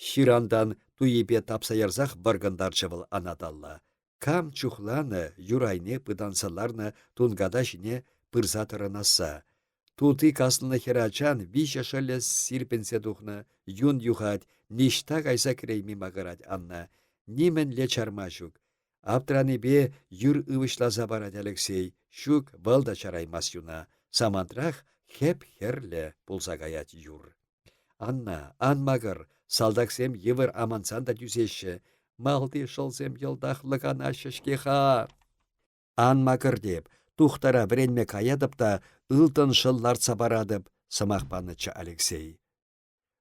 Ҫырантан туйипе тапса ярсах вӑркӑнтарчӗ вӑл анаталла. Кам чухланӑ юр айне пытанса ларнӑ тунката ҫине пырса тӑрӑнасса. Тути каснӑ хӗрачан виҫӗ шӑлӗ сирпӗнсе тухнӑ, юн юхать, ниҫта кайса кӗрейми макӑрать Анна. Нимӗнле чарма ҫук. Аптранипе юр ывӑҫласа парать Алексей. Ҫук, вӑл та чараймасть юна. Самантрах хӗп-хӗрлӗ пулса каять юр. Анна, ан макӑр, салтаксем йывӑр амансан та тӳсеҫҫӗ. Малти шӑлсем йӑлтах лӑканаҫҫӗ-ҫке-ха. Ан макӑр теп, тухтӑра вӗренме каятӑп та ылтӑн шӑл лартса паратӑп, сӑмах панӑччӗ Алексей.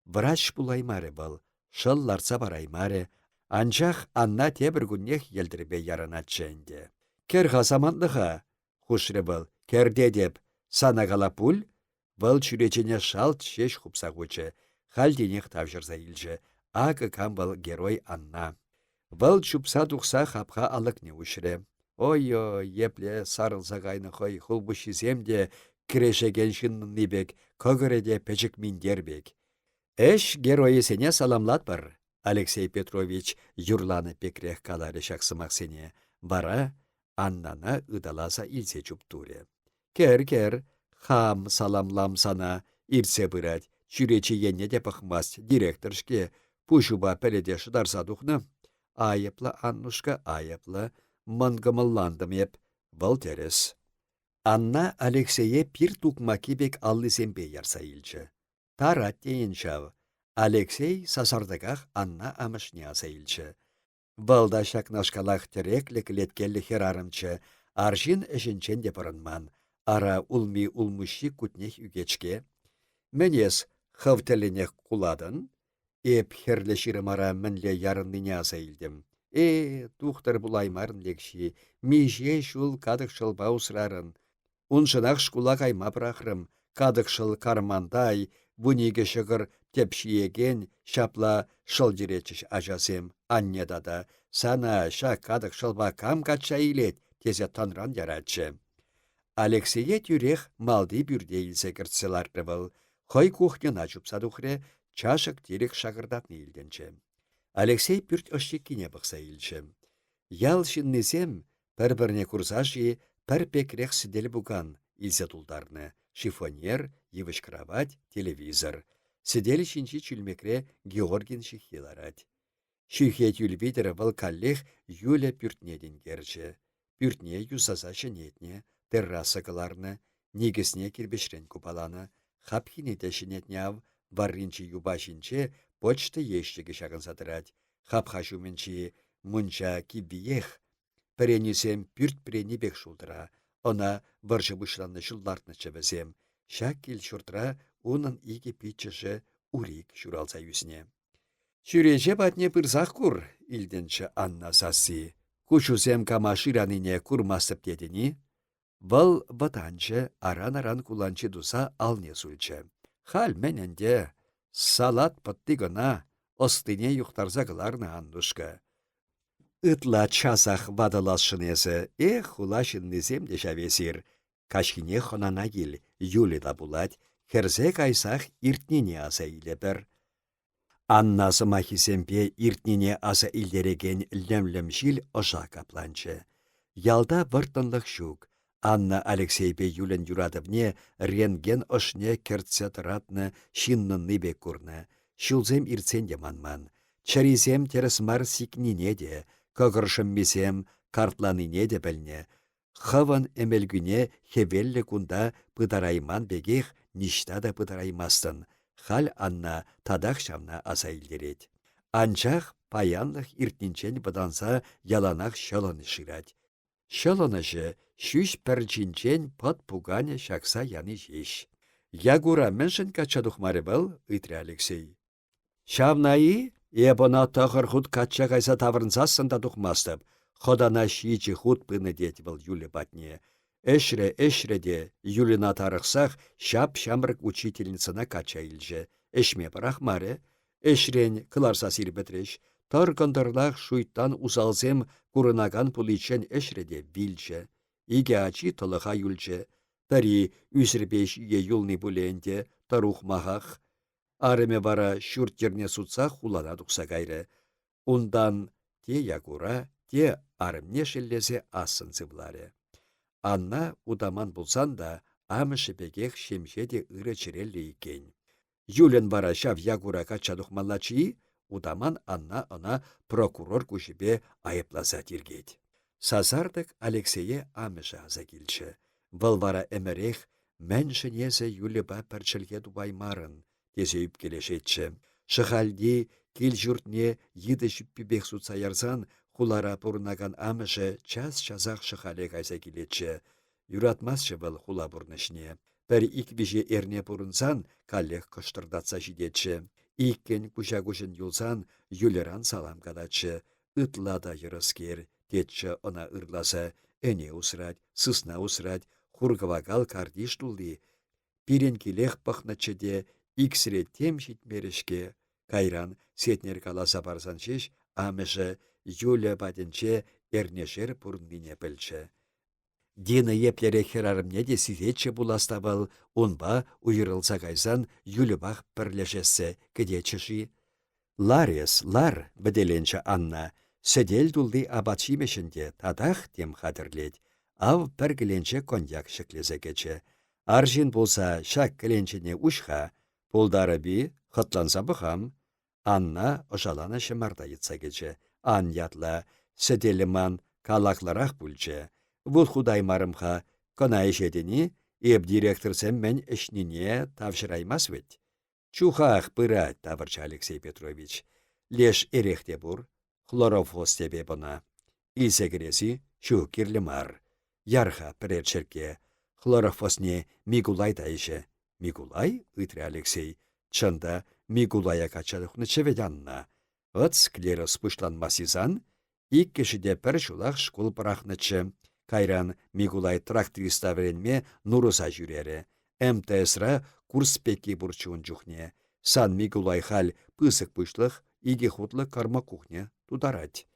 Врач пулаймарӗ вӑл, шӑл лартса параймарӗ, анчах Анна тепӗр куннех йӗлтӗрпе ярӑнатчӗ ӗнтӗ. «Кӗр-ха самантлӑха», — хушрӗ вӑл, «кӗртетӗп. Сана кала пуль?» Вӑл чӳречене шалт ҫеҫ хупса хучӗ, халь тинех тавҫӑрса илчӗ. Акӑ кам вӑл герой Анна. Вӑл чупса тухса хапха алӑкне уҫрӗ. Ой-ой, епле сарӑлса кайнӑ хӑй хулпуҫҫисем те кӗрешекен ҫыннӑнни пек, кӑкӑрӗ те пӗчӗк минтер пек. Ӗҫ геройӗсене саламлатпӑр, Алексей Петрович юрланӑ пекрех каларӗ ҫак сӑмахсене. Вара Аннана ыталаса илсе чуптурӗ. Кӗр-кӗр, хам саламлам сана, иртсе пырать, чӳрече енне те пӑхмасть директор-ҫке, пуҫупа пӗлӗте шӑтарса тухнӑ. Айӑплӑ, Аннушка, айӑплӑ, мӑнкӑмӑллантӑм эп, вӑл тӗрӗс. Анна Алексее пир тукмакки пек аллисемпе ярса илчӗ. Тарать тейӗн ҫав. Алексей сасартӑках Анна амӑшне аса илчӗ. Вӑл та ҫакнашкалах тӗреклӗ кӗлеткеллӗ хӗрарӑмччӗ, арҫын ӗҫӗнчен те пӑрӑнман. Ара улми улмуҫҫи кутнех ӳкет-ҫке. Мӗн эс хӑв тӗллӗнех кулатӑн? Эп хӗрлӗ ҫырмара мӗнле ярӑннине аса илтӗм. Э, тухтӑр пулаймарӑн лекҫи, миҫе ҫул катӑк шӑлпа усрарӑн. Уншӑнах шкула кайма пӑрахрӑм. Катӑк шӑл кармантай, вуникӗ ҫӑкӑр тӗп ҫиекен, ҫапла шӑл йӗретчӗҫ ачасем. Анне тата, сана ҫак катӑк шӑлпа кам качча илет, тесе тӑнран яратчӗ. Алексее тӳрех малти пӳрте илсе кӗртсе лартрӗ вӑл. Хӑй кухньӑна чупса тухрӗ, чашӑк-тирӗк шакӑртатни илтӗнчӗ. Алексей пӳрт ӑшчиккине пӑхса илчӗ. Ял ҫыннисем пӗр-пӗрне курса-ши пӗр пекрех сӗтел-пукан илсе тултарнӑ: шифоньер, йывӑҫ кравать, телевизор. Сӗтел ҫинчи чӳлмекре Георгин ҫыххи ларать. Ҫӳхе тӳл витӗр вӑл каллех Юля пӳртне тинкерчӗ. Пӳртне юсаса ҫӗнетнӗ, терраса кӑларнӑ, никӗсне кирпӗчрен купаланӑ, хапхине те ҫӗнетнӗ ав, варринчи юпа ҫинче почта ещӗкӗ ҫакӑнса тӑрать, хапха ҫумӗнчи мунча киввиех. Пӗренисем пӳрт пӗрени пек шултра, ӑна вӑрҫӑ пуҫланнӑ ҫул лартнӑччӗ вӗсем. Ҫак кил-ҫуртра унӑн икӗ пиччӗшӗ Урик ҫуралса ӳснӗ. Чӳрече патне пырсах кур, илтӗнчӗ Анна сасси. Куҫусем кама шыранине курмастӑп тетӗн-и? Вӑл вӑтанчӗ, аран-аран куланҫи туса алне сулчӗ. Халь мӗн ӗнтӗ? Салат пӑтти кӑна, ӑстине юхтарса кӑларнӑ Аннушка. Ытла часах ватӑласшӑн эсӗ, эх, хула ҫыннисем те ҫав эсир. Каҫхине хӑнана кил, Юля та пулать, хӗрсе кайсах иртнине аса илӗпӗр. Анна сӑмахӗсемпе иртнине аса илтерекен лӗм-лӗм ҫил ӑша капланчӗ. Ялта вӑрттӑнлӑх ҫук. Анна Алексейпе Юльӑн юратӑвне рентген ӑшне кӗртсе тӑратнӑ ҫыннӑнни пек курнӑ. Ҫулсем иртсен те манман. Чӗрисем тӗрӗс мар сикнине те, кӑкӑр шӑммисем картланине те пӗлнӗ. Хӑвӑн ӗмӗлкӳне хӗвеллӗ кунта пытарайман пекех ниҫта та пытараймастӑн. Халь Анна татах ҫавна аса илтерет. Анчах паянлӑх иртнинчен вӑтанса яланах ҫӑлӑнӑҫ шырать. Ҫӑлӑнӑҫӗ ҫӳҫ пӗрчинчен пӑт пуканӗ ҫакса яни ҫеҫ. «Якура мӗншӗн качча тухмарӗ вӑл?» — ыйтрӗ Алексей. Ҫавна-и? Эп ӑна тӑхӑр хут качча кайса таврӑнсассӑн та тухмастӑп. Хӑтана ҫичӗ хут пынӑ тет вӑл Юля патне. Ӗҫрӗ, ӗҫрӗ те Юльӑна тарӑхсах ҫап-ҫамрӑк учительницӑна качча илчӗ. Ӗҫме пӑрахмарӗ. Ӗҫрен кӑларса сирпӗтрӗҫ. Тӑр кӑнтӑрлах шуйттан усалсем курӑнакан пуличчен ӗҫрӗ те вилчӗ. Икӗ ачи тӑлӑха юлчӗ. Пӗри ӳсӗрпе ҫие юлни пулӗ ӗнтӗ, тӑрухмахах. Арӑмӗ вара ҫурт-йӗрне сутса хулана тухса кайрӗ. Унтан те Якура, те арӑмне шеллесе ассӑн сывларӗ. Анна утаман пулсан та амӑшӗ пекех ҫемҫе те ырӑ чӗреллӗ иккен. Юльӑн вара ҫав Якура качча тухмаллаччӗ-и? Утаман Анна ӑна прокурор куҫӗпе айӑпласа тиркет. Сасартӑк Алексее амӑшӗ аса килчӗ. Вӑл вара ӗмӗрех «Мӗншӗн эсӗ Юльӑпа пӗр чӗлхе тупаймарӑн?» тесе ӳпкелешетчӗ. Шӑхальти кил-ҫуртне йытӑ ҫӳппипех сутса ярсан хулара пурӑнакан амӑшӗ час-часах Шӑхале кайса килетчӗ. Юратмастчӗ вӑл хула пурнӑҫне. Пӗр ик-виҫӗ эрне пурӑнсан каллех кӑштӑртатса ҫитетчӗ. Иккӗн куҫа-куҫӑн юлсан Юльӑран салам калатчӗ. Ытла та йӑрӑскер, тетчӗ ӑна ырласа, ӗне усрать, сысна усрать, хур-кӑвакал картиш тулли. Пирӗн килех пӑхнӑччӗ те иксӗре тем ҫитмерӗ-ҫке. Кайран Сетнер каласа парсан ҫеҫ амӑшӗ Юля патӗнче эрнешер пурӑннине пӗлчӗ. Дина еплерех хӗрарӑмне те сисетчӗ пулас та вӑл, унпа уйрӑлса кайсан Юльӑпах пӗрлешессе кӗтетчӗ-ши? Лар эс, лар, вӗтеленчӗ Анна. Сӗтел тулли апат-ҫимӗҫ ӗнтӗ, татах тем хатӗрлет. Ав пӗр кӗленче коньяк ҫӗклесе кӗчӗ. Арҫын пулса ҫак кӗленчене уҫ-ха. Пултарӑп-и, хӑтланса пӑхам. Анна ӑшаланӑ ҫӑмарта йӑтса кӗчӗ. Ан ятла, сӗтелӗ ман калаклӑрах пулчӗ. Вут хутаймарӑм-ха, кӑна ӗҫетӗн-и? Эп директорсем мӗн ӗҫнине тавҫӑраймасть вӗт. Чухах пырать, тавӑрчӗ Алексей Петрович. Леш эрех те пур. Хлорофос теп эп ӑна. Илсе кӗрес-и? Ҫук, кирлӗ мар. Яр-ха пӗрер черкке. Хлорофосне Микулай та ӗҫӗ. Микулай? ыйтрӗ Алексей. Чӑн та, Микулая качча тухнӑччӗ вӗт Анна. Вӑт склероз пуҫланмасть-и сан? Иккӗшӗ те пӗр ҫулах шкул пӑрахнӑччӗ. Кайран Микулай тракториста вӗренме Нурӑса ҫӳрерӗ. МТСра курс пекки пурччӗ ун чухне. Сан Микулай халь пысӑк пуҫлӑх, икӗ хутлӑ кормокухня тутарать.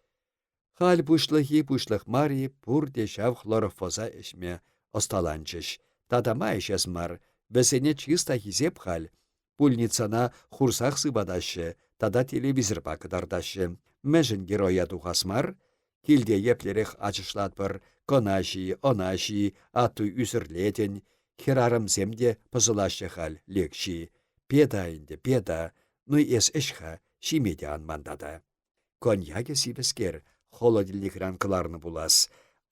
Халь пуҫлӑх-и, пуҫлӑх мар-и, пурте ҫав хлорофоса ӗҫме ӑсталанчӗҫ. Тата ма ӗҫес мар, вӗсене чыс та хисеп халь. Пульницана хурсах сыватаҫҫӗ тата телевизорпа кӑтартаҫҫӗ. Мӗншӗн героя тухас мар? Килте еплерех ачашлатпӑр, кӑна ҫи, ӑна ҫи, атту ӳсӗрлетӗн. Хӗрарӑмсем те пӑсӑлаҫҫӗ халь, лекҫи. Пета ӗнтӗ, пета. Ну эс ӗҫ-ха, ҫиме те ан ман тата. Коньякӗ сивӗскер, холодильникран кӑларнӑ пулас.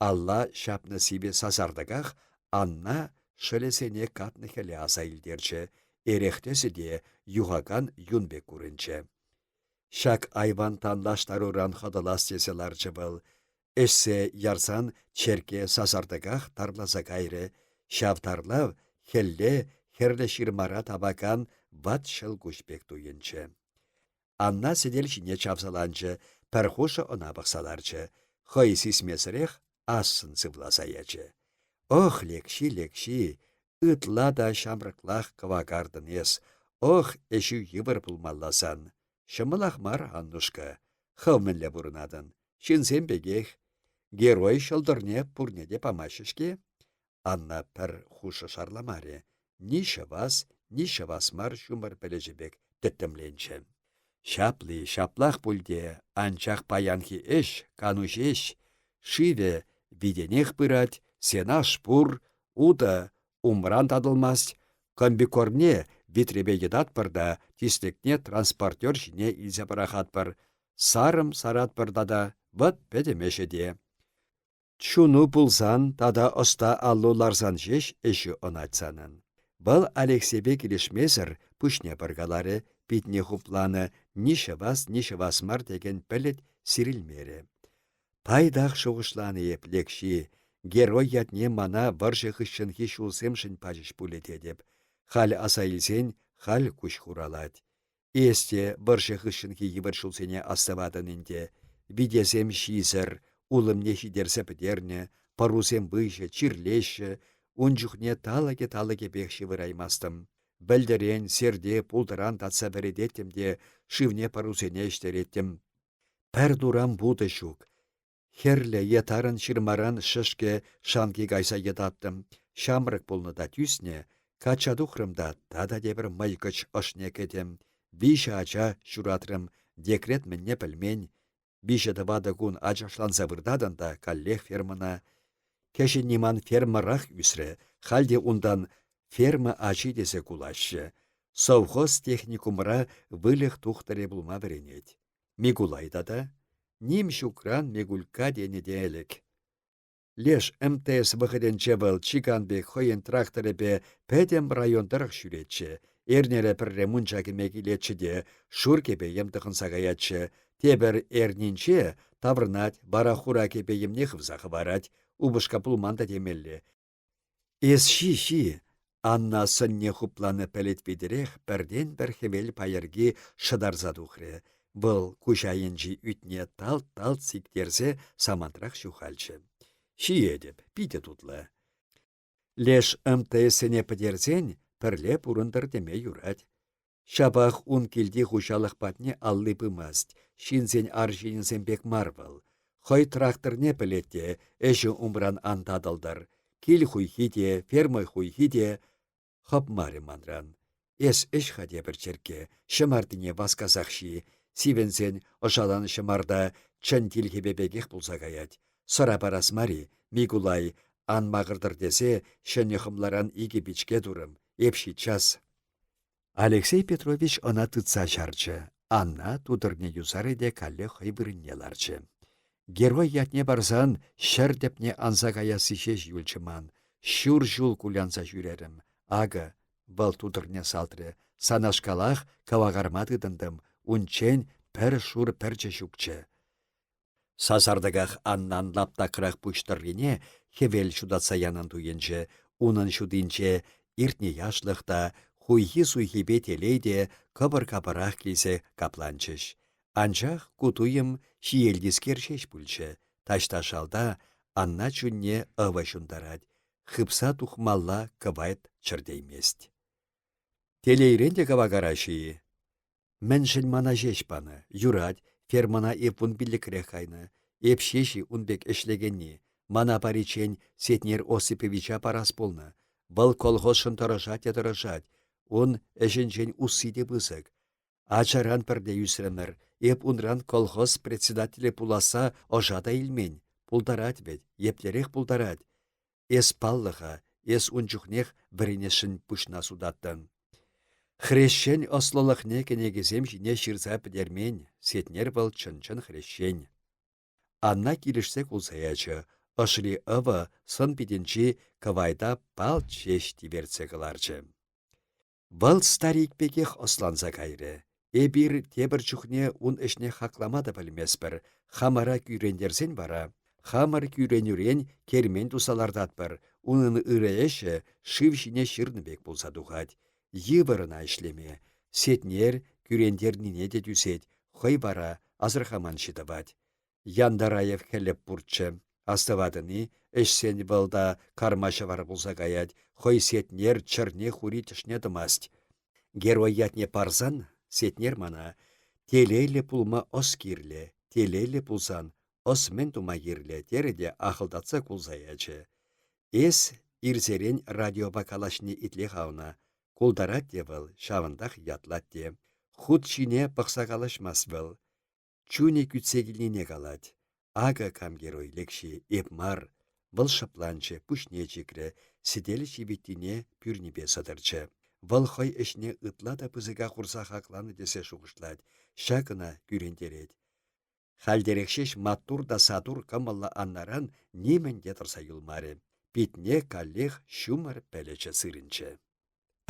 Алла ҫапнӑ сивӗ сасартӑках Анна шӑлӗсене катнӑ хӗле аса илтерчӗ, эрех тӗсӗ те юхакан юн пек курӑнчӗ. Ҫак айван танлаштаруран хӑтӑлас тесе ларчӗ вӑл. Ӗҫсе ярсан черкке сасартӑках тарласа кайрӗ. Ҫав тарлав хӗлле Хӗрлӗ ҫырмара тапакан ват ҫӑлкуҫ пек туйӑнчӗ. Анна сӗтел ҫине чавсаланчӗ, пӗр хушӑ ӑна пӑхса ларчӗ. Хӑй сисмесӗрех ассӑн сывласа ячӗ. Ох, лекҫи, лекҫи, ытла та ҫамрӑклах кӑвакартӑн эс. Ох, ӗҫӳ йывӑр пулмалла сан. Ҫӑмӑлах мар, Аннушка. Хӑв мӗнле пурӑнатӑн? Ҫынсем пекех. Герой ҫӑлтӑрне пурне те памаҫҫӗ-ҫке. Анна пӗр хушӑ шарламарӗ. Ни ҫӑвас, ни ҫӑвас мар ҫумӑр пӗлӗчӗ пек тӗттӗмленчӗ. Ҫапли ҫаплах пуль те, анчах паянхи ӗҫ кану ҫеҫ. Шывӗ витенех пырать, сенаж пур, утӑ умран татӑлмасть. Комбикормне витрепе йӑтатпӑр та тислӗкне транспортер ҫине илсе пӑрахатпӑр. Сарӑм саратпӑр тата, вӑт пӗтӗм ӗҫӗ те. Чуну пулсан тата ӑста аллу ларсан ҫеҫ ӗҫӳ ӑнать санӑн. Вӑл Алексейпе килӗшмесӗр пуҫне пӑркаларӗ, питне хупланӑ ни ҫӑвас, ни ҫӑвас мар текен пӗлӗт сирӗлмерӗ. Пайтах шухӑшланӑ эп, Лекҫи, герой ятне мана вӑрҫӑ хыҫҫӑнхи ҫулсемшӗн пачӗҫ пулӗ тетӗп. Халь аса илсен, халь куҫ хуралать. Эс те вӑрҫӑ хыҫҫӑнхи йывӑр ҫулсене астӑватӑн ӗнтӗ. Витесем ҫисӗр, улӑмне ҫитерсе пӗтернӗ, пӑрусем выҫӑ, чирлеҫҫӗ. Ун чухне талӑкӗ-талӑкӗпех ҫывӑраймастӑм. Вӗлтӗрен, серте, пултӑран татса вӗрететтӗм те шывне пӑрусене ӗҫтереттӗм. Пӗр турам вутӑ ҫук. Хӗрлӗ е тарӑн ҫырмаран шӗшкӗ шанки кайса йӑтаттӑм. Ҫамрӑк пулнӑ та тӳснӗ. Качча тухрӑм та тата тепӗр мӑйкӑч ӑшне кӗтӗм. Виҫӗ ача ҫуратрӑм, декрет мӗнне пӗлмен. Виҫӗ-тӑватӑ кун ачашланса выртатӑн та каллех фермӑна. Кӗҫӗнни ман фермӑрах ӳсрӗ, халь те унтан ферма ачи тесе кулаҫҫӗ. Совхоз техникумра выльӑх тухтӑрӗ пулма вӗренет. Микулай тата. Ним ҫукран Микулька тенӗ те ӗлӗк. Леш МТС вӑхӑтӗнче вӑл чикан пек хӑйӗн тракторӗпе пӗтӗм район тӑрӑх ҫӳретчӗ. Эрнере пӗрре мунча кӗме килетчӗ те шур кӗпе-йӗм тӑхӑнса каятчӗ. Тепӗр эрнинче таврӑнать, вара хура кӗпе-йӗмне хывса хӑварать. Упӑшка пулман та темелле. Эс ҫи-ҫи, Анна сӑнне хупланӑ пӗлӗт витӗрех пӗртен-пӗр хӗвел пайӑрки шӑтарса тухрӗ. Вӑл куҫ айӗнчи ӳтне талт-талт сиктерсе самантрах ҫухалчӗ. Ҫиетӗп, питӗ тутлӑ. Леш МТС-сене пӗтерсен пӗрле пурӑнтӑр теме юрать. Ҫапах ун килти хуҫалӑх патне алли пымасть, ҫынсен арҫынӗсем пек мар вӑл. Хӑй тракторне пӗлет те ӗҫӗ умран ан татӑлтӑр. Кил хуйхи те, ферма хуйхи те хӑпмарӗ манран. Эс ӗҫ-ха тепӗр черкке, ҫӑмартине васкасах ҫи. Сивӗнсен ӑшалан ҫӑмарта чӗн тилхепе пекех пулса каять. Сӑра парас мар-и, Микулай, ан макӑртӑр тесе ҫӗнӗ хӑмларан икӗ пичке турӑм. Эп ҫиччас. Алексей Петрович ӑна тытса чарчӗ. Анна тутӑрне юсарӗ те каллех хӑй вырӑнне ларчӗ. Герой ятне парсан ҫӗр тӗпне анса каясси ҫеҫ юлчӗ ман. Ҫур ҫул кулянса ҫӳрерӗм. Акӑ, вӑл тутӑрне салтрӗ. Санашкалах кӑвакарма тытӑнтӑм. Унччен пӗр шур пӗрчӗ ҫукчӗ. Сасартӑках Аннан лаптакрах пуҫ тӑррине хӗвел ҫутатса янӑн туйӑнчӗ, унӑн ҫутинче иртнӗ яшлӑх та, хуйхи-суйхипе телей те кӑпӑр-капӑрах килсе капланчӗҫ. Анчах ку туйӑм ҫиелтискер ҫеҫ пулчӗ, таҫта шалта Анна чунне ӑвӑ ҫунтарать, хыпса тухмалла кӑвайт чӗртеймест. Телейрен те кӑвакараҫҫӗ-и? Мӗншӗн мана ҫеҫ панӑ? Юрать, фермӑна эп вунпиллӗкрех кайнӑ. Эп ҫеҫ-и ун пек ӗҫлекенни? Мана париччен Сетнер Осиповича парас пулнӑ. Вӑл колхозшӑн тӑрӑшать те тӑрӑшать. Ун ӗҫӗнчен усси те пысӑк. Ачаран пӗрле ӳсрӗмӗр. Эп унран колхоз председателӗ пуласса ӑша та илмен. Пултарать вӗт, еплерех пултарать. Эс паллӑ-ха, эс ун чухнех вӗренесшӗн пуҫна сутаттӑн. Хресчен ӑслӑлӑхне кӗнекесем ҫине ҫырса пӗтермен, Сетнер вӑл чӑн-чӑн хресчен. Анна килӗшсе кулса ячӗ, ӑшри ӑвӑ сӑн-питӗнчи кӑвайта палт ҫеҫ тивертсе кӑларчӗ. Вӑл старик пекех ӑсланса кайрӗ. Эпир тепӗр чухне ун ӗҫне хаклама та пӗлместпӗр, хамӑра кӳрентерсен вара хамӑр кӳренӳрен кермен туса лартатпӑр, унӑн ырӑ ӗҫӗ шыв ҫине ҫырнӑ пек пулса тухать. Йывӑр ӑна ӗҫлеме. Сетнер кӳрентернине те тӳсет, хӑй вара асӑрхаманҫи тӑвать. Янтараев Хӗлӗп пурччӗ. Астӑватӑн-и, ӗҫсен вӑл та карма ҫӑвар пулса каять, хӑй Сетнер чӗрне хури тӗшне тӑмасть. Герой ятне парсан, Сетнер мана телейлӗ пулма ӑс кирлӗ, телейлӗ пулсан ӑс мӗн тума кирлӗ терӗ те ахӑлтатса кулса ячӗ. Эс ирсерен радиопа калаҫни итле-ха ӑна. Култарать те вӑл, ҫавӑнтах ятлать те. Хут ҫине пӑхса калаҫмасть вӑл. Чунӗ кӳтсе килнине калать. Акӑ кам герой лекҫи, эп мар. Вӑл шӑпланчӗ, пуҫне чикрӗ, сӗтел ҫивиттине пӳрнипе сӑтӑрчӗ. Вӑл хӑй ӗҫне ытла та пысӑка хурса хакланӑ тесе шухӑшлать, ҫак ӑна кӳрентерет. Хальтерех ҫеҫ маттур та сатур кӑмӑллӑ Аннаран нимӗн те тӑрса юлмарӗ. Питне каллех ҫумӑр пӗлӗчӗ сырӑнчӗ.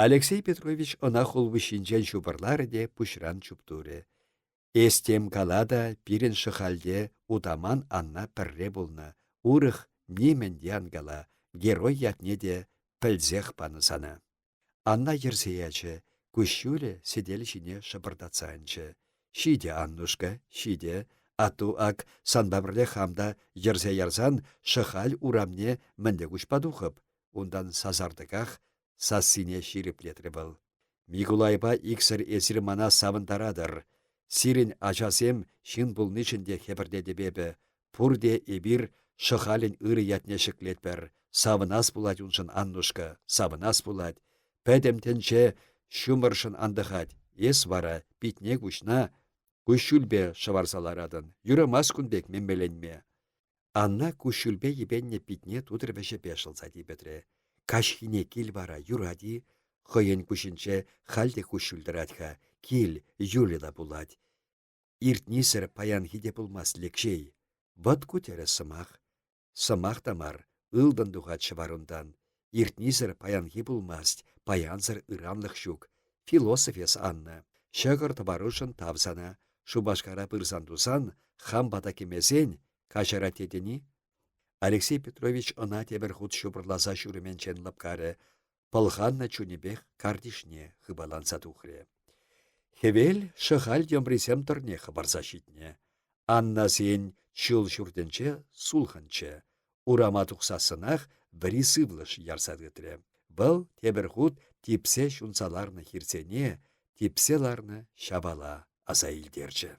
Алексей Петрович ӑна хулпуҫҫинчен ҫупӑрларӗ те пуҫран чуптурӗ. Эс тем кала та пирӗн Шӑхальте утаман Анна пӗрре пулнӑ, урӑх нимӗн те ан кала, герой ятне те пӗлсех панӑ сана. Анна йӗрсе ячӗ, куҫҫулӗ сӗтел ҫине шӑпӑртатса анчӗ. Ҫитӗ, Аннушка, ҫитӗ. Атту ак санпа пӗрле хам та йӗрсе ярсан Шӑхаль урамне мӗнле куҫпа тухӑп? Унтан сасартӑках сассине ҫирӗплетрӗ вӑл. Микулайпа иксӗр эсир мана савӑнтаратӑр. Сирӗн ачасем ҫын пулнишӗн те хӗпӗртетӗп эпӗ. Пурте эпир Шӑхалӗн ырӑ ятне ҫӗклетпӗр. Савӑнас пулать уншӑн, Аннушка, савӑнас пулать. Пӗтӗм тӗнче ҫумӑршӑн антӑхать. Эс вара питне-куҫна куҫҫульпе шӑварса ларатӑн. Юрамасть кун пек меммеленме. Анна куҫҫульпе йӗпеннӗ питне тутӑр вӗҫӗпе шӑлса типӗтрӗ. Каҫхине кил вара юрать-и? Хӑйӗн куҫӗнче халь те куҫҫуль тӑрать-ха. Кил, Юля та пулать. Иртнисӗр паянхи те пулмасть Лекҫей. Вӑт ку тӗрӗс сӑмах. Сӑмах та мар, ылтӑн тухать ҫӑварунтан. Иртнисӗр паянхи пулмасть, паянсӑр ыранлӑх ҫук. Философ эс, Анна. Ҫӑкӑр тӑварушӑн тав сана. Шупашкара пырсан-тусан, хам пата кӗмесен, каҫарать тетӗн-и? Алексей Петрович ӑна тепӗр хут ҫупӑрласа ҫурӑмӗнчен лӑпкарӗ, пӑлханнӑ чунӗпех картишне хыпаланса тухрӗ. Хӗвел Шӑхаль йӑмрисем тӑрне хӑпарса ҫитнӗ. Аннасен чул ҫуртӗнче сулхӑнччӗ. Урама тухсассӑнах вӗри сывлӑш ярса тытрӗ. Вӑл тепӗр хут типсе ҫунса ларнӑ хирсене, типсе ларнӑ ҫавала аса илтерчӗ.